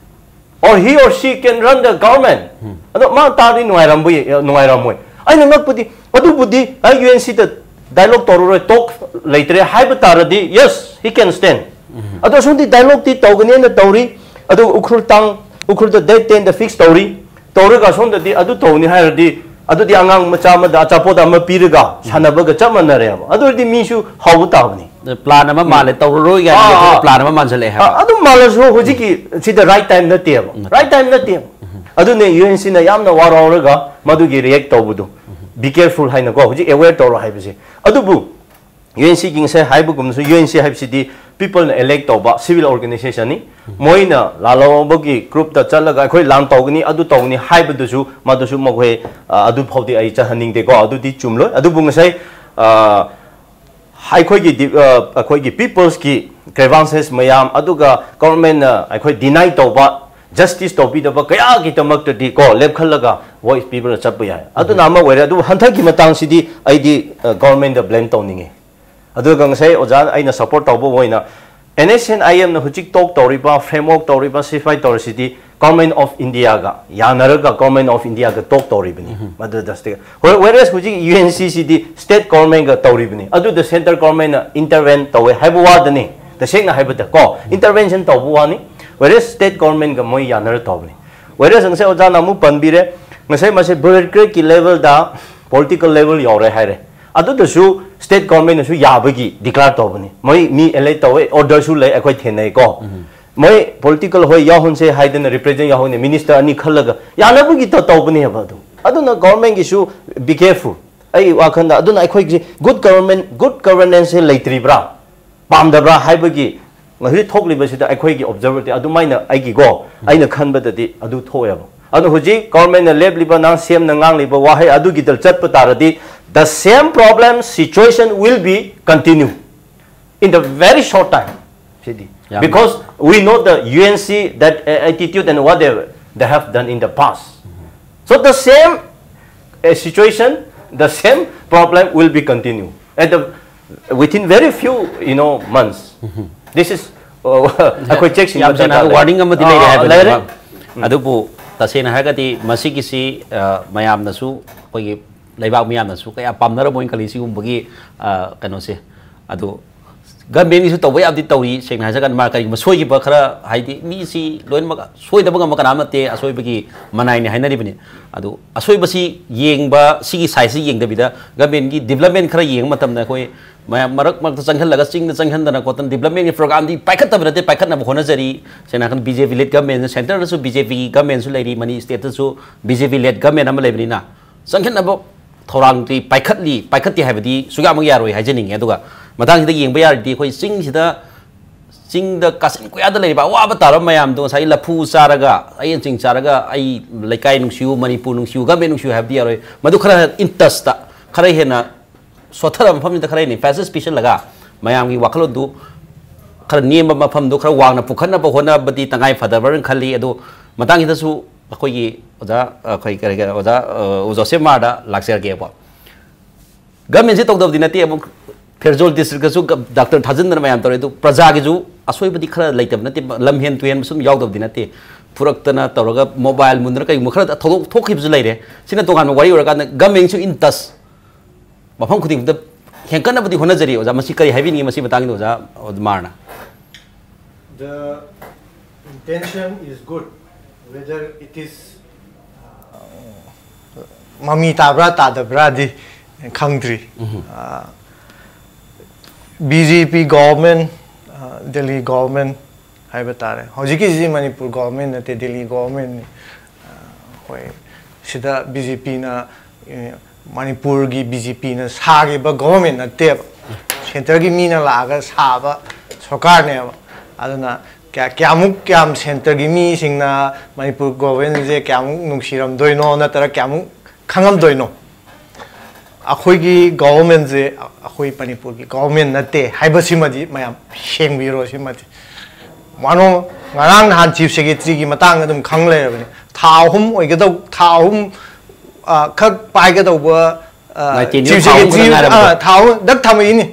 or he or she can run the government? ꯑꯗꯣ ꯃꯥ ꯇꯥꯔꯗꯤ ꯅꯨꯡꯉꯥꯏꯔꯝꯕ ꯌꯥ- ꯅꯨꯡꯉꯥꯏꯔꯝꯃꯣꯏ꯫ ꯑꯩꯅ ꯉꯛꯄꯗꯤ ꯑꯗꯨꯕꯨꯗꯤ ꯑꯩ ꯌꯨ ꯑꯦꯟ ꯁꯤꯗ ꯗꯥꯏꯂꯣꯛ ꯇꯧꯔꯔꯣꯏ, ꯇꯣꯛ ꯂꯩꯇ꯭ꯔꯦ ꯍꯥꯏꯕ ꯇꯥꯔꯗꯤ, yes, he can stand. ꯑꯗꯣ ꯑꯁꯣꯝꯗꯤ ꯗꯥꯏꯂꯣꯛꯇꯤ ꯇꯧꯒꯅꯦꯅ ꯇꯧꯔꯤ, ꯑꯗꯨꯒ ꯎꯈ꯭ꯔꯨꯜ ꯇꯥꯡ ꯎꯈ꯭ꯔꯨꯜꯗ ꯗꯦꯠ ꯇꯦꯟꯗ ꯐꯤꯛꯁ ꯇꯧꯔꯤ, ꯇꯧꯔꯒ ꯑꯁꯣꯝꯗꯗꯤ ꯑꯗꯨ ꯇꯧꯅꯤ ꯍꯥꯏꯔꯗꯤ, ꯑꯗꯨꯗꯤ ꯑꯉꯥꯡ ꯃꯆꯥ ꯑꯃꯗ ꯑꯆꯥꯄꯣꯠ ꯑꯃ ꯄꯤꯔꯒ ꯁꯥꯟꯅꯕꯒ ꯆꯞ ꯃꯥꯟꯅꯔꯦꯕ꯫ ꯑꯗꯨ ꯑꯣꯏꯔꯗꯤ ꯃꯤꯁꯨ ꯍꯥꯎꯕ ꯇꯥꯕꯅꯤ꯫ ꯄ꯭ꯂꯥꯟ ꯑꯃ ꯃꯥꯜꯂꯦ, ꯇꯧꯔꯔꯣꯏ ꯀꯥꯏꯅ ꯑꯥ, ꯑꯥ꯫ ꯄ꯭ꯂꯥꯟ ꯑꯃ ꯃꯥꯟꯁꯤꯜꯂꯛꯑꯦ ꯍꯥꯏꯕ꯫ ꯑ- ꯑꯗꯨꯝ ꯃꯥꯜꯂꯁꯨ ꯍꯧꯖꯤꯛꯀꯤ ꯁꯤꯗ ꯔꯥꯏꯠ ꯇꯥꯏꯝ ꯅꯠꯇꯦꯕ, ꯔꯥꯏꯠ ꯇꯥꯏꯝ ꯅꯠꯇꯦꯕ꯫ ꯑꯗꯨꯅ ꯌꯨ ꯑꯦꯟ ꯁꯤꯅ ꯌꯥꯝꯅ ꯋꯥꯔꯧꯔꯒ ꯃꯗꯨꯒꯤ ꯔꯤꯌꯦꯛ ꯇꯧꯕꯗꯨ, ꯕꯤ ꯀꯦꯌꯔꯐꯨꯜ ꯍꯥꯏꯅꯀꯣ, ꯍꯧꯖꯤꯛ ꯑꯦꯋꯦꯌꯔ ꯇꯧꯔꯣ ꯍꯥꯏꯕꯁꯦ꯫ ꯑꯗꯨꯕꯨ ꯌꯨ ꯑꯦꯟ ꯁꯤꯒꯤ ꯉꯁꯥꯏ ꯍꯥꯏꯕꯒꯨꯝꯅꯁꯨ, ꯌꯨ ꯑꯦꯟ ꯁꯤ ꯍꯥꯏꯕꯁꯤꯗꯤ ꯄꯤꯄꯜꯅ ꯏꯂꯦꯛ ꯇꯧꯕ ꯁꯤꯚꯤꯜ ꯑꯣꯔꯒꯅꯥꯏꯖꯦꯁꯟꯅꯤ꯫ ꯃꯣꯏꯅ ꯂꯥꯜꯍꯧꯕꯒꯤ ꯒ꯭ꯔꯨꯞꯇ ꯆꯠꯂꯒ ꯑꯩꯈꯣꯏ ꯂꯥꯟ ꯇꯧꯒꯅꯤ, ꯑꯗꯨ ꯇꯧꯒꯅꯤ ꯍꯥꯏꯕꯗꯨꯁꯨ ꯃꯗꯨꯁꯨ ꯃꯈꯣꯏ, ꯑ, ꯑꯗꯨ ꯐꯥꯎꯗꯤ ꯑꯩ ꯆꯠꯍꯟꯅꯤꯡꯗꯦꯀꯣ, ꯑꯗꯨꯗꯤ ꯆꯨꯝꯂꯣꯏ꯫ ꯑꯗꯨꯕꯨ ꯉꯁꯥꯏ, ꯑ, ꯑꯩꯈꯣꯏꯒꯤ ꯗꯤ- ꯑ, ꯑꯩꯈꯣꯏꯒꯤ ꯄꯤꯄꯜꯁꯀꯤ ꯒ꯭ꯔꯦꯚꯥꯟꯁꯦꯁ ꯃꯌꯥꯝ, ꯑꯗꯨꯒ ꯒꯣꯔꯃꯦꯟꯅ ꯑꯩꯈꯣꯏ ꯗꯤꯅꯥꯏ ꯇꯧꯕ, ꯖꯁꯇꯤꯁ ꯇꯧꯕꯤꯗꯕ ꯀꯌꯥꯒꯤꯗꯃꯛꯇꯗꯤ ꯀꯣ ꯂꯦꯞꯈꯠꯂꯒ ꯚꯣꯏꯁ ꯄꯤꯕꯅ ꯆꯠꯄ ꯌꯥꯏ꯫ ꯑꯗꯨꯅ ꯑꯃ ꯑꯣꯏꯔꯦ꯫ ꯑꯗꯨꯕꯨ ꯍꯟꯗꯛꯀꯤ ꯃꯇꯥꯡꯁꯤꯗꯤ ꯑꯩꯗꯤ, ꯑ, ꯒꯣꯔꯃꯦꯟꯗ ꯕ꯭ꯂꯦꯝ ꯇꯧꯅꯤꯡꯉꯤ꯫ ꯑꯗꯨꯒ ꯉꯁꯥꯏ ꯑꯣꯖꯥ ꯑꯩꯅ ꯁꯄꯣꯔꯠ ꯇꯧꯕ ꯑꯣꯏꯅ ꯑꯦꯟ ꯑꯦꯁ ꯑꯦꯟ ꯑꯥꯏ ꯑꯦꯝꯅ ꯍꯧꯖꯤꯛ ꯇꯣꯛ ꯇꯧꯔꯤꯕ, ꯐ꯭ꯔꯦꯝꯋꯔꯛ ꯇꯧꯔꯤꯕ, ꯁꯤꯐꯥꯏ ꯇꯧꯔꯤꯁꯤꯗꯤ Government of Indiaꯒ ꯌꯥꯅꯔꯒ Government of Indiaꯒ talk ꯇꯧꯔꯤꯕꯅꯤ꯫ ꯃꯗꯨꯗ state, whereas ꯍꯧꯖꯤꯛ U N C ꯁꯤꯗꯤ state governmentꯒ ꯇꯧꯔꯤꯕꯅꯤ꯫ ꯑꯗꯨꯗ central governmentꯅ intervene ꯇꯧꯋꯦ ꯍꯥꯏꯕ ꯋꯥꯗꯅꯤ꯫ ꯇꯁꯦꯡꯅ ꯍꯥꯏꯕꯗ ꯀꯣ, intervention ꯇꯧꯕ ꯋꯥꯅꯤ꯫ Whereas state governmentꯒ ꯃꯣꯏ ꯌꯥꯅꯔ ꯇꯧꯕꯅꯤ꯫ Whereas ꯉꯁꯥꯏ ꯑꯣꯖꯥꯅ ꯑꯃꯨꯛ ꯄꯟꯕꯤꯔꯦ, ꯉꯁꯥꯏ ꯃꯁꯤ bureaucratꯀꯤ levelꯗ, political level ꯌꯧꯔꯦ ꯍꯥꯏꯔꯦ꯫ ꯑꯗꯨꯗꯁꯨ state governmentꯅꯁꯨ ꯌꯥꯕꯒꯤ declare ꯇꯧꯕꯅꯤ꯫ ꯃꯣꯏ ꯃꯤ elect ꯇꯧꯋꯦ, orderꯁꯨ ꯂꯩ, ꯑꯩꯈꯣꯏ ꯊꯦꯡꯅꯩꯀꯣ꯫ ꯃꯣꯏ political ꯍꯣꯏ ꯌꯥꯎꯍꯟꯁꯦ ꯍꯥꯏꯗꯅ represent ꯌꯥꯎꯍꯟꯅꯦ, minister ꯑꯅꯤ ꯈꯜꯂꯒ ꯌꯥꯅꯕꯒꯤ ꯇ-, ꯇꯧꯕꯅꯦꯕ ꯑꯗꯨ꯫ ꯑꯗꯨꯅ governmentꯒꯤꯁꯨ be careful꯫ ꯑꯩ ꯋꯥꯈꯜꯗ ꯑꯗꯨꯅ ꯑꯩꯈꯣꯏꯒꯤ good government, good governanceꯁꯦ ꯂꯩꯇ꯭ꯔꯤꯕ꯭ꯔꯥ? ꯄꯥꯝꯗꯕ꯭ꯔꯥ ꯍꯥꯏꯕꯒꯤ ꯍꯧꯖꯤꯛ ꯊꯣꯛꯂꯤꯕꯁꯤꯗ ꯑꯩꯈꯣꯏꯒꯤ observerꯗꯤ ꯑꯗꯨꯃꯥꯏꯅ ꯑꯩꯒꯤꯀꯣ, ꯑꯩꯅ ꯈꯟꯕꯗꯗꯤ ꯑꯗꯨ ꯊꯣꯛꯑꯦꯕ꯫ ꯑꯗꯨ ꯍꯧꯖꯤꯛ governmentꯅ ꯂꯦꯞꯂꯤꯕ, ꯅꯪ CMꯅ ꯉꯥꯡꯂꯤꯕ ꯋꯥꯍꯩ ꯑꯗꯨꯒꯤꯗ ꯆꯠꯄ ꯇꯥꯔꯗꯤ, the same problem situation will be continue in the very short time꯫ ꯁꯤꯗꯤ꯫ ꯌꯥꯝ Because we know the U N C that, uh, attitude and what they, they have done in the past. So the same, uh, situation, the same problem will be continue at the, within very few, you know, months. This is, uh, ꯑꯩꯈꯣꯏ ꯆꯦꯛꯁꯤꯟꯕ ꯌꯥꯝ ꯁꯦꯡꯅ ꯗꯔꯀꯥꯔ ꯍꯥꯏꯔꯒ ꯂꯩ꯫ Warning ꯑꯃꯗꯤ ꯂꯩꯔꯦ ꯑꯥ, ꯍꯥꯏꯕꯅꯦꯕ꯫ ꯂꯩꯔꯦ꯫ ꯑꯗꯨꯕꯨ ꯇꯁꯦꯡꯅ ꯍꯥꯏꯔꯒꯗꯤ ꯃꯁꯤꯒꯤꯁꯤ, ꯑ, ꯃꯌꯥꯝꯅꯁꯨ, ꯑꯩꯈꯣꯏꯒꯤ ꯂꯩꯕꯥꯛ ꯃꯤꯌꯥꯝꯅꯁꯨ ꯀꯌꯥ ꯄꯥꯝꯅꯔꯝꯃꯣꯏꯅ ꯈꯜꯂꯤ ꯁꯤꯒꯨꯝꯕꯒꯤ, ꯑ, ꯀꯩꯅꯣꯁꯦ꯫ ꯑꯗꯨ governmentꯒꯤꯁꯨ ꯇꯧꯕ ꯌꯥꯕꯗꯤ ꯇꯧꯔꯤ꯫ ꯁꯦꯡꯅ ꯍꯥꯏꯔꯀꯥꯟꯗ ꯃꯥ ꯀꯔꯤꯒꯨꯝꯕ ꯁꯣꯏꯈꯤꯕ ꯈꯔ, ꯍꯥꯏꯗꯤ ꯃꯤꯁꯤ ꯂꯣꯏꯅꯃꯛ ꯁꯣꯏꯗꯕ ꯉꯝꯕ ꯀꯅꯥꯝ ꯅꯠꯇꯦ, ꯑꯁꯣꯏꯕꯒꯤ ꯃꯅꯥꯏꯅꯤ ꯍꯥꯏꯅꯔꯤꯕꯅꯤ꯫ ꯑꯗꯨ ꯑꯁꯣꯏꯕꯁꯤ ꯌꯦꯡꯕ, ꯁꯤꯒꯤ sideꯁꯤ ꯌꯦꯡꯗꯕꯤꯗ governmentꯀꯤ development ꯈꯔ ꯌꯦꯡꯕ ꯃꯇꯝꯗ ꯑꯩꯈꯣꯏ ꯃꯌꯥꯝ ꯃꯔꯛ ꯃꯔꯛꯇ ꯆꯪꯍꯜꯂꯒ, ꯆꯤꯡꯗ ꯆꯪꯍꯟꯗꯅ ꯈꯣꯠꯇꯅ developmentꯀꯤ programꯗꯤ ꯄꯥꯏꯈꯠꯇꯕ ꯅꯠꯇꯦ, ꯄꯥꯏꯈꯠꯅꯕ ꯍꯣꯠꯅꯖꯔꯤ꯫ ꯁꯦꯡꯅ ꯍꯥꯏꯔꯀꯥꯟꯗ BJP led government, centreꯗꯁꯨ BJPꯒꯤ governmentꯁꯨ ꯂꯩꯔꯤ, ꯃꯅꯤ stateꯇꯁꯨ BJP led government ꯑꯃ ꯂꯩꯕꯅꯤꯅ ꯆꯪꯍꯟꯅꯕ ꯊꯧꯔꯥꯡꯗꯤ ꯄꯥꯏꯈꯠꯂꯤ, ꯄꯥꯏꯈꯠꯇꯦ ꯍꯥꯏꯕꯗꯤ ꯁꯨꯡꯌꯥꯃꯛ ꯌꯥꯔꯣꯏ ꯍꯥꯏꯖꯅꯤꯡꯉꯤ꯫ ꯑꯗꯨꯒ ꯃꯇꯥꯡꯁꯤꯗ ꯌꯦꯡꯕ ꯌꯥꯔꯗꯤ ꯑꯩꯈꯣꯏ ꯆꯤꯡꯁꯤꯗ, ꯆꯤꯡꯗ ꯀꯥꯆꯤꯟ ꯀꯣꯌꯥꯗ ꯂꯩꯔꯤꯕ ꯑꯋꯥꯕ ꯇꯥꯔꯕ ꯃꯌꯥꯝꯗꯣ ꯉꯁꯥꯏꯒꯤ ꯂꯐꯨ ꯆꯥꯔꯒ, ꯑꯌꯦꯟ ꯆꯤꯡ ꯆꯥꯔꯒ ꯑꯩ ꯂꯩꯀꯥꯏ ꯅꯨꯡꯁꯤꯌꯨ, ꯃꯅꯤꯄꯨꯔ ꯅꯨꯡꯁꯤꯌꯨ, government ꯅꯨꯡꯁꯤꯌꯨ ꯍꯥꯏꯕꯗꯤ ꯌꯥꯔꯣꯏ꯫ ꯃꯗꯨ ꯈꯔ in touchꯇ, ꯈꯔ ꯍꯦꯟꯅ ꯁꯣꯠꯊꯔꯕ ꯃꯐꯝꯁꯤꯗ ꯈꯔ ꯍꯦꯟꯅ emphasis ꯄꯤꯁꯜꯂꯒ ꯃꯌꯥꯝꯒꯤ ꯋꯥꯈꯜꯂꯣꯟꯗꯨ ꯈꯔ ꯅꯦꯝꯕ ꯃꯐꯝꯗꯨ ꯈꯔ ꯋꯥꯡꯅ ꯄꯨꯈꯠꯅꯕ ꯍꯣꯠꯅꯕꯗꯤ ꯇꯉꯥꯏ ꯐꯗꯕ꯭ꯔꯅ ꯈꯜꯂꯤ꯫ ꯑꯗꯣ ꯃꯇꯥꯡꯁꯤꯗꯁꯨ ꯑꯩꯈꯣꯏꯒꯤ ꯑꯣꯖꯥ, ꯑꯩꯈꯣꯏ ꯀꯔꯤ, ꯀꯔꯤ, ꯑꯣꯖꯥ, ꯑ, ꯖꯣꯁꯦꯐ ꯃꯥꯔꯗ ꯂꯥꯛꯆꯔꯒꯦꯕ꯫ Governmentꯁꯤ ꯇꯧꯗꯕꯗꯤ ꯅꯠꯇꯦ, ꯑꯃꯨꯛ ꯐꯦꯔꯖꯣꯜ districtꯀꯁꯨ ꯒ-, doctor ꯊꯥꯖꯤꯟꯗꯅ ꯃꯌꯥꯝ ꯇꯧꯔꯦ꯫ ꯑꯗꯨ ꯄ꯭ꯔꯖꯥꯒꯤꯁꯨ ꯑꯁꯣꯏꯕꯗꯤ ꯈꯔ ꯂꯩꯇꯕ ꯅꯠꯇꯦ, ꯂꯝꯍꯦꯟ ꯇꯨꯍꯦꯟꯕ ꯁꯨꯝ ꯌꯥꯎꯗꯕꯗꯤ ꯅꯠꯇꯦ꯫ ꯐꯨꯔꯛꯇꯅ ꯇꯧꯔꯒ ꯃꯣꯕꯥꯏꯜ ꯃꯨꯟꯗꯅ ꯀꯩꯒꯨꯝꯕ ꯈꯔ ꯊꯧꯗꯣꯛ ꯊꯣꯛꯈꯤꯕꯁꯨ ꯂꯩꯔꯦ꯫ ꯁꯤꯅ ꯇꯣꯉꯥꯟꯕ ꯋꯥꯔꯤ ꯑꯣꯏꯔꯀꯥꯟꯗ, ꯒꯃꯦꯟꯁꯨ ꯏꯟ ꯇꯁ ꯃꯐꯝ ꯈꯨꯗꯤꯡꯃꯛꯇ ꯍꯦꯟꯀꯠꯅꯕꯗꯤ ꯍꯣꯠꯅꯖꯔꯤ꯫ ꯑꯣꯖꯥ, ꯃꯁꯤ ꯀꯔꯤ ꯍꯥꯏꯕꯤꯅꯤꯡꯉꯤ? ꯃꯁꯤ ꯃꯇꯥꯡꯗ ꯑꯣꯖꯥ ꯃꯥꯔꯅ꯫ The intention is good, whether it is ꯃꯃꯤ ꯇꯥꯕ꯭ꯔꯥ ꯇꯥꯗꯕ꯭ꯔꯥꯗꯤ ꯈꯪꯗ꯭ꯔꯤ꯫ ꯕꯤ ꯖꯦ ꯄꯤ ꯒꯣꯚꯔꯟꯃꯦꯟ, ꯗꯦꯜꯂꯤ ꯒꯣꯚꯔꯟꯃꯦꯟ ꯍꯥꯏꯕ ꯇꯥꯔꯦ꯫ ꯍꯧꯖꯤꯛꯀꯤꯁꯤꯗꯤ ꯃꯅꯤꯄꯨꯔ ꯒꯣꯚꯔꯟꯃꯦꯟ ꯅꯠꯇꯦ, ꯗꯦꯜꯂꯤ ꯒꯣꯚꯔꯟꯃꯦꯟꯅꯤ꯫ ꯑꯩꯈꯣꯏ ꯁꯤꯗ ꯕꯤ ꯖꯦ ꯄꯤꯅ, ꯃꯅꯤꯄꯨꯔꯒꯤ ꯕꯤ ꯖꯦ ꯄꯤꯅ ꯁꯥꯈꯤꯕ ꯒꯣꯚꯔꯟꯃꯦꯟ ꯅꯠꯇꯦꯕ, ꯁꯦꯟꯇꯔꯒꯤ ꯃꯤꯅ ꯂꯥꯛꯑꯒ ꯁꯥꯕ ꯁꯔꯀꯥꯔꯅꯦꯕ꯫ ꯑꯗꯨꯅ ꯀꯌꯥ ꯀꯌꯥꯃꯨꯛ ꯀꯌꯥꯝ ꯁꯦꯟꯇꯔꯒꯤ ꯃꯤꯁꯤꯡꯅ ꯃꯅꯤꯄꯨꯔ ꯒꯣꯚꯔꯟꯃꯦꯟꯁꯦ ꯀꯌꯥꯃꯨꯛ ꯅꯨꯡꯁꯤꯔꯝꯗꯣꯏꯅꯣ ꯅꯠꯇ꯭ꯔꯒ ꯀꯌꯥꯃꯨꯛ ꯈꯪꯉꯝꯗꯣꯏꯅꯣ? ꯑꯩꯈꯣꯏꯒꯤ ꯒꯣꯚꯔꯟꯃꯦꯟꯁꯦ ꯑꯩꯈꯣꯏ ꯃꯅꯤꯄꯨꯔꯒꯤ ꯒꯣꯚꯔꯟꯃꯦꯟ ꯅꯠꯇꯦ ꯍꯥꯏꯕꯁꯤꯃꯗꯤ ꯃꯌꯥꯝ ꯁꯦꯡꯕꯤꯔꯣ꯫ ꯁꯤꯃꯗꯤ ꯃꯥꯅꯣ ꯉꯔꯥꯡ ꯅꯍꯥꯟ ꯆꯤꯐ ꯁꯦꯀ꯭ꯔꯦꯇꯔꯤꯒꯤ ꯃꯇꯥꯡꯗ ꯑꯗꯨꯝ ꯈꯪ ꯂꯩꯔꯕꯅꯤ꯫ ꯊꯥ ꯑꯍꯨꯝ ꯑꯣꯏꯒꯗꯧ ꯊꯥ ꯑꯍꯨꯝ ꯈꯛ ꯄꯥꯏꯒꯗꯧꯕ ꯆꯤꯐ ꯁꯦꯀ꯭ꯔꯦꯇꯔꯤ ꯊꯥ ꯑꯍꯨꯝ ꯗꯛ ꯊꯝꯃꯛꯏꯅꯤ꯫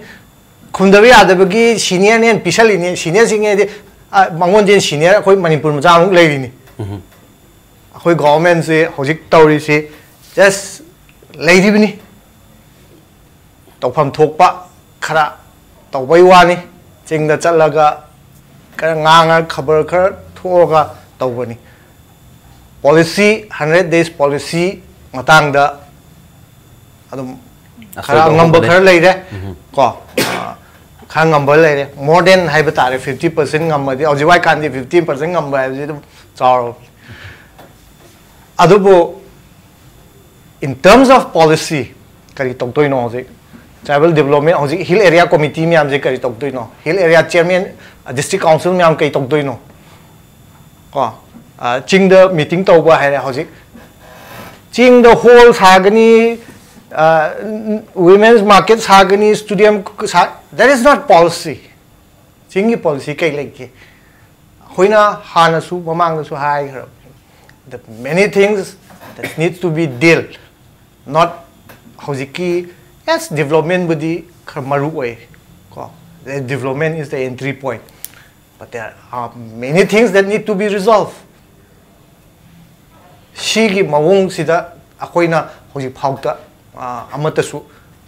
ꯈꯨꯝꯗꯕ ꯌꯥꯗꯕꯒꯤ ꯁꯤꯅꯤꯌꯔꯅꯦꯅ ꯄꯤꯁꯜꯂꯤꯅꯤ꯫ ꯁꯤꯅꯤꯌꯔꯁꯤꯡ ꯍꯥꯏꯗꯤ ꯃꯉꯣꯟꯗ ꯁꯤꯅꯤꯌꯔ ꯑꯩꯈꯣꯏ ꯃꯅꯤꯄꯨꯔ ꯃꯆꯥꯃꯨꯛ ꯂꯩꯔꯤꯅꯤ꯫ ꯑꯩꯈꯣꯏ ꯒꯣꯚꯔꯟꯃꯦꯟꯁꯤ ꯍꯧꯖꯤꯛ ꯇꯧꯔꯤꯁꯤ ꯖꯁ ꯂꯩꯔꯤꯕꯅꯤ꯫ ꯇꯧꯐꯝ ꯊꯣꯛꯄ ꯈꯔ ꯇꯧꯕꯩ ꯋꯥꯅꯤ꯫ ꯆꯤꯡꯗ ꯆꯠꯂꯒ ꯈꯔ ꯉꯥꯡꯉ ꯈꯕꯔ ꯈꯔ ꯊꯣꯛꯑꯒ ꯇꯧꯕꯅꯤ꯫ ꯄꯣꯂꯤꯁꯤ, ꯍꯟꯗ꯭ꯔꯦꯠ ꯗꯦꯖ ꯄꯣꯂꯤꯁꯤ ꯃꯇꯥꯡꯗ ꯑꯗꯨꯝ ꯈꯔ ꯑꯁꯣꯏꯕ ꯑꯉꯝꯕ ꯑꯍꯣꯡꯕ ꯈꯔ ꯂꯩꯔꯦ꯫ ꯀꯣ ꯈꯔ ꯉꯝꯕ ꯂꯩꯔꯦ꯫ ꯃꯣꯔ ꯗꯦꯟ ꯍꯥꯏꯕ ꯇꯥꯔꯦ, ꯐꯤꯐꯇꯤ ꯄꯥꯔꯁꯦꯟ ꯉꯝꯃꯗꯤ꯫ ꯍꯧꯖꯤꯛ ꯋꯥꯏ ꯀꯥꯟꯗꯤ ꯐꯤꯐꯇꯤ ꯄꯥꯔꯁꯦꯟ ꯉꯝꯕ ꯍꯥꯏꯕꯁꯤ ꯑꯗꯨꯝ ꯆꯥꯎꯔꯕꯅꯤ꯫ ꯑꯗꯨꯕꯨ in terms of policy ꯀꯔꯤ ꯇꯧꯗꯣꯏꯅꯣ? ꯍꯧꯖꯤꯛ ꯇ꯭ꯔꯥꯏꯕꯦꯜ ꯗꯤꯕꯂꯞꯃꯦꯟ, ꯍꯧꯖꯤꯛ ꯍꯤꯜ ꯑꯦꯔꯤꯌꯥ ꯀꯣꯃꯤꯇꯤ ꯃꯌꯥꯝꯁꯦ ꯀꯔꯤ ꯇꯧꯗꯣꯏꯅꯣ? Hill area chairman, district council ꯃꯌꯥꯝ ꯀꯔꯤ ꯇꯧꯗꯣꯏꯅꯣ? ꯀꯣ ꯆꯤꯡꯗ ꯃꯤꯇꯤꯡ ꯇꯧꯕ ꯍꯥꯏꯔꯦ꯫ ꯍꯧꯖꯤꯛ ꯆꯤꯡꯗ ꯍꯣꯜ ꯁꯥꯒꯅꯤ, ꯋꯤꯃꯦꯟꯁ ꯃꯥꯔꯀꯦꯠ ꯁꯥꯒꯅꯤ, ꯁ꯭ꯇꯦꯗꯤꯌꯝ ꯁꯥ, that is not policy꯫ ꯆꯤꯡꯒꯤ ꯄꯣꯂꯤꯁꯤ ꯀꯩ ꯂꯩꯒꯦ? ꯑꯩꯈꯣꯏꯅ ꯍꯥꯟꯅꯁꯨ ꯃꯃꯥꯡꯗꯁꯨ ꯍꯥꯏꯈ꯭ꯔꯕꯅꯤ, the many things that needs to be deal, not ꯍꯧꯖꯤꯛꯀꯤ꯫ Yes, ꯗꯤꯕꯂꯞꯃꯦꯟꯕꯨꯗꯤ ꯈꯔ ꯃꯔꯨ ꯑꯣꯏ ꯀꯣ, development is the entry point, but there are many things that need to be resolved꯫ ꯁꯤꯒꯤ ꯃꯑꯣꯡꯁꯤꯗ ꯑꯩꯈꯣꯏꯅ ꯍꯧꯖꯤꯛ ꯐꯥꯎꯗ ꯑꯃꯠꯇꯁꯨ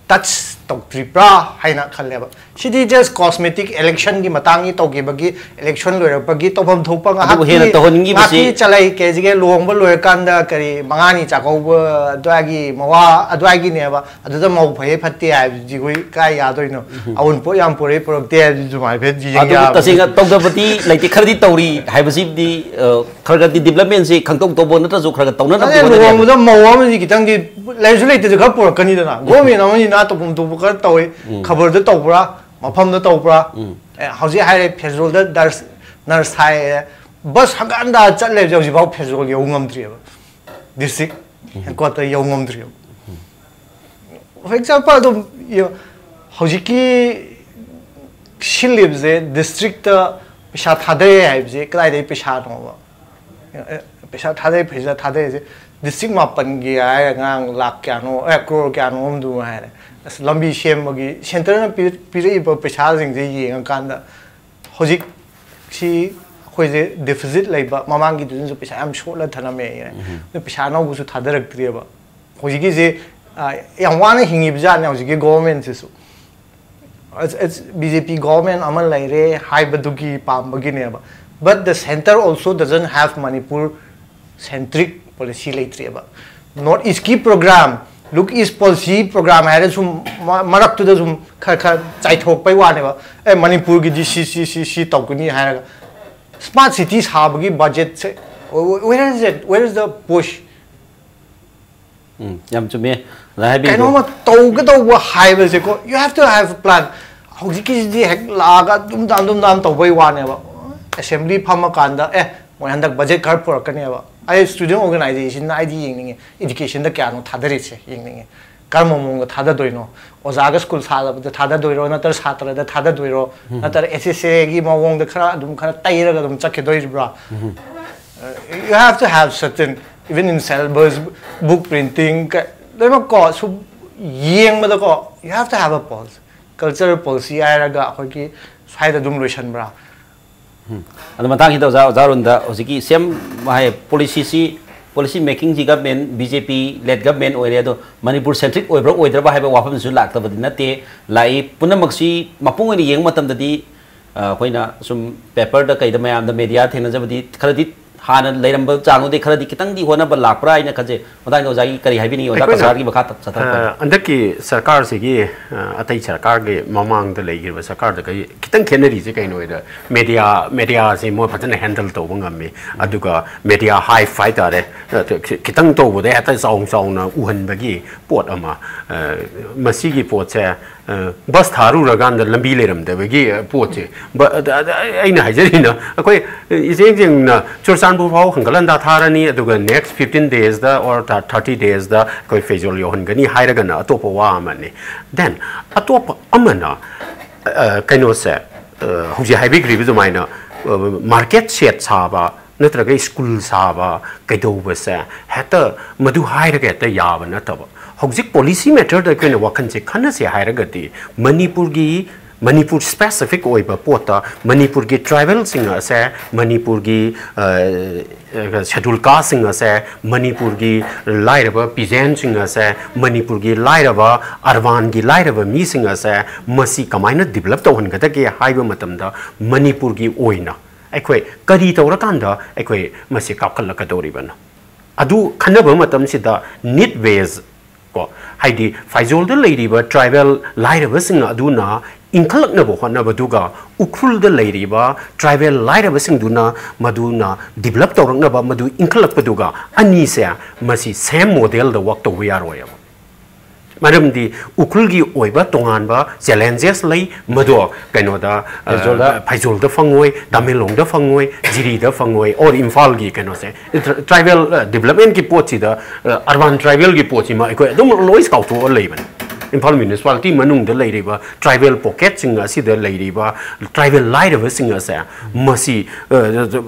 ꯇꯆ ꯇꯧꯗ꯭ꯔꯤꯕ꯭ꯔꯥ ꯍꯥꯏꯅ ꯈꯜꯂꯦꯕ꯫ ꯁꯤꯗꯤ ꯖꯁ ꯀꯣꯁꯃꯦꯇꯤꯛ ꯏꯂꯦꯛꯁꯟꯒꯤ ꯃꯇꯥꯡꯒꯤ ꯇꯧꯈꯤꯕꯒꯤ, ꯏꯂꯦꯛꯁꯟ ꯂꯣꯏꯔꯛꯄꯒꯤ ꯇꯧꯐꯝ ꯊꯣꯛꯄ ꯉꯥꯏꯍꯥꯛꯀꯤ ꯆꯂꯩ ꯀꯦꯖꯤꯒꯦ ꯂꯨꯍꯣꯡꯕ ꯂꯣꯏꯔꯀꯥꯟꯗ ꯀꯔꯤ ꯃꯉꯥꯅꯤ ꯆꯥꯛꯀꯧꯕ ꯑꯗꯨꯋꯥꯏꯒꯤ ꯃꯋꯥ ꯑꯗꯨꯋꯥꯏꯒꯤꯅꯦꯕ꯫ ꯑꯗꯨꯗ ꯃꯧ ꯐꯩꯌꯦ ꯐꯠꯇꯦ ꯍꯥꯏꯕꯗꯨꯗꯤ ꯑꯩꯈꯣꯏ ꯀꯥꯏ ꯌꯥꯗꯣꯏꯅꯣ? ꯑꯋꯨꯟꯄꯣꯠ ꯌꯥꯝ ꯄꯨꯔꯛꯏ ꯄꯨꯔꯛꯇꯦ ꯍꯥꯏꯕꯗꯨ ꯑꯗꯨꯃꯥꯏꯅ ꯍꯥꯏꯐꯦꯠ ꯌꯦꯡ ꯑꯗꯨꯕꯨ ꯌꯥꯕꯅꯤ꯫ ꯇꯁꯦꯡꯅ ꯇꯧꯗꯕꯗꯤ ꯂꯩꯇꯦ, ꯈꯔꯗꯤ ꯇꯧꯔꯤ ꯍꯥꯏꯕꯁꯤꯗꯤ, ꯑ, ꯈꯔ ꯈꯔꯗꯤ ꯗꯤꯕ꯭ꯂꯞꯃꯦꯟꯁꯤ ꯈꯪꯇꯧ ꯇꯧꯕ ꯅꯠꯇ꯭ꯔꯁꯨ ꯈꯔ ꯈꯔ ꯇꯧꯅꯅꯕ ꯑꯗꯨꯅꯦ, ꯍꯣꯠꯅꯔꯤ ꯍꯥꯏꯕ꯫ ꯂꯨꯍꯣꯡꯕꯗ ꯃꯧ ꯑꯃꯗꯤ ꯈꯤꯇꯪꯗꯤ ꯂꯩꯔꯁꯨ ꯂꯩꯇ꯭ꯔꯁꯨ ꯈꯔ ꯄꯨꯔꯛꯀꯅꯤꯗꯅ꯫ ꯒꯣꯔꯃꯦꯟ ꯑꯃꯅꯤꯅ ꯇꯧꯐꯝ ꯊꯣꯛꯄ ꯈꯔ ꯇꯧꯏ꯫ ꯎꯝ꯫ ꯈꯕꯔꯗ ꯇꯧꯕ꯭ꯔꯥ, ꯃꯐꯝꯗ ꯇꯧꯕ꯭ꯔꯥ? ꯎꯝ꯫ ꯑꯦ, ꯍꯧꯖꯤꯛ ꯍꯥꯏꯔꯦ ꯐꯦꯖꯣꯜꯗ ꯅꯔꯁ, ꯅꯔꯁ ꯍꯥꯏꯔꯦ, ꯕꯁ ꯍꯪꯒꯠ ꯍꯟꯗ ꯆꯠꯂꯦꯕꯁꯦ ꯍꯧꯖꯤꯛꯐꯥꯎ ꯐꯦꯖꯣꯜ ꯌꯧ ꯉꯝꯗ꯭ꯔꯤꯑꯕ꯫ ꯗꯤꯁꯇ꯭ꯔꯤꯛ ꯍꯦꯗꯀ꯭ꯋꯥꯇꯔ ꯌꯧ ꯉꯝꯗ꯭ꯔꯤꯑꯕ꯫ ꯐꯣꯔ ꯑꯦꯛꯖꯥꯝꯄꯜ ꯑꯗꯨꯝ ꯌꯦꯡꯉꯣ, ꯍꯧꯖꯤꯛꯀꯤ ꯁꯤꯜꯂꯤꯕꯁꯦ ꯗꯤꯁꯇ꯭ꯔꯤꯛꯇ ꯄꯩꯁꯥ ꯊꯥꯗꯔꯦ ꯍꯥꯏꯕꯁꯦ ꯀꯗꯥꯏꯗꯒꯤ ꯄꯩꯁꯥꯅꯣꯕ? ꯑꯦ, ꯄꯩꯁꯥ ꯊꯥꯗꯩ, ꯄꯩꯁꯥ ꯊꯥꯗꯩꯁꯦ ꯗꯤꯁꯇ꯭ꯔꯤꯛ ꯃꯥꯄꯟꯒꯤ ꯍꯥꯏꯔꯒ ꯉꯔꯥꯡ ꯂꯥꯛ ꯀꯌꯥꯅꯣ, ꯑꯦ, ꯀ꯭ꯔꯣꯔ ꯀꯌꯥꯅꯣ ꯑꯃꯗꯨ ꯍꯥꯏꯔꯦ꯫ ꯑꯁ, ꯂꯝꯕꯤ ꯁꯦꯝꯕꯒꯤ ꯁꯦꯟꯇꯔꯅ ꯄꯤ-, ꯄꯤꯔꯛꯏꯕ ꯄꯩꯁꯥꯁꯤꯡꯁꯦ ꯌꯦꯡꯉꯀꯥꯟꯗ ꯍꯧꯖꯤꯛꯁꯤ ꯑꯩꯈꯣꯏꯁꯦ ꯗꯤꯐꯤꯁꯤꯠ ꯂꯩꯕ, ꯃꯃꯥꯡꯒꯤꯗꯨꯅꯁꯨ ꯄꯩꯁꯥ ꯌꯥꯝ ꯁꯣꯠꯂ ꯊꯅꯝꯃꯦ꯫ ꯎꯝ꯫ ꯑꯗꯨ ꯄꯩꯁꯥ ꯑꯅꯧꯕꯁꯨ ꯊꯥꯗꯔꯛꯇ꯭ꯔꯤꯑꯕ꯫ ꯍꯧꯖꯤꯛꯀꯤꯁꯦ, ꯑ, ꯌꯥꯝ ꯋꯥꯅ ꯍꯤꯡꯉꯤꯕꯖꯥꯠꯅꯦ ꯍꯧꯖꯤꯛꯀꯤ ꯒꯣꯚꯔꯟꯃꯦꯟꯠꯁꯤꯁꯨ꯫ It's, it's B J P government ꯑꯃ ꯂꯩꯔꯦ ꯍꯥꯏꯕꯗꯨꯒꯤ ꯄꯥꯝꯕꯒꯤꯅꯦꯕ꯫ But the center also doesn't have Manipur centric policy ꯂꯩꯇ꯭ꯔꯦꯕ꯫ ꯅꯣꯔꯠ ꯏꯁꯀꯤ ꯄ꯭ꯔꯣꯒ꯭ꯔꯥꯝ, ꯂꯨꯛ ꯏꯁ ꯄꯣꯂꯤꯁꯤ ꯄ꯭ꯔꯣꯒ꯭ꯔꯥꯝ ꯍꯥꯏꯔ ꯁꯨꯝ ꯃ-, ꯃꯔꯛꯇꯨꯗ ꯁꯨꯝ ꯈꯔ ꯈꯔ ꯆꯥꯏꯊꯣꯛꯄꯩ ꯋꯥꯅꯦꯕ꯫ ꯑꯦ, ꯃꯅꯤꯄꯨꯔꯒꯤꯗꯤ ꯁꯤ, ꯁꯤ, ꯁꯤ, ꯁꯤ ꯇꯧꯒꯅꯤ ꯍꯥꯏꯔꯒ꯫ ꯁ꯭ꯃꯥꯔꯠ ꯁꯤꯇꯤ ꯁꯥꯕꯒꯤ ꯕꯖꯦꯠꯁꯦ, where is it? Where is the push? ꯎꯝ, ꯌꯥꯝ ꯆꯨꯝꯃꯦ꯫ ꯑꯗ ꯍꯥꯏꯕꯤꯔꯤꯗꯣ꯫ ꯀꯩꯅꯣꯝꯃ ꯇꯧꯒꯗꯧꯕ ꯍꯥꯏꯕꯁꯦꯀꯣ, you have to have a plan꯫ ꯍꯧꯖꯤꯛꯀꯤꯁꯤꯗꯤ ꯍꯦꯛ ꯂꯥꯛꯑꯒ ꯗꯨꯝ ꯗꯥꯝ ꯗꯨꯝ ꯗꯥꯝ ꯇꯧꯕꯩ ꯋꯥꯅꯦꯕ꯫ ꯑꯦꯁꯦꯝꯕ꯭ꯂꯤ ꯐꯝꯃꯀꯥꯟꯗ, "ꯑꯦ, ꯃꯣꯏ ꯍꯟꯗꯛ ꯕꯖꯦꯠ ꯈꯔ ꯄꯨꯔꯛꯀꯅꯦꯕ꯫ ꯑꯩ ꯁ꯭ꯇꯨꯗꯦꯟ ꯑꯣꯔꯒꯅꯥꯏꯖꯦꯁꯟꯅ ꯑꯩꯗꯤ ꯌꯦꯡꯅꯤꯡꯉꯦ, ꯏꯗꯨꯀꯦꯁꯟꯗ ꯀꯌꯥꯅꯣ ꯊꯥꯗꯔꯤꯁꯦ ꯌꯦꯡꯅꯤꯡꯉꯦ꯫ ꯀꯔꯝꯕ ꯃꯑꯣꯡꯗ ꯊꯥꯗꯗꯣꯏꯅꯣ? ꯑꯣꯖꯥꯒ ꯁ꯭ꯀꯨꯜ ꯁꯥꯕꯗ ꯊꯥꯗꯗꯣꯏꯔꯣ, ꯅꯠꯇ꯭ꯔ ꯁꯥꯇ꯭ꯔꯗ ꯊꯥꯗꯗꯣꯏꯔꯣ, ꯎꯝ꯫ ꯅꯠꯇ꯭ꯔ ꯑꯦꯁ ꯑꯦꯁ ꯑꯦꯒꯤ ꯃꯑꯣꯡꯗ ꯈꯔ ꯑꯗꯨꯝ ꯈꯔ ꯇꯩꯔꯒ ꯑꯗꯨꯝ ꯆꯠꯈꯤꯗꯣꯏꯔꯤꯕ꯭ꯔꯥ?" ꯎꯝ꯫ Uh, you have to have certain, even in syllabus, book printing, ꯀ-, ꯂꯣꯏꯅꯃꯛꯀꯣ, ꯁꯨꯝ ꯌꯦꯡꯕꯗꯀꯣ, you have to have a pulse꯫ Cultural policy ꯍꯥꯏꯔꯒ ꯑꯩꯈꯣꯏꯒꯤ ꯁ꯭ꯋꯥꯏꯗ ꯑꯗꯨꯝ ꯂꯣꯏꯁꯟꯕ꯭ꯔꯥ? ꯎꯝ꯫ ꯑꯗꯣ ꯃꯇꯥꯡꯁꯤꯗ ꯑꯣꯖꯥ, ꯑꯣꯖꯥ ꯑꯔꯨꯟꯗ ꯍꯧꯖꯤꯛꯀꯤ ꯁꯦꯝ ꯍꯥꯏ ꯄꯣꯂꯤꯁꯤꯁꯤ ꯄꯣꯂꯤꯁꯤ ꯃꯦꯀꯤꯡꯁꯤ ꯒꯚꯔꯟꯃꯦꯟ, ꯕꯤ ꯖꯦ ꯄꯤ ꯂꯦꯗ ꯒꯚꯔꯟꯃꯦꯟ ꯑꯣꯏꯔꯦ, ꯑꯗꯣ ꯃꯅꯤꯄꯨꯔ ꯁꯦꯟꯇ꯭ꯔꯤꯛ ꯑꯣꯏꯕ꯭ꯔꯥ ꯑꯣꯏꯗ꯭ꯔꯕ ꯍꯥꯏꯕ ꯋꯥꯐꯝꯁꯨ ꯂꯥꯛꯇꯕꯗꯤ ꯅꯠꯇꯦ꯫ ꯂꯥꯛꯏ꯫ ꯄꯨꯝꯅꯃꯛꯁꯤ ꯃꯄꯨꯡ ꯑꯣꯏꯅ ꯌꯦꯡꯕ ꯃꯇꯝꯗꯗꯤ, ꯑ, ꯑꯩꯈꯣꯏꯅ ꯁꯨꯝ ꯄꯦꯄꯔꯗ ꯀꯩꯗ ꯃꯌꯥꯝꯗ ꯃꯦꯗꯤꯌꯥ ꯊꯦꯡꯅꯖꯕꯗꯤ ꯈꯔꯗꯤ ꯍꯥꯟꯅ ꯂꯩꯔꯝꯕ ꯆꯥꯡꯗꯨꯗꯤ ꯈꯔꯗꯤ ꯈꯤꯇꯪꯗꯤ ꯍꯣꯠꯅꯕ ꯂꯥꯛꯄ꯭ꯔꯥ ꯍꯥꯏꯅ ꯈꯟꯖꯩ꯫ ꯃꯇꯥꯡꯗ ꯑꯣꯖꯥꯒꯤ ꯀꯔꯤ ꯍꯥꯏꯕꯤꯅꯤꯡꯉꯤ? ꯑꯣꯖꯥ ꯑꯩꯈꯣꯏꯅ, ꯀꯁꯥꯔꯒꯤ ꯃꯈꯥ ꯇꯞ-, ꯆꯠꯊꯔꯛꯄ ꯑ, ꯍꯟꯗꯛꯀꯤ ꯁꯔꯀꯥꯔꯁꯤꯒꯤ, ꯑ, ꯑꯇꯩ ꯁꯔꯀꯥꯔꯒꯤ ꯃꯃꯥꯡꯗ ꯂꯩꯈꯤꯕ ꯁꯔꯀꯥꯔꯗ ꯀꯔꯤ ꯈꯤꯇꯪ ꯈꯦꯠꯅꯔꯤꯁꯦ ꯀꯩꯅꯣ ꯍꯥꯏꯗ, ꯃꯦꯗꯤꯌꯥ, ꯃꯦꯗꯤꯌꯥꯁꯤ ꯃꯣꯏ ꯐꯖꯅ ꯍꯦꯟꯗꯜ ꯇꯧꯕ ꯉꯝꯃꯤ꯫ ꯑꯗꯨꯒ ꯃꯦꯗꯤꯌꯥ ꯍꯥꯏꯐ ꯍꯥꯏꯇꯥꯔꯦ, ꯑ, ꯈꯤ-, ꯈꯤꯇꯪ ꯇꯧꯕꯗ ꯍꯦꯛꯇ ꯆꯥꯎ ꯆꯥꯎꯅ ꯎꯍꯟꯕꯒꯤ ꯄꯣꯠ ꯑꯃ, ꯑ, ꯃꯁꯤꯒꯤ ꯄꯣꯠꯁꯦ, ꯑ, ꯕꯁ ꯊꯥꯔꯨꯔꯀꯥꯟꯗ ꯂꯝꯕꯤ ꯂꯩꯔꯝꯗꯕꯒꯤ, ꯑ, ꯄꯣꯠꯁꯦ, ꯕ-, ꯑꯗ-, ꯑꯗ-, ꯑꯩꯅ ꯍꯥꯏꯖꯔꯤꯅ, ꯑꯩꯈꯣꯏ ꯏꯆꯦꯡ ꯆꯦꯡꯅ ꯆꯨꯔꯆꯥꯟꯄꯨꯔ ꯐꯥꯎ ꯍꯪꯒꯠ ꯍꯟꯗꯥ ꯊꯥꯔꯅꯤ, ꯑꯗꯨꯒ next fifteen days the or thirty days ꯗ ꯑꯩꯈꯣꯏ ꯐꯩꯖꯣꯜ ꯌꯧꯍꯟꯒꯅꯤ ꯍꯥꯏꯔꯒꯅ ꯑꯇꯣꯞꯄ ꯋꯥ ꯑꯃꯅꯤ꯫ Then ꯑꯇꯣꯞꯄ ꯑꯃꯅ, ꯑ, ꯀꯩꯅꯣꯁꯦ, ꯑ, ꯍꯧꯖꯤꯛ ꯍꯥꯏꯕꯤꯈ꯭ꯔꯤꯕ ꯑꯗꯨꯃꯥꯏꯅ, ꯑ, ꯃꯥꯔꯀꯦꯠ ꯁꯦꯠ ꯁꯥꯕ ꯅꯠꯇ꯭ꯔꯒ ꯁ꯭ꯀꯨꯜ ꯁꯥꯕ ꯀꯩꯗꯧꯕꯁꯦ ꯍꯦꯛꯇ ꯃꯗꯨ ꯍꯥꯏꯔꯒ ꯍꯦꯛꯇ ꯌꯥꯕ ꯅꯠꯇꯕ꯫ ꯍꯧꯖꯤꯛ ꯄꯣꯂꯤꯁꯤ ꯃꯦꯇꯔꯗ ꯑꯩꯈꯣꯏꯅ ꯋꯥꯈꯜꯁꯦ ꯈꯟꯅꯁꯦ ꯍꯥꯏꯔꯒꯗꯤ ꯃꯅꯤꯄꯨꯔꯒꯤ, ꯃꯅꯤꯄꯨꯔ ꯁ꯭ꯄꯦꯁꯤꯐꯤꯛ ꯑꯣꯏꯕ ꯄꯣꯠꯇ, ꯃꯅꯤꯄꯨꯔꯒꯤ ꯇ꯭ꯔꯥꯏꯕꯦꯜꯁꯤꯡ ꯑꯁꯦ, ꯃꯅꯤꯄꯨꯔꯒꯤ, ꯑ, ꯁꯦꯗꯨꯜ ꯀꯥꯁꯁꯤꯡ ꯑꯁꯦ, ꯃꯅꯤꯄꯨꯔꯒꯤ ꯂꯥꯏꯔꯕ ꯄꯤꯖꯦꯟꯁꯤꯡ ꯑꯁꯦ, ꯃꯅꯤꯄꯨꯔꯒꯤ ꯂꯥꯏꯔꯕ ꯑꯔꯕꯥꯟꯒꯤ ꯂꯥꯏꯔꯕ ꯃꯤꯁꯤꯡ ꯑꯁꯦ ꯃꯁꯤ ꯀꯃꯥꯏꯅ ꯗꯤꯕꯂꯞ ꯇꯧꯍꯟꯒꯗꯒꯦ ꯍꯥꯏꯕ ꯃꯇꯝꯗ ꯃꯅꯤꯄꯨꯔꯒꯤ ꯑꯣꯏꯅ ꯑꯩꯈꯣꯏ ꯀꯔꯤ ꯇꯧꯔꯀꯥꯟꯗ ꯑꯩꯈꯣꯏ ꯃꯁꯤ ꯀꯥꯞꯈꯠꯂꯛꯀꯗꯧꯔꯤꯕꯅꯣ? ꯑꯗꯨ ꯈꯟꯅꯕ ꯃꯇꯝꯁꯤꯗ ꯅꯤꯠ ꯕꯦꯖ ꯀꯣ, ꯍꯥꯏꯗꯤ ꯐꯥꯏꯖꯣꯜꯗ ꯂꯩꯔꯤꯕ ꯇ꯭ꯔꯥꯏꯕꯦꯜ ꯂꯥꯏꯔꯕꯁꯤꯡ ꯑꯗꯨꯅ ꯏꯟꯈꯠꯂꯛꯅꯕ ꯍꯣꯠꯅꯕꯗꯨꯒ ꯎꯈ꯭ꯔꯨꯜꯗ ꯂꯩꯔꯤꯕ ꯇ꯭ꯔꯥꯏꯕꯦꯜ ꯂꯥꯏꯔꯕꯁꯤꯡꯗꯨꯅ ꯃꯗꯨꯅ ꯗꯤꯕꯂꯞ ꯇꯧꯔꯛꯅꯕ, ꯃꯗꯨ ꯏꯟꯈꯠꯂꯛꯄꯗꯨꯒ ꯑꯅꯤꯁꯦ ꯃꯁꯤ ꯁꯦꯝ ꯃꯣꯗꯦꯜꯗ ꯋꯥꯛ ꯇꯧꯕ ꯌꯥꯔꯣꯏꯕ꯫ ꯃꯔꯝꯗꯤ ꯎꯈ꯭ꯔꯨꯜꯒꯤ ꯑꯣꯏꯕ ꯇꯣꯉꯥꯟꯕ ꯆꯦꯂꯦꯟꯖꯦꯁ ꯂꯩ, ꯃꯗꯣ ꯀꯩꯅꯣꯗ, ꯑ, ꯐꯩꯖꯣꯜꯗ꯫ ꯐꯩꯖꯣꯜꯗ ꯐꯪꯉꯣꯏ, ꯇꯃꯦꯡꯂꯣꯡꯗ ꯐꯪꯉꯣꯏ, ꯖꯤꯔꯤꯗ ꯐꯪꯉꯣꯏ, or ꯏꯝꯐꯥꯜꯒꯤ ꯀꯩꯅꯣꯁꯦ, ꯇ꯭ꯔꯥꯏꯕꯦꯜ, ꯑ, ꯗꯤꯕꯂꯞꯃꯦꯟꯠꯀꯤ ꯄꯣꯠꯁꯤꯗ, ꯑ, ꯑꯔꯕꯥꯟ ꯇ꯭ꯔꯥꯏꯕꯦꯜꯒꯤ ꯄꯣꯠꯁꯤꯃ ꯑꯩꯈꯣꯏ ꯑꯗꯨꯝ ꯂꯣꯏ ꯀꯥꯎꯊꯣꯛꯑ ꯂꯩꯕꯅꯤ꯫ ꯏꯝꯐꯥꯜ ꯃ꯭ꯌꯨꯅꯤꯁꯤꯄꯥꯂꯤꯇꯤ ꯃꯅꯨꯡꯗ ꯂꯩꯔꯤꯕ ꯇ꯭ꯔꯥꯏꯕꯦꯜ ꯄꯣꯀꯦꯠꯁꯤꯡ ꯑꯁꯤꯗ ꯂꯩꯔꯤꯕ ꯇ꯭ꯔꯥꯏꯕꯦꯜ ꯂꯥꯏꯔꯕꯁꯤꯡ ꯑꯁꯦ ꯃꯁꯤ, ꯑ,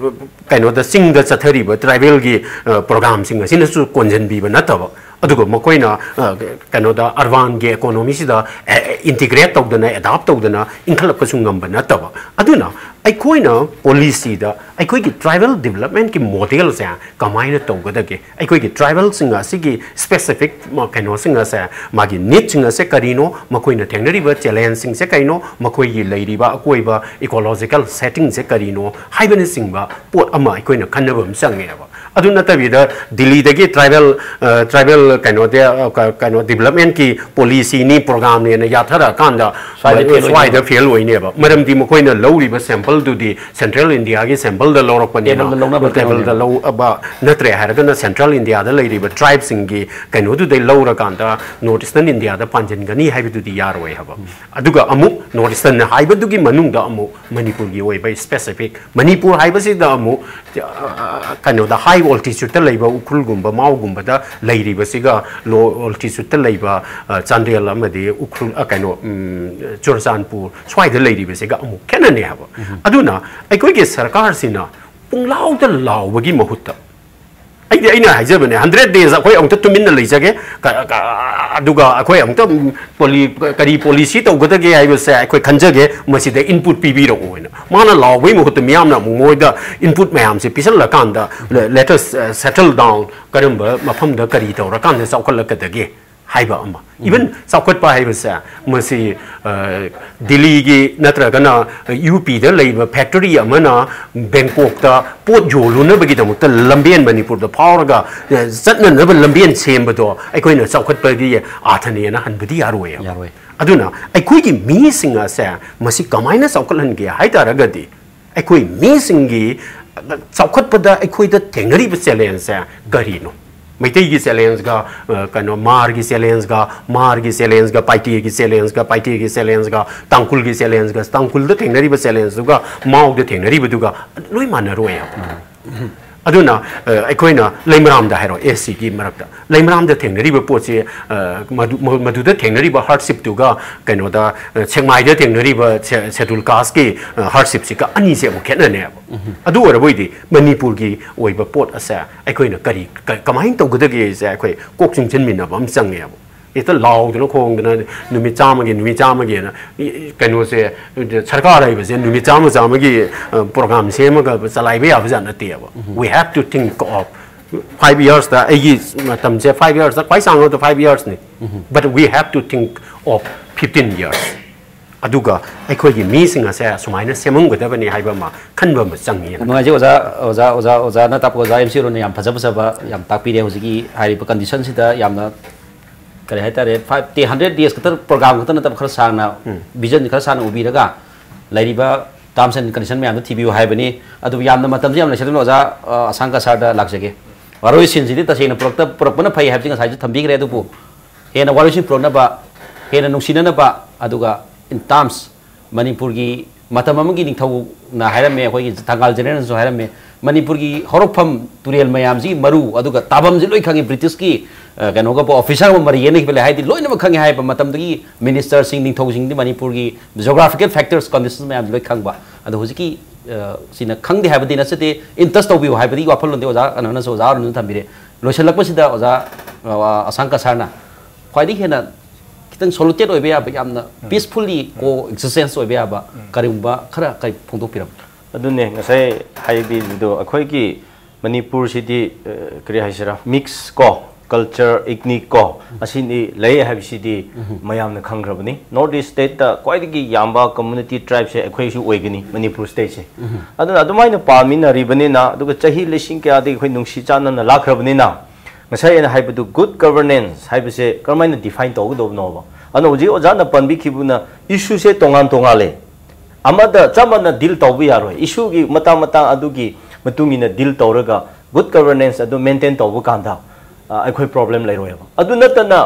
ꯀꯩꯅꯣꯗ ꯆꯤꯡꯗ ꯆꯠꯊꯔꯤꯕ ꯇ꯭ꯔꯥꯏꯕꯦꯜꯒꯤ, ꯑ, ꯄ꯭ꯔꯣꯒ꯭ꯔꯥꯝꯁꯤꯡ ꯑꯁꯤꯅꯁꯨ ꯀꯣꯟꯁꯤꯟꯕꯤꯕ ꯅꯠꯇꯕ, ꯑꯗꯨꯒ ꯃꯈꯣꯏꯅ, ꯑ, ꯀꯩꯅꯣꯗ ꯑꯔꯕꯥꯟꯒꯤ ꯏꯀꯣꯅꯣꯃꯤꯁꯤꯗ, ꯑꯦ, ꯏꯟꯇꯤꯒ꯭ꯔꯦꯠ ꯇꯧꯗꯅ, ꯑꯦꯗꯥꯞ ꯇꯧꯗꯅ ꯏꯟꯈꯠꯂꯛꯄꯁꯨ ꯉꯝꯕ ꯅꯠꯇꯕ꯫ ꯑꯗꯨꯅ ꯑꯩꯈꯣꯏꯅ ꯄꯣꯂꯤꯁꯤꯗ ꯑꯩꯈꯣꯏꯒꯤ ꯇ꯭ꯔꯥꯏꯕꯦꯜ ꯗꯤꯕꯂꯞꯃꯦꯟꯠꯀꯤ ꯃꯣꯗꯦꯜꯁꯦ ꯀꯃꯥꯏꯅ ꯇꯧꯒꯗꯒꯦ? ꯑꯩꯈꯣꯏꯒꯤ ꯇ꯭ꯔꯥꯏꯕꯦꯜꯁꯤꯡ ꯑꯁꯤꯒꯤ ꯁ꯭ꯄꯦꯁꯤꯐꯤꯛ ꯀꯩꯅꯣꯁꯤꯡ ꯑꯁꯦ, ꯃꯥꯒꯤ ꯅꯤꯗꯁꯤꯡ ꯑꯁꯦ ꯀꯔꯤꯅꯣ, ꯃꯈꯣꯏꯅ ꯊꯦꯡꯅꯔꯤꯕ ꯆꯦꯂꯦꯟꯖꯁꯤꯡꯁꯦ ꯀꯩꯅꯣ, ꯃꯈꯣꯏꯒꯤ ꯂꯩꯔꯤꯕ ꯑꯀꯣꯏꯕ ꯏꯀꯣꯂꯣꯖꯤꯀꯦꯜ ꯁꯦꯇꯤꯡꯁꯦ ꯀꯔꯤꯅꯣ ꯍꯥꯏꯕꯅꯆꯤꯡꯕ ꯄꯣꯠ ꯑꯃ ꯑꯩꯈꯣꯏꯅ ꯈꯟꯅꯕ ꯑꯃ ꯆꯪꯉꯦꯕ꯫ ꯑꯗꯨ ꯅꯠꯇꯕꯤꯗ ꯗꯤꯜꯂꯤꯗꯒꯤ ꯇ꯭ꯔꯥꯏꯕꯦꯜ, ꯇ꯭ꯔꯥꯏꯕꯦꯜ ꯀꯩꯅꯣꯗ, ꯀꯩꯅꯣ ꯗꯤꯕꯂꯞꯃꯦꯟꯠꯀꯤ ꯄꯣꯂꯤꯁꯤꯅꯤ, ꯄ꯭ꯔꯣꯒ꯭ꯔꯥꯝꯅꯦꯅ ꯌꯥꯊꯔꯛꯑꯀꯥꯟꯗ ꯁ꯭ꯋꯥꯏꯗ ꯐꯦꯜ ꯑꯣꯏꯅꯦꯕ꯫ ꯃꯔꯝꯗꯤ ꯃꯈꯣꯏꯅ ꯂꯧꯔꯤꯕ ꯁꯦꯝꯄꯜꯗꯨꯗꯤ ꯁꯦꯟꯇ꯭ꯔꯦꯜ ꯏꯟꯗꯤꯌꯥꯒꯤ ꯁꯦꯝꯄꯜꯗ ꯂꯧꯔꯛꯄꯅꯤꯅ, ꯇꯦꯕꯜꯗ ꯂꯧꯅꯕ ꯇꯦꯕꯜꯗ ꯇꯧꯔꯤꯅꯦꯕ꯫ ꯂꯧꯕ ꯅꯠꯇ꯭ꯔꯦ ꯍꯥꯏꯔꯒꯅ ꯁꯦꯟꯇ꯭ꯔꯦꯜ ꯏꯟꯗꯤꯌꯥꯗ ꯂꯩꯔꯤꯕ ꯇ꯭ꯔꯥꯏꯕꯁꯤꯡꯒꯤ ꯀꯩꯅꯣꯗꯨꯗꯩ ꯂꯧꯔꯀꯥꯟꯗ ꯅꯣꯔꯠ ꯏꯁꯇꯔꯟ ꯏꯟꯗꯤꯌꯥꯗ ꯄꯥꯟꯁꯤꯟꯒꯅꯤ ꯍꯥꯏꯕꯗꯨꯗꯤ ꯌꯥꯔꯣꯏ ꯍꯥꯏꯕ꯫ ꯑꯗꯨꯒ ꯑꯃꯨꯛ ꯅꯣꯔꯠ ꯏꯁꯇꯔꯟ ꯍꯥꯏꯕꯗꯨꯒꯤ ꯃꯅꯨꯡꯗ ꯑꯃꯨꯛ ꯃꯅꯤꯄꯨꯔꯒꯤ ꯑꯣꯏꯕ ꯁ꯭ꯄꯦꯁꯤꯐꯤꯛ, ꯃꯅꯤꯄꯨꯔ ꯍꯥꯏꯕꯁꯤꯗ ꯑꯃꯨꯛ, ꯑ, ꯀꯩꯅꯣꯗ, ꯍꯥꯏ ꯑꯣꯜꯇꯤꯆꯨꯠꯇ ꯂꯩꯕ ꯎꯈ꯭ꯔꯨꯜꯒꯨꯝꯕ, ꯃꯥꯎꯒꯨꯝꯕꯗ ꯂꯩꯔꯤꯕꯁꯤꯒ ꯂꯣ ꯑꯣꯜꯇꯤꯆꯨꯠꯇ ꯂꯩꯕ, ꯑ, ꯆꯥꯟꯗꯦꯜ ꯑꯃꯗꯤ ꯎꯈ꯭ꯔꯨꯜ, ꯑ, ꯀꯩꯅꯣ, ꯎꯝ, ꯆꯨꯔꯆꯥꯟꯄꯨꯔ ꯁ꯭ꯋꯥꯏꯗ ꯂꯩꯔꯤꯕꯁꯤꯒ ꯑꯃꯨꯛ ꯈꯦꯠꯅꯅꯤ ꯍꯥꯏꯕ꯫ ꯑꯗꯨꯅ ꯑꯩꯈꯣꯏꯒꯤ ꯁꯔꯀꯥꯔꯁꯤꯅ ꯄꯨꯡꯂꯥꯎꯗ ꯂꯥꯎꯕꯒꯤ ꯃꯍꯨꯠꯇ, ꯑꯩꯗꯤ, ꯑꯩꯅ ꯍꯥꯏꯖꯕꯅꯦ, ꯍꯟꯗ꯭ꯔꯦꯠ ꯗꯦꯖ ꯑꯩꯈꯣꯏ ꯑꯃꯨꯛꯇ ꯇꯨꯃꯤꯟꯅ ꯂꯩꯖꯒꯦ, ꯀ-, ꯀ-, ꯑꯗꯨꯒ ꯑꯩꯈꯣꯏ ꯑꯃꯨꯛꯇ ꯄꯣꯂꯤ-, ꯀꯔꯤ ꯄꯣꯂꯤꯁꯤ ꯇꯧꯒꯗꯒꯦ ꯍꯥꯏꯕꯁꯦ ꯑꯩꯈꯣꯏ ꯈꯟꯖꯒꯦ, ꯃꯁꯤꯗ ꯏꯟꯄꯨꯠ ꯄꯤꯕꯤꯔꯛꯑꯣ ꯍꯥꯏꯅ꯫ ꯃꯥꯅ ꯂꯥꯎꯕꯒꯤ ꯃꯍꯨꯠꯇ ꯃꯤꯌꯥꯝꯅ ꯑꯃꯨꯛ ꯃꯣꯏꯗ ꯏꯟꯄꯨꯠ ꯃꯌꯥꯝꯁꯦ ꯄꯤꯁꯜꯂꯀꯥꯟꯗ, let us, uh, settle down, ꯀꯔꯝꯕ ꯃꯐꯝꯗ ꯀꯔꯤ ꯇꯧꯔꯀꯥꯟꯗ ꯆꯥꯎꯈꯠꯂꯛꯀꯗꯒꯦ ꯍꯥꯏꯕ ꯑꯃ꯫ ꯏꯚꯟ ꯆꯥꯎꯈꯠꯄ ꯍꯥꯏꯕꯁꯦ, ꯃꯁꯤ, ꯑ, ꯗꯤꯜꯂꯤꯒꯤ ꯅꯠꯇ꯭ꯔꯒꯅ ꯌꯨ ꯄꯤꯗ ꯂꯩꯕ ꯐꯦꯛꯇꯔꯤ ꯑꯃꯅ ꯕꯦꯡꯀꯣꯛꯇ ꯄꯣꯠ ꯌꯣꯜꯂꯨꯅꯕꯒꯤꯗꯃꯛꯇ ꯂꯝꯕꯦꯟ ꯃꯅꯤꯄꯨꯔꯗ ꯐꯥꯎꯔꯒ, ꯑ, ꯆꯠꯅꯅꯕ ꯂꯝꯕꯦꯟ ꯁꯦꯝꯕꯗꯣ ꯑꯩꯈꯣꯏꯅ ꯆꯥꯎꯈꯠꯄꯒꯤ ꯑꯥꯊꯅꯦꯅ ꯍꯟꯕꯗꯤ ꯌꯥꯔꯣꯏ꯫ ꯌꯥꯔꯣꯏ꯫ ꯑꯗꯨꯅ ꯑꯩꯈꯣꯏꯒꯤ ꯃꯤꯁꯤꯡ ꯑꯁꯦ ꯃꯁꯤ ꯀꯃꯥꯏꯅ ꯆꯥꯎꯈꯠꯍꯟꯒꯦ ꯍꯥꯏ ꯇꯥꯔꯒꯗꯤ, ꯑꯩꯈꯣꯏ ꯃꯤꯁꯤꯡꯒꯤ ꯆꯥꯎꯈꯠꯄꯗ ꯑꯩꯈꯣꯏꯗ ꯊꯦꯡꯅꯔꯤꯕ ꯆꯦꯂꯦꯟꯖꯁꯦ ꯀꯔꯤꯅꯣ? ꯃꯩꯇꯩꯒꯤ ꯆꯦꯂꯦꯟꯖꯒ, ꯑ, ꯀꯩꯅꯣ, ꯃꯥꯔꯒꯤ ꯆꯦꯂꯦꯟꯖꯒ, ꯃꯥꯔꯒꯤ ꯆꯦꯂꯦꯟꯖꯒ, ꯄꯥꯏꯇꯦꯒꯤ ꯆꯦꯂꯦꯟꯖꯒ, ꯄꯥꯏꯇꯦꯒꯤ ꯆꯦꯂꯦꯟꯖꯒ, ꯇꯥꯡꯈꯨꯜꯒꯤ ꯆꯦꯂꯦꯟꯖꯒ, ꯇꯥꯡꯈꯨꯜꯗ ꯊꯦꯡꯅꯔꯤꯕ ꯆꯦꯂꯦꯟꯖꯗꯨꯒ, ꯃꯥꯎꯗ ꯊꯦꯡꯅꯔꯤꯕꯗꯨꯒ ꯂꯣꯏ ꯃꯥꯟꯅꯔꯣꯏ ꯍꯥꯏꯕ꯫ ꯑꯗꯨꯅ, ꯑ, ꯑꯩꯈꯣꯏꯅ ꯂꯩꯃꯔꯥꯝꯗ ꯍꯥꯏꯔꯣ, ꯑꯦꯁ ꯁꯤꯒꯤ ꯃꯔꯛꯇ ꯂꯩꯃꯔꯥꯝꯗ ꯊꯦꯡꯅꯔꯤꯕ ꯄꯣꯠꯁꯤ, ꯑ, ꯃꯗꯨ-, ꯃ-, ꯃꯗꯨꯗ ꯊꯦꯡꯅꯔꯤꯕ ꯍꯥꯔꯗꯁꯤꯞꯇꯨꯒ ꯀꯩꯅꯣꯗ, ꯑ, ꯁꯦꯛꯃꯥꯏꯗ ꯊꯦꯡꯅꯔꯤꯕ ꯁꯦ-, ꯁꯦꯗꯨꯜ ꯀꯥꯁꯀꯤ, ꯑ, ꯍꯥꯔꯗꯁꯤꯞꯁꯤꯒ ꯑꯅꯤꯁꯦ ꯑꯃꯨꯛ ꯈꯦꯠꯅꯅꯦꯕ꯫ ꯑꯗꯨ ꯑꯣꯏꯔꯕꯣꯏꯗꯤ ꯃꯅꯤꯄꯨꯔꯒꯤ ꯑꯣꯏꯕ ꯄꯣꯠ ꯑꯁꯦ ꯑꯩꯈꯣꯏꯅ ꯀꯔꯤ, ꯀ-, ꯀꯃꯥꯏꯅ ꯇꯧꯒꯗꯒꯦꯁꯦ ꯑꯩꯈꯣꯏ ꯀꯣꯛ ꯆꯤꯡꯁꯤꯟꯃꯤꯟꯅꯕ ꯑꯃ ꯆꯪꯉꯦꯕ꯫ ꯍꯦꯛꯇ ꯂꯥꯎꯗꯅ ꯈꯣꯡꯗꯅ ꯅꯨꯃꯤꯠ ꯆꯥꯝꯃꯒꯤ, ꯅꯨꯃꯤꯠ ꯆꯥꯝꯃꯒꯤꯅ ꯀꯩꯅꯣꯁꯦ, ꯁꯔꯀꯥꯔ ꯍꯥꯏꯕꯁꯦ ꯅꯨꯃꯤꯠ ꯆꯥꯝꯃ ꯆꯥꯝꯃꯒꯤ ꯄ꯭ꯔꯣꯒ꯭ꯔꯥꯝ ꯁꯦꯝꯃꯒ ꯆꯂꯥꯏꯕ ꯌꯥꯕ ꯖꯥꯠ ꯅꯠꯇꯦꯕ꯫ We have to think of five yearsꯇ, ꯑꯩꯒꯤ ꯃꯇꯝꯁꯦ five yearsꯇ ꯈ꯭ꯋꯥꯏ ꯁꯥꯡꯕꯗ five yearsꯅꯤ꯫ But we have to think of fifteen years꯫ ꯑꯗꯨꯒ ꯑꯩꯈꯣꯏꯒꯤ ꯃꯤꯁꯤꯡ ꯑꯁꯦ ꯁꯨꯃꯥꯏꯅ ꯁꯦꯝꯃꯝꯒꯗꯕꯅꯤ ꯍꯥꯏꯕ ꯑꯃ ꯈꯟꯕ ꯑꯃ ꯆꯪꯉꯤ꯫ ꯌꯥꯝ ꯅꯨꯡꯉꯥꯏꯖꯩ ꯑꯣꯖꯥ, ꯑꯣꯖꯥ, ꯑꯣꯖꯥ, ꯑꯣꯖꯥꯅ ꯇꯥꯛꯄ ꯑꯣꯖꯥ ꯑꯦꯝ ꯁꯤ ꯑꯔꯨꯟꯅ ꯌꯥꯝ ꯐꯖ ꯐꯖꯕ ꯌꯥꯝ ꯇꯥꯛꯄꯤꯔꯦ꯫ ꯍꯧꯖꯤꯛꯀꯤ ꯍꯥꯏꯔꯤꯕ conditionꯁꯤꯗ ꯌꯥꯝꯅ ꯀꯔꯤ ꯍꯥꯏꯇꯥꯔꯦ, five day, hundred days ꯈꯛꯇ ꯄ꯭ꯔꯣꯒ꯭ꯔꯥꯝ ꯈꯛꯇ ꯅꯠꯇꯕ, ꯈꯔ ꯁꯥꯡꯅ ꯚꯤꯖꯟ ꯈꯔ ꯁꯥꯡꯅ ꯎꯕꯤꯔꯒ ꯂꯩꯔꯤꯕ terms and condition ꯃꯌꯥꯝꯗꯣ ꯊꯤꯕꯤꯌꯨ ꯍꯥꯏꯕꯅꯤ꯫ ꯑꯗꯨꯕꯨ ꯌꯥꯝꯅ ꯃꯇꯝꯁꯨ ꯌꯥꯝ ꯂꯩꯁꯤꯜꯂꯛꯇ꯭ꯔꯦ ꯑꯣꯖꯥ, ꯑ, ꯑꯁꯥꯡꯀ ꯁꯥꯔꯗ ꯂꯥꯛꯆꯒꯦ꯫ ꯋꯥꯔꯣꯏꯁꯤꯟꯁꯤꯗꯤ ꯇꯁꯦꯡꯅ ꯄꯨꯔꯛꯇ-, ꯄꯨꯔꯛꯄꯅ ꯐꯩ ꯍꯥꯏꯕꯁꯤ ꯉꯁꯥꯏꯁꯨ ꯊꯝꯕꯤꯈ꯭ꯔꯦ꯫ ꯑꯗꯨꯕꯨ ꯍꯦꯟꯅ ꯋꯥꯔꯣꯏꯁꯤꯟ ꯄꯨꯔꯛꯅꯕ, ꯍꯦꯟꯅ ꯅꯨꯡꯁꯤꯅꯅꯕ, ꯑꯗꯨꯒ in terms ꯃꯅꯤꯄꯨꯔꯒꯤ ꯃꯇꯝ ꯑꯃꯒꯤ ꯅꯤꯡꯊꯧꯅ ꯍꯥꯏꯔꯝꯃꯦ, ꯑꯩꯈꯣꯏꯒꯤ ꯊꯪꯒꯥꯜ ꯖꯦꯅꯦꯔꯦꯜꯅꯁꯨ ꯍꯥꯏꯔꯝꯃꯦ, ꯃꯅꯤꯄꯨꯔꯒꯤ ꯍꯧꯔꯛꯐꯝ ꯇꯨꯔꯦꯜ ꯃꯌꯥꯝꯁꯤꯒꯤ ꯃꯔꯨ, ꯑꯗꯨꯒ ꯇꯥꯐꯝꯁꯤ ꯂꯣꯏ ꯈꯪꯉꯤ꯫ ꯕ꯭ꯔꯤꯇꯤꯁꯀꯤ, ꯑ, ꯀꯩꯅꯣꯒ officerꯒ ꯃꯔꯤ ꯌꯦꯠꯅꯈꯤꯕ ꯂꯩ ꯍꯥꯏꯗꯤ ꯂꯣꯏꯅꯃꯛ ꯈꯪꯉꯤ ꯍꯥꯏꯕ ꯃꯇꯝꯗꯒꯤ ministerꯁꯤꯡ, ꯅꯤꯡꯊꯧꯁꯤꯡꯗꯤ ꯃꯅꯤꯄꯨꯔꯒꯤ geographical factors, conditions ꯃꯌꯥꯝꯁꯤ ꯂꯣꯏ ꯈꯪꯕ꯫ ꯑꯗꯣ ꯍꯧꯖꯤꯛꯀꯤ, ꯑ, ꯁꯤꯅ ꯈꯪꯗꯦ ꯍꯥꯏꯕꯗꯤ ꯅꯠꯆꯗꯦ, in touch ꯇꯧꯕꯤꯌꯨ ꯍꯥꯏꯕꯗꯤ ꯋꯥꯈꯜꯂꯣꯟꯗꯤ ꯑꯣꯖꯥ ꯀꯩꯅꯣꯅꯁꯨ, ꯑꯣꯖꯥ ꯑꯔꯨꯟꯅꯁꯨ ꯊꯝꯕꯤꯔꯦ꯫ ꯂꯣꯏꯁꯤꯜꯂꯛꯄꯁꯤꯗ ꯑꯣꯖꯥ, ꯑ, ꯑꯁꯥꯡꯀ ꯁꯥꯔꯅ ꯈ꯭ꯋꯥꯏꯗꯒꯤ ꯍꯦꯟꯅ ꯈꯤꯇꯪ solitude ꯑꯣꯏꯕ ꯌꯥꯕ, ꯌꯥꯝꯅ peacefully coexistence ꯑꯣꯏꯕ ꯌꯥꯕ ꯀꯔꯤꯒꯨꯝꯕ ꯈꯔ ꯀꯔꯤ ꯐꯣꯡꯗꯣꯛꯄꯤꯔꯝꯃꯨ꯫ ꯑꯗꯨꯅꯦ ꯉꯁꯥꯏ ꯍꯥꯏꯕꯤꯕꯗꯣ, ꯑꯩꯈꯣꯏꯒꯤ ꯃꯅꯤꯄꯨꯔꯁꯤꯗꯤ, ꯑ, ꯀꯔꯤ ꯍꯥꯏꯁꯤꯔꯥ, mix ꯀꯣ, culture, ethnic ꯀꯣ, ꯑꯁꯤꯅꯤ ꯂꯩ ꯍꯥꯏꯕꯁꯤꯗꯤ ꯃꯌꯥꯝꯅ ꯈꯪꯈ꯭ꯔꯕꯅꯤ꯫ North East stateꯇ ꯈ꯭ꯋꯥꯏꯗꯒꯤ ꯌꯥꯝꯕ community tribeꯁꯦ ꯑꯩꯈꯣꯏꯁꯨ ꯑꯣꯏꯒꯅꯤ, ꯃꯅꯤꯄꯨꯔ stateꯁꯦ꯫ ꯑꯗꯨꯅ ꯑꯗꯨꯃꯥꯏꯅ ꯄꯥꯝꯃꯤꯟꯅꯔꯤꯕꯅꯤꯅ, ꯑꯗꯨꯒ ꯆꯍꯤ ꯂꯤꯁꯤꯡ ꯀꯌꯥꯗꯒꯤ ꯑꯩꯈꯣꯏ ꯅꯨꯡꯁꯤ ꯆꯥꯟꯅꯅ ꯂꯥꯛꯈ꯭ꯔꯕꯅꯤꯅ, ꯉꯁꯥꯏ ꯑꯩꯅ ꯍꯥꯏꯕꯗꯨ good governance ꯍꯥꯏꯕꯁꯦ ꯀꯔꯝꯍꯥꯏꯅ define ꯇꯧꯒꯗꯧꯕꯅꯣꯕ? ꯑꯗꯨꯅ ꯍꯧꯖꯤꯛ ꯑꯣꯖꯥꯅ ꯄꯟꯕꯤꯈꯤꯕꯅ, issueꯁꯦ ꯇꯣꯉꯥꯟ ꯇꯣꯉꯥꯜꯂꯦ꯫ ꯑꯃꯗ ꯆꯞ ꯃꯥꯟꯅ deal ꯇꯧꯕ ꯌꯥꯔꯣꯏ꯫ Issueꯒꯤ ꯃꯇꯥꯡ ꯃꯇꯥꯡ ꯑꯗꯨꯒꯤ ꯃꯇꯨꯡ ꯏꯟꯅ deal ꯇꯧꯔꯒ good governance ꯑꯗꯨ maintain ꯇꯧꯕ ꯀꯥꯟꯗ, ꯑ, ꯑꯩꯈꯣꯏ problem ꯂꯩꯔꯣꯏꯕ꯫ ꯑꯗꯨ ꯅꯠꯇꯅ,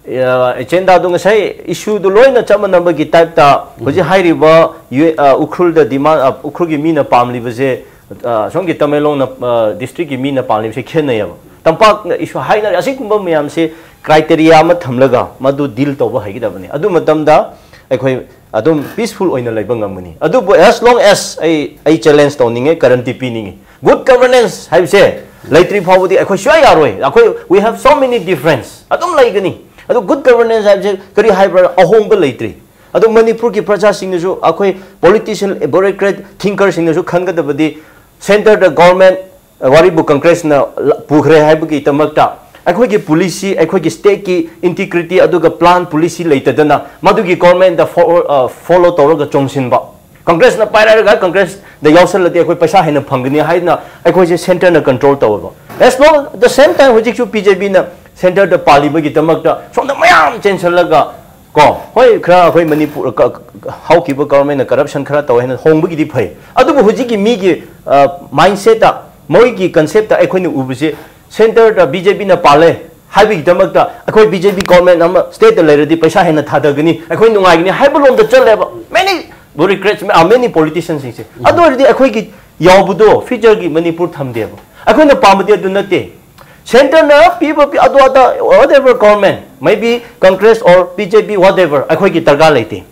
ꯑ, agendaꯗꯨ ꯉꯁꯥꯏ issueꯗꯨ ꯂꯣꯏꯅ ꯆꯞ ꯃꯥꯟꯅꯕꯒꯤ typeꯇ ꯍꯧꯖꯤꯛ ꯍꯥꯏꯔꯤꯕ ꯌꯨ-, ꯑ, ꯎꯈ꯭ꯔꯨꯜꯗ demand, ꯑ, ꯎꯈ꯭ꯔꯨꯜꯒꯤ ꯃꯤꯅ ꯄꯥꯝꯂꯤꯕꯁꯦ, ꯑ, ꯁꯣꯝꯒꯤ ꯇꯃꯦꯡꯂꯣꯡꯅ, ꯑ, districtꯀꯤ ꯃꯤꯅ ꯄꯥꯝꯂꯤꯕꯁꯦ ꯈꯦꯠꯅꯩꯌꯦꯕ꯫ ꯇꯝꯄꯥꯛꯅ issue ꯍꯥꯏꯅꯔꯤ꯫ ꯑꯁꯤꯒꯨꯝꯕ ꯃꯌꯥꯝꯁꯦ criteria ꯑꯃ ꯊꯝꯂꯒ ꯃꯗꯨ deal ꯇꯧꯕ ꯍꯩꯒꯗꯕꯅꯤ꯫ ꯑꯗꯨ ꯃꯇꯝꯗ ꯑꯩꯈꯣꯏ ꯑꯗꯨꯝ peaceful ꯑꯣꯏꯅ ꯂꯩꯕ ꯉꯝꯒꯅꯤ꯫ ꯑꯗꯨꯕꯨ as long as ꯑꯩ, ꯑꯩ challenge ꯇꯧꯅꯤꯡꯉꯦ, guarantee ꯄꯤꯅꯤꯡꯉꯤ꯫ Good governance ꯍꯥꯏꯕꯁꯦ ꯂꯩꯇ꯭ꯔꯤ ꯐꯥꯎꯕꯗꯤ ꯑꯩꯈꯣꯏ ꯁꯨꯡꯌꯥ ꯌꯥꯔꯣꯏ꯫ ꯑꯩꯈꯣꯏ, we have so many difference ꯑꯗꯨꯝ ꯂꯩꯒꯅꯤ꯫ ꯑꯗꯣ good governance ꯍꯥꯏꯕꯁꯦ ꯀꯔꯤ ꯍꯥꯏꯕ꯭ꯔꯥ? ꯑꯍꯣꯡꯕ ꯂꯩꯇ꯭ꯔꯤ꯫ ꯑꯗꯣ ꯃꯅꯤꯄꯨꯔꯒꯤ ꯄ꯭ꯔꯖꯥꯁꯤꯡꯅꯁꯨ, ꯑꯩꯈꯣꯏ politician, bureaucrat, thinkerꯁꯤꯡꯅꯁꯨ ꯈꯟꯒꯗꯕꯗꯤ, centreꯗ government, ꯋꯥꯔꯤꯕꯨ Congressꯅ ꯄꯨꯈ꯭ꯔꯦ ꯍꯥꯏꯕꯒꯤꯗꯃꯛꯇ ꯑꯩꯈꯣꯏꯒꯤ policy, ꯑꯩꯈꯣꯏꯒꯤ stateꯀꯤ integrity ꯑꯗꯨꯒ plan policy ꯂꯩꯇꯗꯅ ꯃꯗꯨꯒꯤ governmentꯗ follow ꯇꯧꯔꯒ ꯆꯣꯡꯁꯤꯟꯕ꯫ Congressꯅ ꯄꯥꯏꯔꯛꯑꯒ Congressꯗ ꯌꯥꯎꯁꯜꯂꯗꯤ ꯑꯩꯈꯣꯏ ꯄꯩꯁꯥ ꯍꯦꯟꯅ ꯐꯪꯒꯅꯤ ꯍꯥꯏꯗꯅ ꯑꯩꯈꯣꯏꯁꯦ centreꯅ control ꯇꯧꯋꯦꯕ꯫ As long, the same time, ꯍꯧꯖꯤꯛꯁꯨ BJPꯅ centreꯗ ꯄꯥꯜꯂꯤꯕꯒꯤꯗꯃꯛꯇ ꯁꯣꯝꯗ ꯃꯌꯥꯝ ꯆꯦꯟꯁꯤꯜꯂꯒ, ꯀꯣ, ꯍꯣꯏ, ꯈꯔ ꯑꯩꯈꯣꯏ ꯃꯅꯤꯄꯨꯔ ꯀ-, ꯍꯧꯈꯤꯕ governmentꯅ corruption ꯈꯔ ꯇꯧꯋꯦ ꯍꯥꯏꯅ ꯍꯣꯡꯕꯒꯤꯗꯤ ꯐꯩ, ꯑꯗꯨꯕꯨ ꯍꯧꯖꯤꯛꯀꯤ ꯃꯤꯒꯤ, ꯑ, mindsetꯇ, ꯃꯣꯏꯒꯤ conceptꯇ ꯑꯩꯈꯣꯏꯅ ꯎꯕꯁꯦ, centreꯗ BJPꯅ ꯄꯥꯜꯂꯦ ꯍꯥꯏꯕꯒꯤꯗꯃꯛꯇ ꯑꯩꯈꯣꯏ BJP government ꯑꯃ stateꯇ ꯂꯩꯔꯗꯤ ꯄꯩꯁꯥ ꯍꯦꯟꯅ ꯊꯥꯗꯒꯅꯤ, ꯑꯩꯈꯣꯏ ꯅꯨꯡꯉꯥꯏꯒꯅꯤ ꯍꯥꯏꯕ ꯂꯣꯝꯗ ꯆꯠꯂꯦꯕ꯫ Many bureaucrats, uh, many politicianꯁꯤꯡꯁꯦ꯫ ꯑꯗꯨ ꯑꯣꯏꯔꯗꯤ ꯑꯩꯈꯣꯏꯒꯤ ꯌꯥꯎꯕꯗꯣ futureꯒꯤ ꯃꯅꯤꯄꯨꯔ ꯊꯝꯗꯦꯕ꯫ ꯑꯩꯈꯣꯏꯅ ꯄꯥꯝꯕꯗꯤ ꯑꯗꯨ ꯅꯠꯇꯦ꯫ Centreꯅ ꯄꯤꯕ ꯄꯤ-, ꯑꯗꯨ ꯑꯗꯥ, whatever government, maybe Congress or BJP, whatever, ꯑꯩꯈꯣꯏꯒꯤ ꯗꯔꯀꯥꯔ ꯂꯩꯇꯦ꯫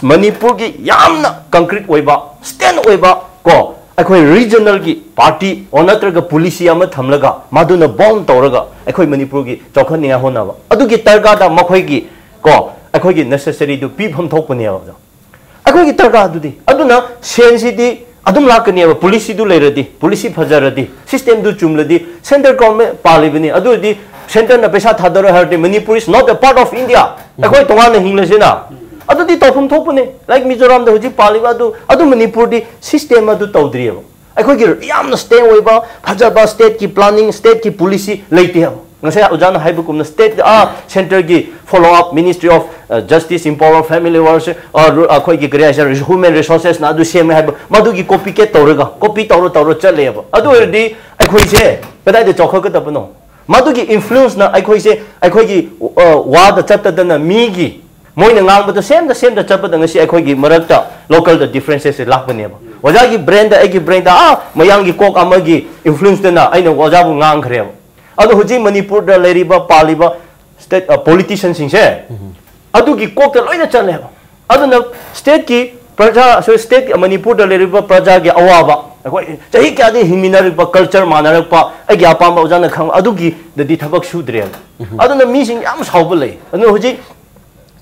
ꯃꯅꯤꯄꯨꯔꯒꯤ ꯌꯥꯝꯅ concrete ꯑꯣꯏꯕ, stand ꯑꯣꯏꯕ, ꯀꯣ, ꯑꯩꯈꯣꯏ regionalꯒꯤ party or ꯅꯠꯇ꯭ꯔꯒ policy ꯑꯃ ꯊꯝꯂꯒ ꯃꯗꯨꯅ bound ꯇꯧꯔꯒ ꯑꯩꯈꯣꯏ ꯃꯅꯤꯄꯨꯔꯒꯤ ꯆꯥꯎꯈꯠꯅꯤꯡꯉꯥꯏ ꯍꯣꯠꯅꯕ꯫ ꯑꯗꯨꯒꯤ ꯗꯔꯀꯥꯔꯗ ꯃꯈꯣꯏꯒꯤ, ꯀꯣ, ꯑꯩꯈꯣꯏꯒꯤ necessaryꯗꯨ ꯄꯤꯐꯝ ꯊꯣꯛꯄꯅꯦꯕ꯫ ꯑꯩꯈꯣꯏꯒꯤ ꯗꯔꯀꯥꯔꯗꯨꯗꯤ꯫ ꯑꯗꯨꯅ ꯁꯦꯟꯁꯤꯗꯤ ꯑꯗꯨꯝ ꯂꯥꯛꯀꯅꯦꯕ, policyꯗꯨ ꯂꯩꯔꯗꯤ, policy ꯐꯖꯔꯗꯤ, systemꯗꯨ ꯆꯨꯝꯂꯗꯤ꯫ Centre government ꯄꯥꯜꯂꯤꯕꯅꯤ, ꯑꯗꯨ ꯑꯣꯏꯔꯗꯤ centreꯅ ꯄꯩꯁꯥ ꯊꯥꯗꯔꯣꯏ ꯍꯥꯏꯔꯗꯤ Manipur is not a part of India, ꯑꯩꯈꯣꯏ ꯇꯣꯉꯥꯟꯅ ꯍꯤꯡꯂꯁꯤꯅ꯫ ꯑꯗꯨꯗꯤ ꯇꯧꯐꯝ ꯊꯣꯛꯄꯅꯦ꯫ Like ꯃꯤꯖꯣꯔꯥꯝꯗ ꯍꯧꯖꯤꯛ ꯄꯥꯜꯂꯤꯕ ꯑꯗꯨ, ꯑꯗꯨ ꯃꯅꯤꯄꯨꯔꯗꯤ system ꯑꯗꯨ ꯇꯧꯗ꯭ꯔꯤꯑꯕ꯫ ꯑꯩꯈꯣꯏꯒꯤ ꯌꯥꯝꯅ stand ꯑꯣꯏꯕ ꯐꯖꯕ stateꯀꯤ planning, stateꯀꯤ policy ꯂꯩꯇꯦꯕ꯫ ꯉꯁꯥꯏ ꯑꯣꯖꯥꯅ ꯍꯥꯏꯕꯒꯨꯝꯅ stateꯗ, ꯑꯥ, centreꯒꯤ follow up, Ministry of, ꯑ, Justice, Empower, Family Affairs, ꯑ, ꯔꯨ-, ꯑꯩꯈꯣꯏꯒꯤ ꯀꯔꯤ ꯍꯥꯏꯁꯤꯔ, human resourcesꯅ ꯑꯗꯨ ꯁꯦꯝꯃꯦ ꯍꯥꯏꯕ, ꯃꯗꯨꯒꯤ copycat ꯇꯧꯔꯒ, copy ꯇꯧꯔ ꯇꯧꯔ ꯆꯠꯂꯦꯕ꯫ ꯑꯗꯨ ꯑꯣꯏꯔꯗꯤ ꯑꯩꯈꯣꯏꯁꯦ ꯀꯗꯥꯏꯗ ꯆꯥꯎꯈꯠꯀꯗꯕꯅꯣ? ꯃꯗꯨꯒꯤ influenceꯅ ꯑꯩꯈꯣꯏꯁꯦ, ꯑꯩꯈꯣꯏꯒꯤ, ꯑ, ꯋꯥꯗ ꯆꯠꯇꯗꯅ ꯃꯤꯒꯤ, ꯃꯣꯏꯅ ꯉꯥꯡꯕꯗꯣ ꯁꯦꯝꯗ ꯁꯦꯝꯗ ꯆꯠꯄꯗ ꯉꯁꯤ ꯑꯩꯈꯣꯏꯒꯤ ꯃꯔꯛꯇ localꯗ differences ꯂꯥꯛꯄꯅꯦꯕ꯫ ꯑꯣꯖꯥꯒꯤ brainꯗ, ꯑꯩꯒꯤ brainꯗ, ꯑꯥ, ꯃꯌꯥꯡꯒꯤ ꯀꯣꯛ ꯑꯃꯒꯤ influenceꯇꯅ ꯑꯩꯅ ꯑꯣꯖꯥꯕꯨ ꯉꯥꯡꯈ꯭ꯔꯦꯕ꯫ ꯑꯗꯣ ꯍꯧꯖꯤꯛ ꯃꯅꯤꯄꯨꯔꯗ ꯂꯩꯔꯤꯕ, ꯄꯥꯜꯂꯤꯕ state, ꯑ, politicianꯁꯤꯡꯁꯦ ꯑꯗꯨꯒꯤ ꯀꯣꯛꯇ ꯂꯣꯏꯅ ꯆꯠꯂꯦꯕ꯫ ꯑꯗꯨꯅ stateꯀꯤ ꯄ꯭ꯔꯖꯥ, sorry, state, ꯃꯅꯤꯄꯨꯔꯗ ꯂꯩꯔꯤꯕ ꯄ꯭ꯔꯖꯥꯒꯤ ꯑꯋꯥꯕ, ꯑꯩꯈꯣꯏ ꯆꯍꯤ ꯀꯌꯥꯗꯤ ꯍꯤꯡꯃꯤꯟꯅꯔꯛꯄ, ꯀꯜꯆꯔ ꯃꯥꯟꯅꯔꯛꯄ, ꯑꯩꯒꯤ ꯑꯄꯥꯝꯕ ꯑꯣꯖꯥꯅ ꯈꯪꯕ, ꯑꯗꯨꯒꯤꯗꯗꯤ ꯊꯕꯛ ꯁꯨꯗ꯭ꯔꯦꯕ꯫ ꯑꯗꯨꯅ ꯃꯤꯁꯤꯡ ꯌꯥꯝ ꯁꯥꯎꯕ ꯂꯩ꯫ ꯑꯗꯨꯅ ꯍꯧꯖꯤꯛ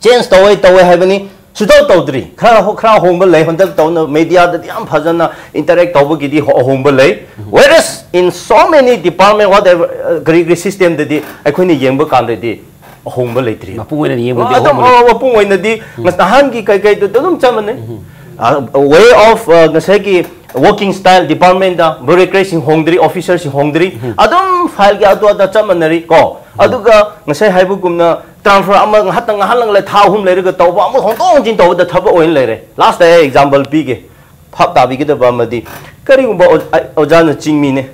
ꯆꯦꯟꯖ ꯇꯧꯋꯦ ꯇꯧꯋꯦ ꯍꯥꯏꯕꯅꯤ, ꯁꯨꯇꯧ ꯇꯧꯗ꯭ꯔꯤ꯫ ꯈꯔ ꯍꯣ- ꯈꯔ ꯑꯍꯣꯡꯕ ꯂꯩ꯫ ꯍꯟꯗꯛ ꯇꯧꯅ ꯃꯦꯗꯤꯌꯥꯗꯗꯤ ꯌꯥꯝ ꯐꯖꯅ ꯏꯟꯇꯔꯦꯛ ꯇꯧꯕꯒꯤꯗꯤ ꯍꯣ- ꯑꯍꯣꯡꯕ ꯂꯩ꯫ Whereas in so many department, whatever, uh, ꯀꯔꯤ ꯀꯔꯤ ꯁꯤꯁꯇꯦꯝꯗꯗꯤ ꯑꯩꯈꯣꯏꯅ ꯌꯦꯡꯕ ꯀꯥꯟꯗꯗꯤ ꯑꯍꯣꯡꯕ ꯂꯩꯇ꯭ꯔꯤ꯫ ꯃꯄꯨꯡ ꯑꯣꯏꯅ ꯌꯦꯡꯕꯗꯤ ꯑꯗꯨꯝ ꯑꯍꯣꯡꯕ ꯂꯩꯇꯦ꯫ ꯑ, ꯃꯄꯨꯡ ꯑꯣꯏꯅꯗꯤ ꯉꯁ- ꯅꯍꯥꯟꯒꯤ ꯀꯩꯀꯩꯗꯨ ꯑꯗꯨꯝ ꯆꯞ ꯃꯥꯟꯅꯩ꯫ ꯑ, way of, ꯑ, ꯉꯁꯥꯏꯒꯤ working style, departmentꯇ bureaucratꯁꯤꯡ ꯍꯣꯡꯗ꯭ꯔꯤ, officerꯁꯤꯡ ꯍꯣꯡꯗ꯭ꯔꯤ, ꯑꯗꯨꯝ fileꯒꯤ ꯑꯗꯨ ꯑꯗ ꯆꯞ ꯃꯥꯟꯅꯔꯤ ꯀꯣ꯫ ꯑꯗꯨꯒ ꯉꯁꯥꯏ ꯍꯥꯏꯕꯒꯨꯝꯅ transfer ꯑꯃ ꯉꯥꯏꯍꯥꯛꯇꯪ ꯉꯥꯏꯍꯜꯂꯒ ꯊꯥ ꯑꯍꯨꯝ ꯂꯩꯔꯒ ꯇꯧꯕ, ꯑꯃꯨꯛ ꯍꯣꯡꯗꯣꯛ ꯍꯣꯡꯖꯤꯟ ꯇꯧꯕꯗ ꯊꯕꯛ ꯑꯣꯏꯅ ꯂꯩꯔꯦ꯫ Lastꯇ ꯑꯩ example ꯄꯤꯒꯦ, ꯚꯥꯞ ꯇꯥꯕꯤꯒꯗꯕ ꯑꯃꯗꯤ, ꯀꯔꯤꯒꯨꯝꯕ ꯑꯣ- ꯑ- ꯑꯣꯖꯥꯅ ꯆꯤꯡꯃꯤꯅꯦ,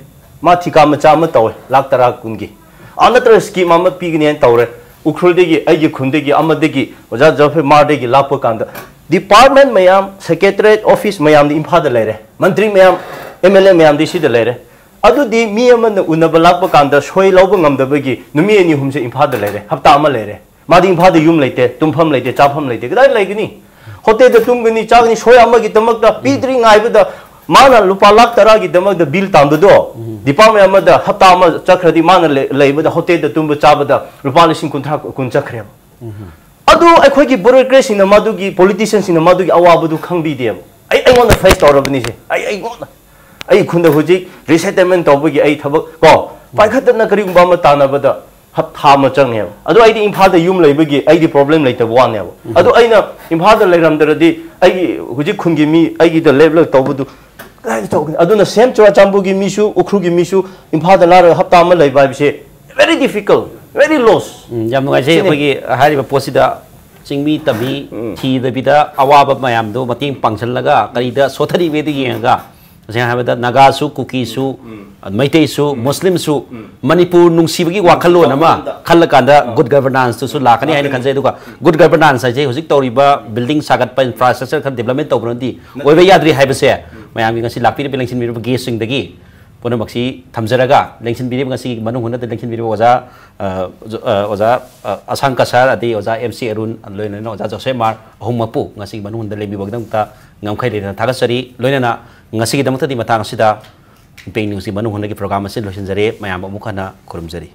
ꯃꯥ ꯊꯤꯀꯥ ꯃꯆꯥ ꯑꯃ ꯇꯧꯋꯦ, ꯂꯥꯛ ꯇꯔꯥ ꯀꯨꯟꯒꯤ, ꯑ, ꯅꯠꯇ꯭ꯔꯒ scheme ꯑꯃ ꯄꯤꯒꯅꯤ ꯍꯥꯏꯅ ꯇꯧꯔꯦ꯫ ꯎꯈ꯭ꯔꯨꯜꯗꯒꯤ, ꯑꯩꯒꯤ ꯈꯨꯟꯗꯒꯤ, ꯑꯃꯗꯒꯤ, ꯑꯣꯖꯥ ꯖꯣꯐꯦ ꯃꯥꯔꯗꯒꯤ ꯂꯥꯛꯄ ꯀꯥꯟꯗ, department ꯃꯌꯥꯝ, secretariat office ꯃꯌꯥꯝꯗꯤ ꯏꯝꯐꯥꯜꯗ ꯂꯩꯔꯦ, ꯃꯟꯇ꯭ꯔꯤ ꯃꯌꯥꯝ, MLA ꯃꯌꯥꯝꯗꯤ ꯁꯤꯗ ꯂꯩꯔꯦ꯫ ꯑꯗꯨꯗꯤ ꯃꯤ ꯑꯃꯅ ꯎꯅꯕ ꯂꯥꯛꯄ ꯀꯥꯟꯗ ꯁꯣꯏ ꯂꯧꯕ ꯉꯝꯗꯕꯒꯤ ꯅꯨꯃꯤꯠ ꯑꯅꯤ ꯑꯍꯨꯝꯁꯦ ꯏꯝꯐꯥꯜꯗ ꯂꯩꯔꯦ, ꯍꯞꯇꯥ ꯑꯃ ꯂꯩꯔꯦ꯫ ꯃꯥꯗꯤ ꯏꯝꯐꯥꯜꯗ ꯌꯨꯝ ꯂꯩꯇꯦ, ꯇꯨꯝꯐꯝ ꯂꯩꯇꯦ, ꯆꯥꯐꯝ ꯂꯩꯇꯦ, ꯀꯗꯥꯏ ꯂꯩꯒꯅꯤ? ꯍꯣꯇꯦꯜꯗ ꯇꯨꯝꯒꯅꯤ, ꯆꯥꯒꯅꯤ, ꯁꯣꯏ ꯑꯃꯒꯤꯗꯃꯛꯇ ꯄꯤꯗ꯭ꯔꯤ ꯉꯥꯏꯕꯗ ꯃꯥꯅ ꯂꯨꯄꯥ ꯂꯥꯛ ꯇꯔꯥꯒꯤꯗꯃꯛꯇ ꯕꯤꯜ ꯇꯥꯟꯕꯗꯣ, department ꯑꯃꯗ ꯍꯞꯇꯥ ꯑꯃ ꯆꯠꯈ꯭ꯔꯗꯤ ꯃꯥꯅ ꯂꯩ- ꯂꯩꯕꯗ ꯍꯣꯇꯦꯜꯗ ꯇꯨꯝꯕ ꯆꯥꯕꯗ ꯂꯨꯄꯥ ꯂꯤꯁꯤꯡ ꯀꯨꯟꯊ꯭ꯔꯥ ꯀꯨꯟ ꯆꯠꯈ꯭ꯔꯦꯕ꯫ ꯑꯗꯨ ꯑꯩꯈꯣꯏꯒꯤ bureaucratꯁꯤꯡꯅ ꯃꯗꯨꯒꯤ, politicianꯁꯤꯡꯅ ꯃꯗꯨꯒꯤ ꯑꯋꯥꯕꯗꯨ ꯈꯪꯕꯤꯗꯦꯕ꯫ ꯑꯩ ꯑꯩꯉꯣꯟꯗ face ꯇꯧꯔꯕꯅꯤꯁꯦ꯫ ꯑꯩ ꯑꯩꯉꯣꯟꯗ, ꯑꯩ ꯈꯨꯟꯗ ꯍꯧꯖꯤꯛ resettlement ꯇꯧꯕꯒꯤ ꯑꯩ ꯊꯕꯛ ꯀꯣ, ꯄꯥꯏꯈꯠꯇꯅ ꯀꯔꯤꯒꯨꯝꯕ ꯑꯃ ꯇꯥꯟꯅꯕꯗ ꯍꯞ- ꯊꯥ ꯑꯃ ꯆꯪꯉꯦꯕ꯫ ꯑꯗꯨ ꯑꯩꯗꯤ ꯏꯝꯐꯥꯜꯗ ꯌꯨꯝ ꯂꯩꯕꯒꯤ ꯑꯩꯗꯤ problem ꯂꯩꯇꯕ ꯋꯥꯅꯦꯕ꯫ ꯑꯗꯨ ꯑꯩꯅ ꯏꯝꯐꯥꯜꯗ ꯂꯩꯔꯝꯗ꯭ꯔꯗꯤ ꯑꯩꯒꯤ ꯍꯧꯖꯤꯛ ꯈꯨꯟꯒꯤ ꯃꯤ ꯑꯩꯒꯤꯗ ꯂꯦꯞꯂꯒ ꯇꯧꯕꯗꯨ ꯀꯗꯥꯏꯗ ꯇꯧꯒꯅꯤ? ꯑꯗꯨꯅ same ꯆꯨꯔꯥꯆꯥꯟꯄꯨꯔꯒꯤ ꯃꯤꯁꯨ, ꯎꯈ꯭ꯔꯨꯜꯒꯤ ꯃꯤꯁꯨ ꯏꯝꯐꯥꯜꯗ ꯂꯥꯛꯂꯒ ꯍꯞꯇꯥ ꯑꯃ ꯂꯩꯕ ꯍꯥꯏꯕꯁꯦ very difficult, very loss꯫ ꯎꯝ, ꯌꯥꯝ ꯅꯨꯡꯉꯥꯏꯖꯩ꯫ ꯁꯤꯅꯤ꯫ ꯑꯩꯈꯣꯏꯒꯤ ꯍꯥꯏꯔꯤꯕ ꯄꯣꯠꯁꯤꯗ ꯆꯤꯡꯃꯤ ꯇꯝꯃꯤ ꯊꯤꯗꯕꯤꯗ ꯑꯋꯥꯕ ꯃꯌꯥꯝꯗꯣ ꯃꯇꯦꯡ ꯄꯥꯡꯁꯤꯜꯂꯒ ꯀꯔꯤꯗ ꯁꯣꯊꯔꯤꯕꯒꯦꯗꯨ ꯌꯦꯡꯉꯒ, ꯇꯁꯦꯡꯅ ꯍꯥꯏꯕꯗ ꯅꯥꯒꯥꯁꯨ, ꯀꯨꯀꯤꯁꯨ, ꯃꯩꯇꯩꯁꯨ, ꯃꯨꯁꯂꯤꯝꯁꯨ ꯃꯅꯤꯄꯨꯔ ꯅꯨꯡꯁꯤꯕꯒꯤ ꯋꯥꯈꯜꯂꯣꯟ ꯑꯃ ꯈꯜꯂꯀꯥꯟꯗ good governanceꯇꯨꯁꯨ ꯂꯥꯛꯀꯅꯤ ꯍꯥꯏꯅ ꯈꯟꯖꯩ꯫ ꯑꯗꯨꯒ good governance ꯍꯥꯏꯁꯦ ꯍꯧꯖꯤꯛ ꯇꯧꯔꯤꯕ building ꯁꯥꯒꯠꯄ, infrastructure ꯈꯔ development ꯇꯧꯕꯅꯗꯤ ꯑꯣꯏꯕ ꯌꯥꯗ꯭ꯔꯤ ꯍꯥꯏꯕꯁꯦ ꯃꯌꯥꯝꯒꯤ ꯉꯁꯤ ꯂꯥꯛꯄꯤꯔꯤꯕ, ꯂꯦꯡꯁꯤꯟꯕꯤꯔꯤꯕ guestꯁꯤꯡꯗꯒꯤ ꯄꯨꯝꯅꯃꯛꯁꯤ ꯊꯝꯖꯔꯒ, ꯂꯦꯡꯁꯤꯟꯕꯤꯔꯤꯕ, ꯉꯁꯤꯒꯤ ꯃꯅꯨꯡ ꯍꯨꯠꯅꯗ ꯂꯦꯡꯁꯤꯟꯕꯤꯔꯤꯕ ꯑꯣꯖꯥ, ꯑ, ꯑꯣꯖꯥ, ꯑ, ꯑꯣꯖꯥ, ꯑ, ꯑꯁꯥꯡ ꯀꯁꯥꯔ, ꯑꯗꯩ ꯑꯣꯖꯥ M C ꯑꯔꯨꯟ, ꯂꯣꯏꯅꯅ ꯑꯣꯖꯥ ꯖꯣꯁꯦꯐ ꯃꯥꯔ ꯑꯍꯨꯝꯃꯛꯄꯨ ꯉꯁꯤꯒꯤ ꯃꯅꯨꯡ ꯍꯨꯠꯅꯗ ꯂꯦꯡꯕꯤꯕꯒꯤꯗꯃꯛꯇ ꯉꯝꯈꯩ ꯂꯩꯅ ꯊꯥꯒꯠꯆꯔꯤ꯫ ꯂꯣꯏꯅꯅ ꯉꯁꯤꯒꯤꯗꯃꯛꯇꯗꯤ ꯃꯇꯥꯡ ꯑꯁꯤꯗ ꯏꯝꯄꯦꯛ ꯅ꯭ꯌꯨꯁꯀꯤ ꯃꯅꯨꯡ ꯍꯨꯠꯅꯒꯤ ꯄ꯭ꯔꯣꯒ꯭ꯔꯥꯝ ꯑꯁꯤ ꯂꯣꯏꯁꯤꯟꯖꯔꯦ꯫ ꯃꯌꯥꯝꯕꯨ ꯑꯃꯨꯛ ꯍꯟꯅ ꯈꯨꯔꯨꯝꯖꯔꯤ꯫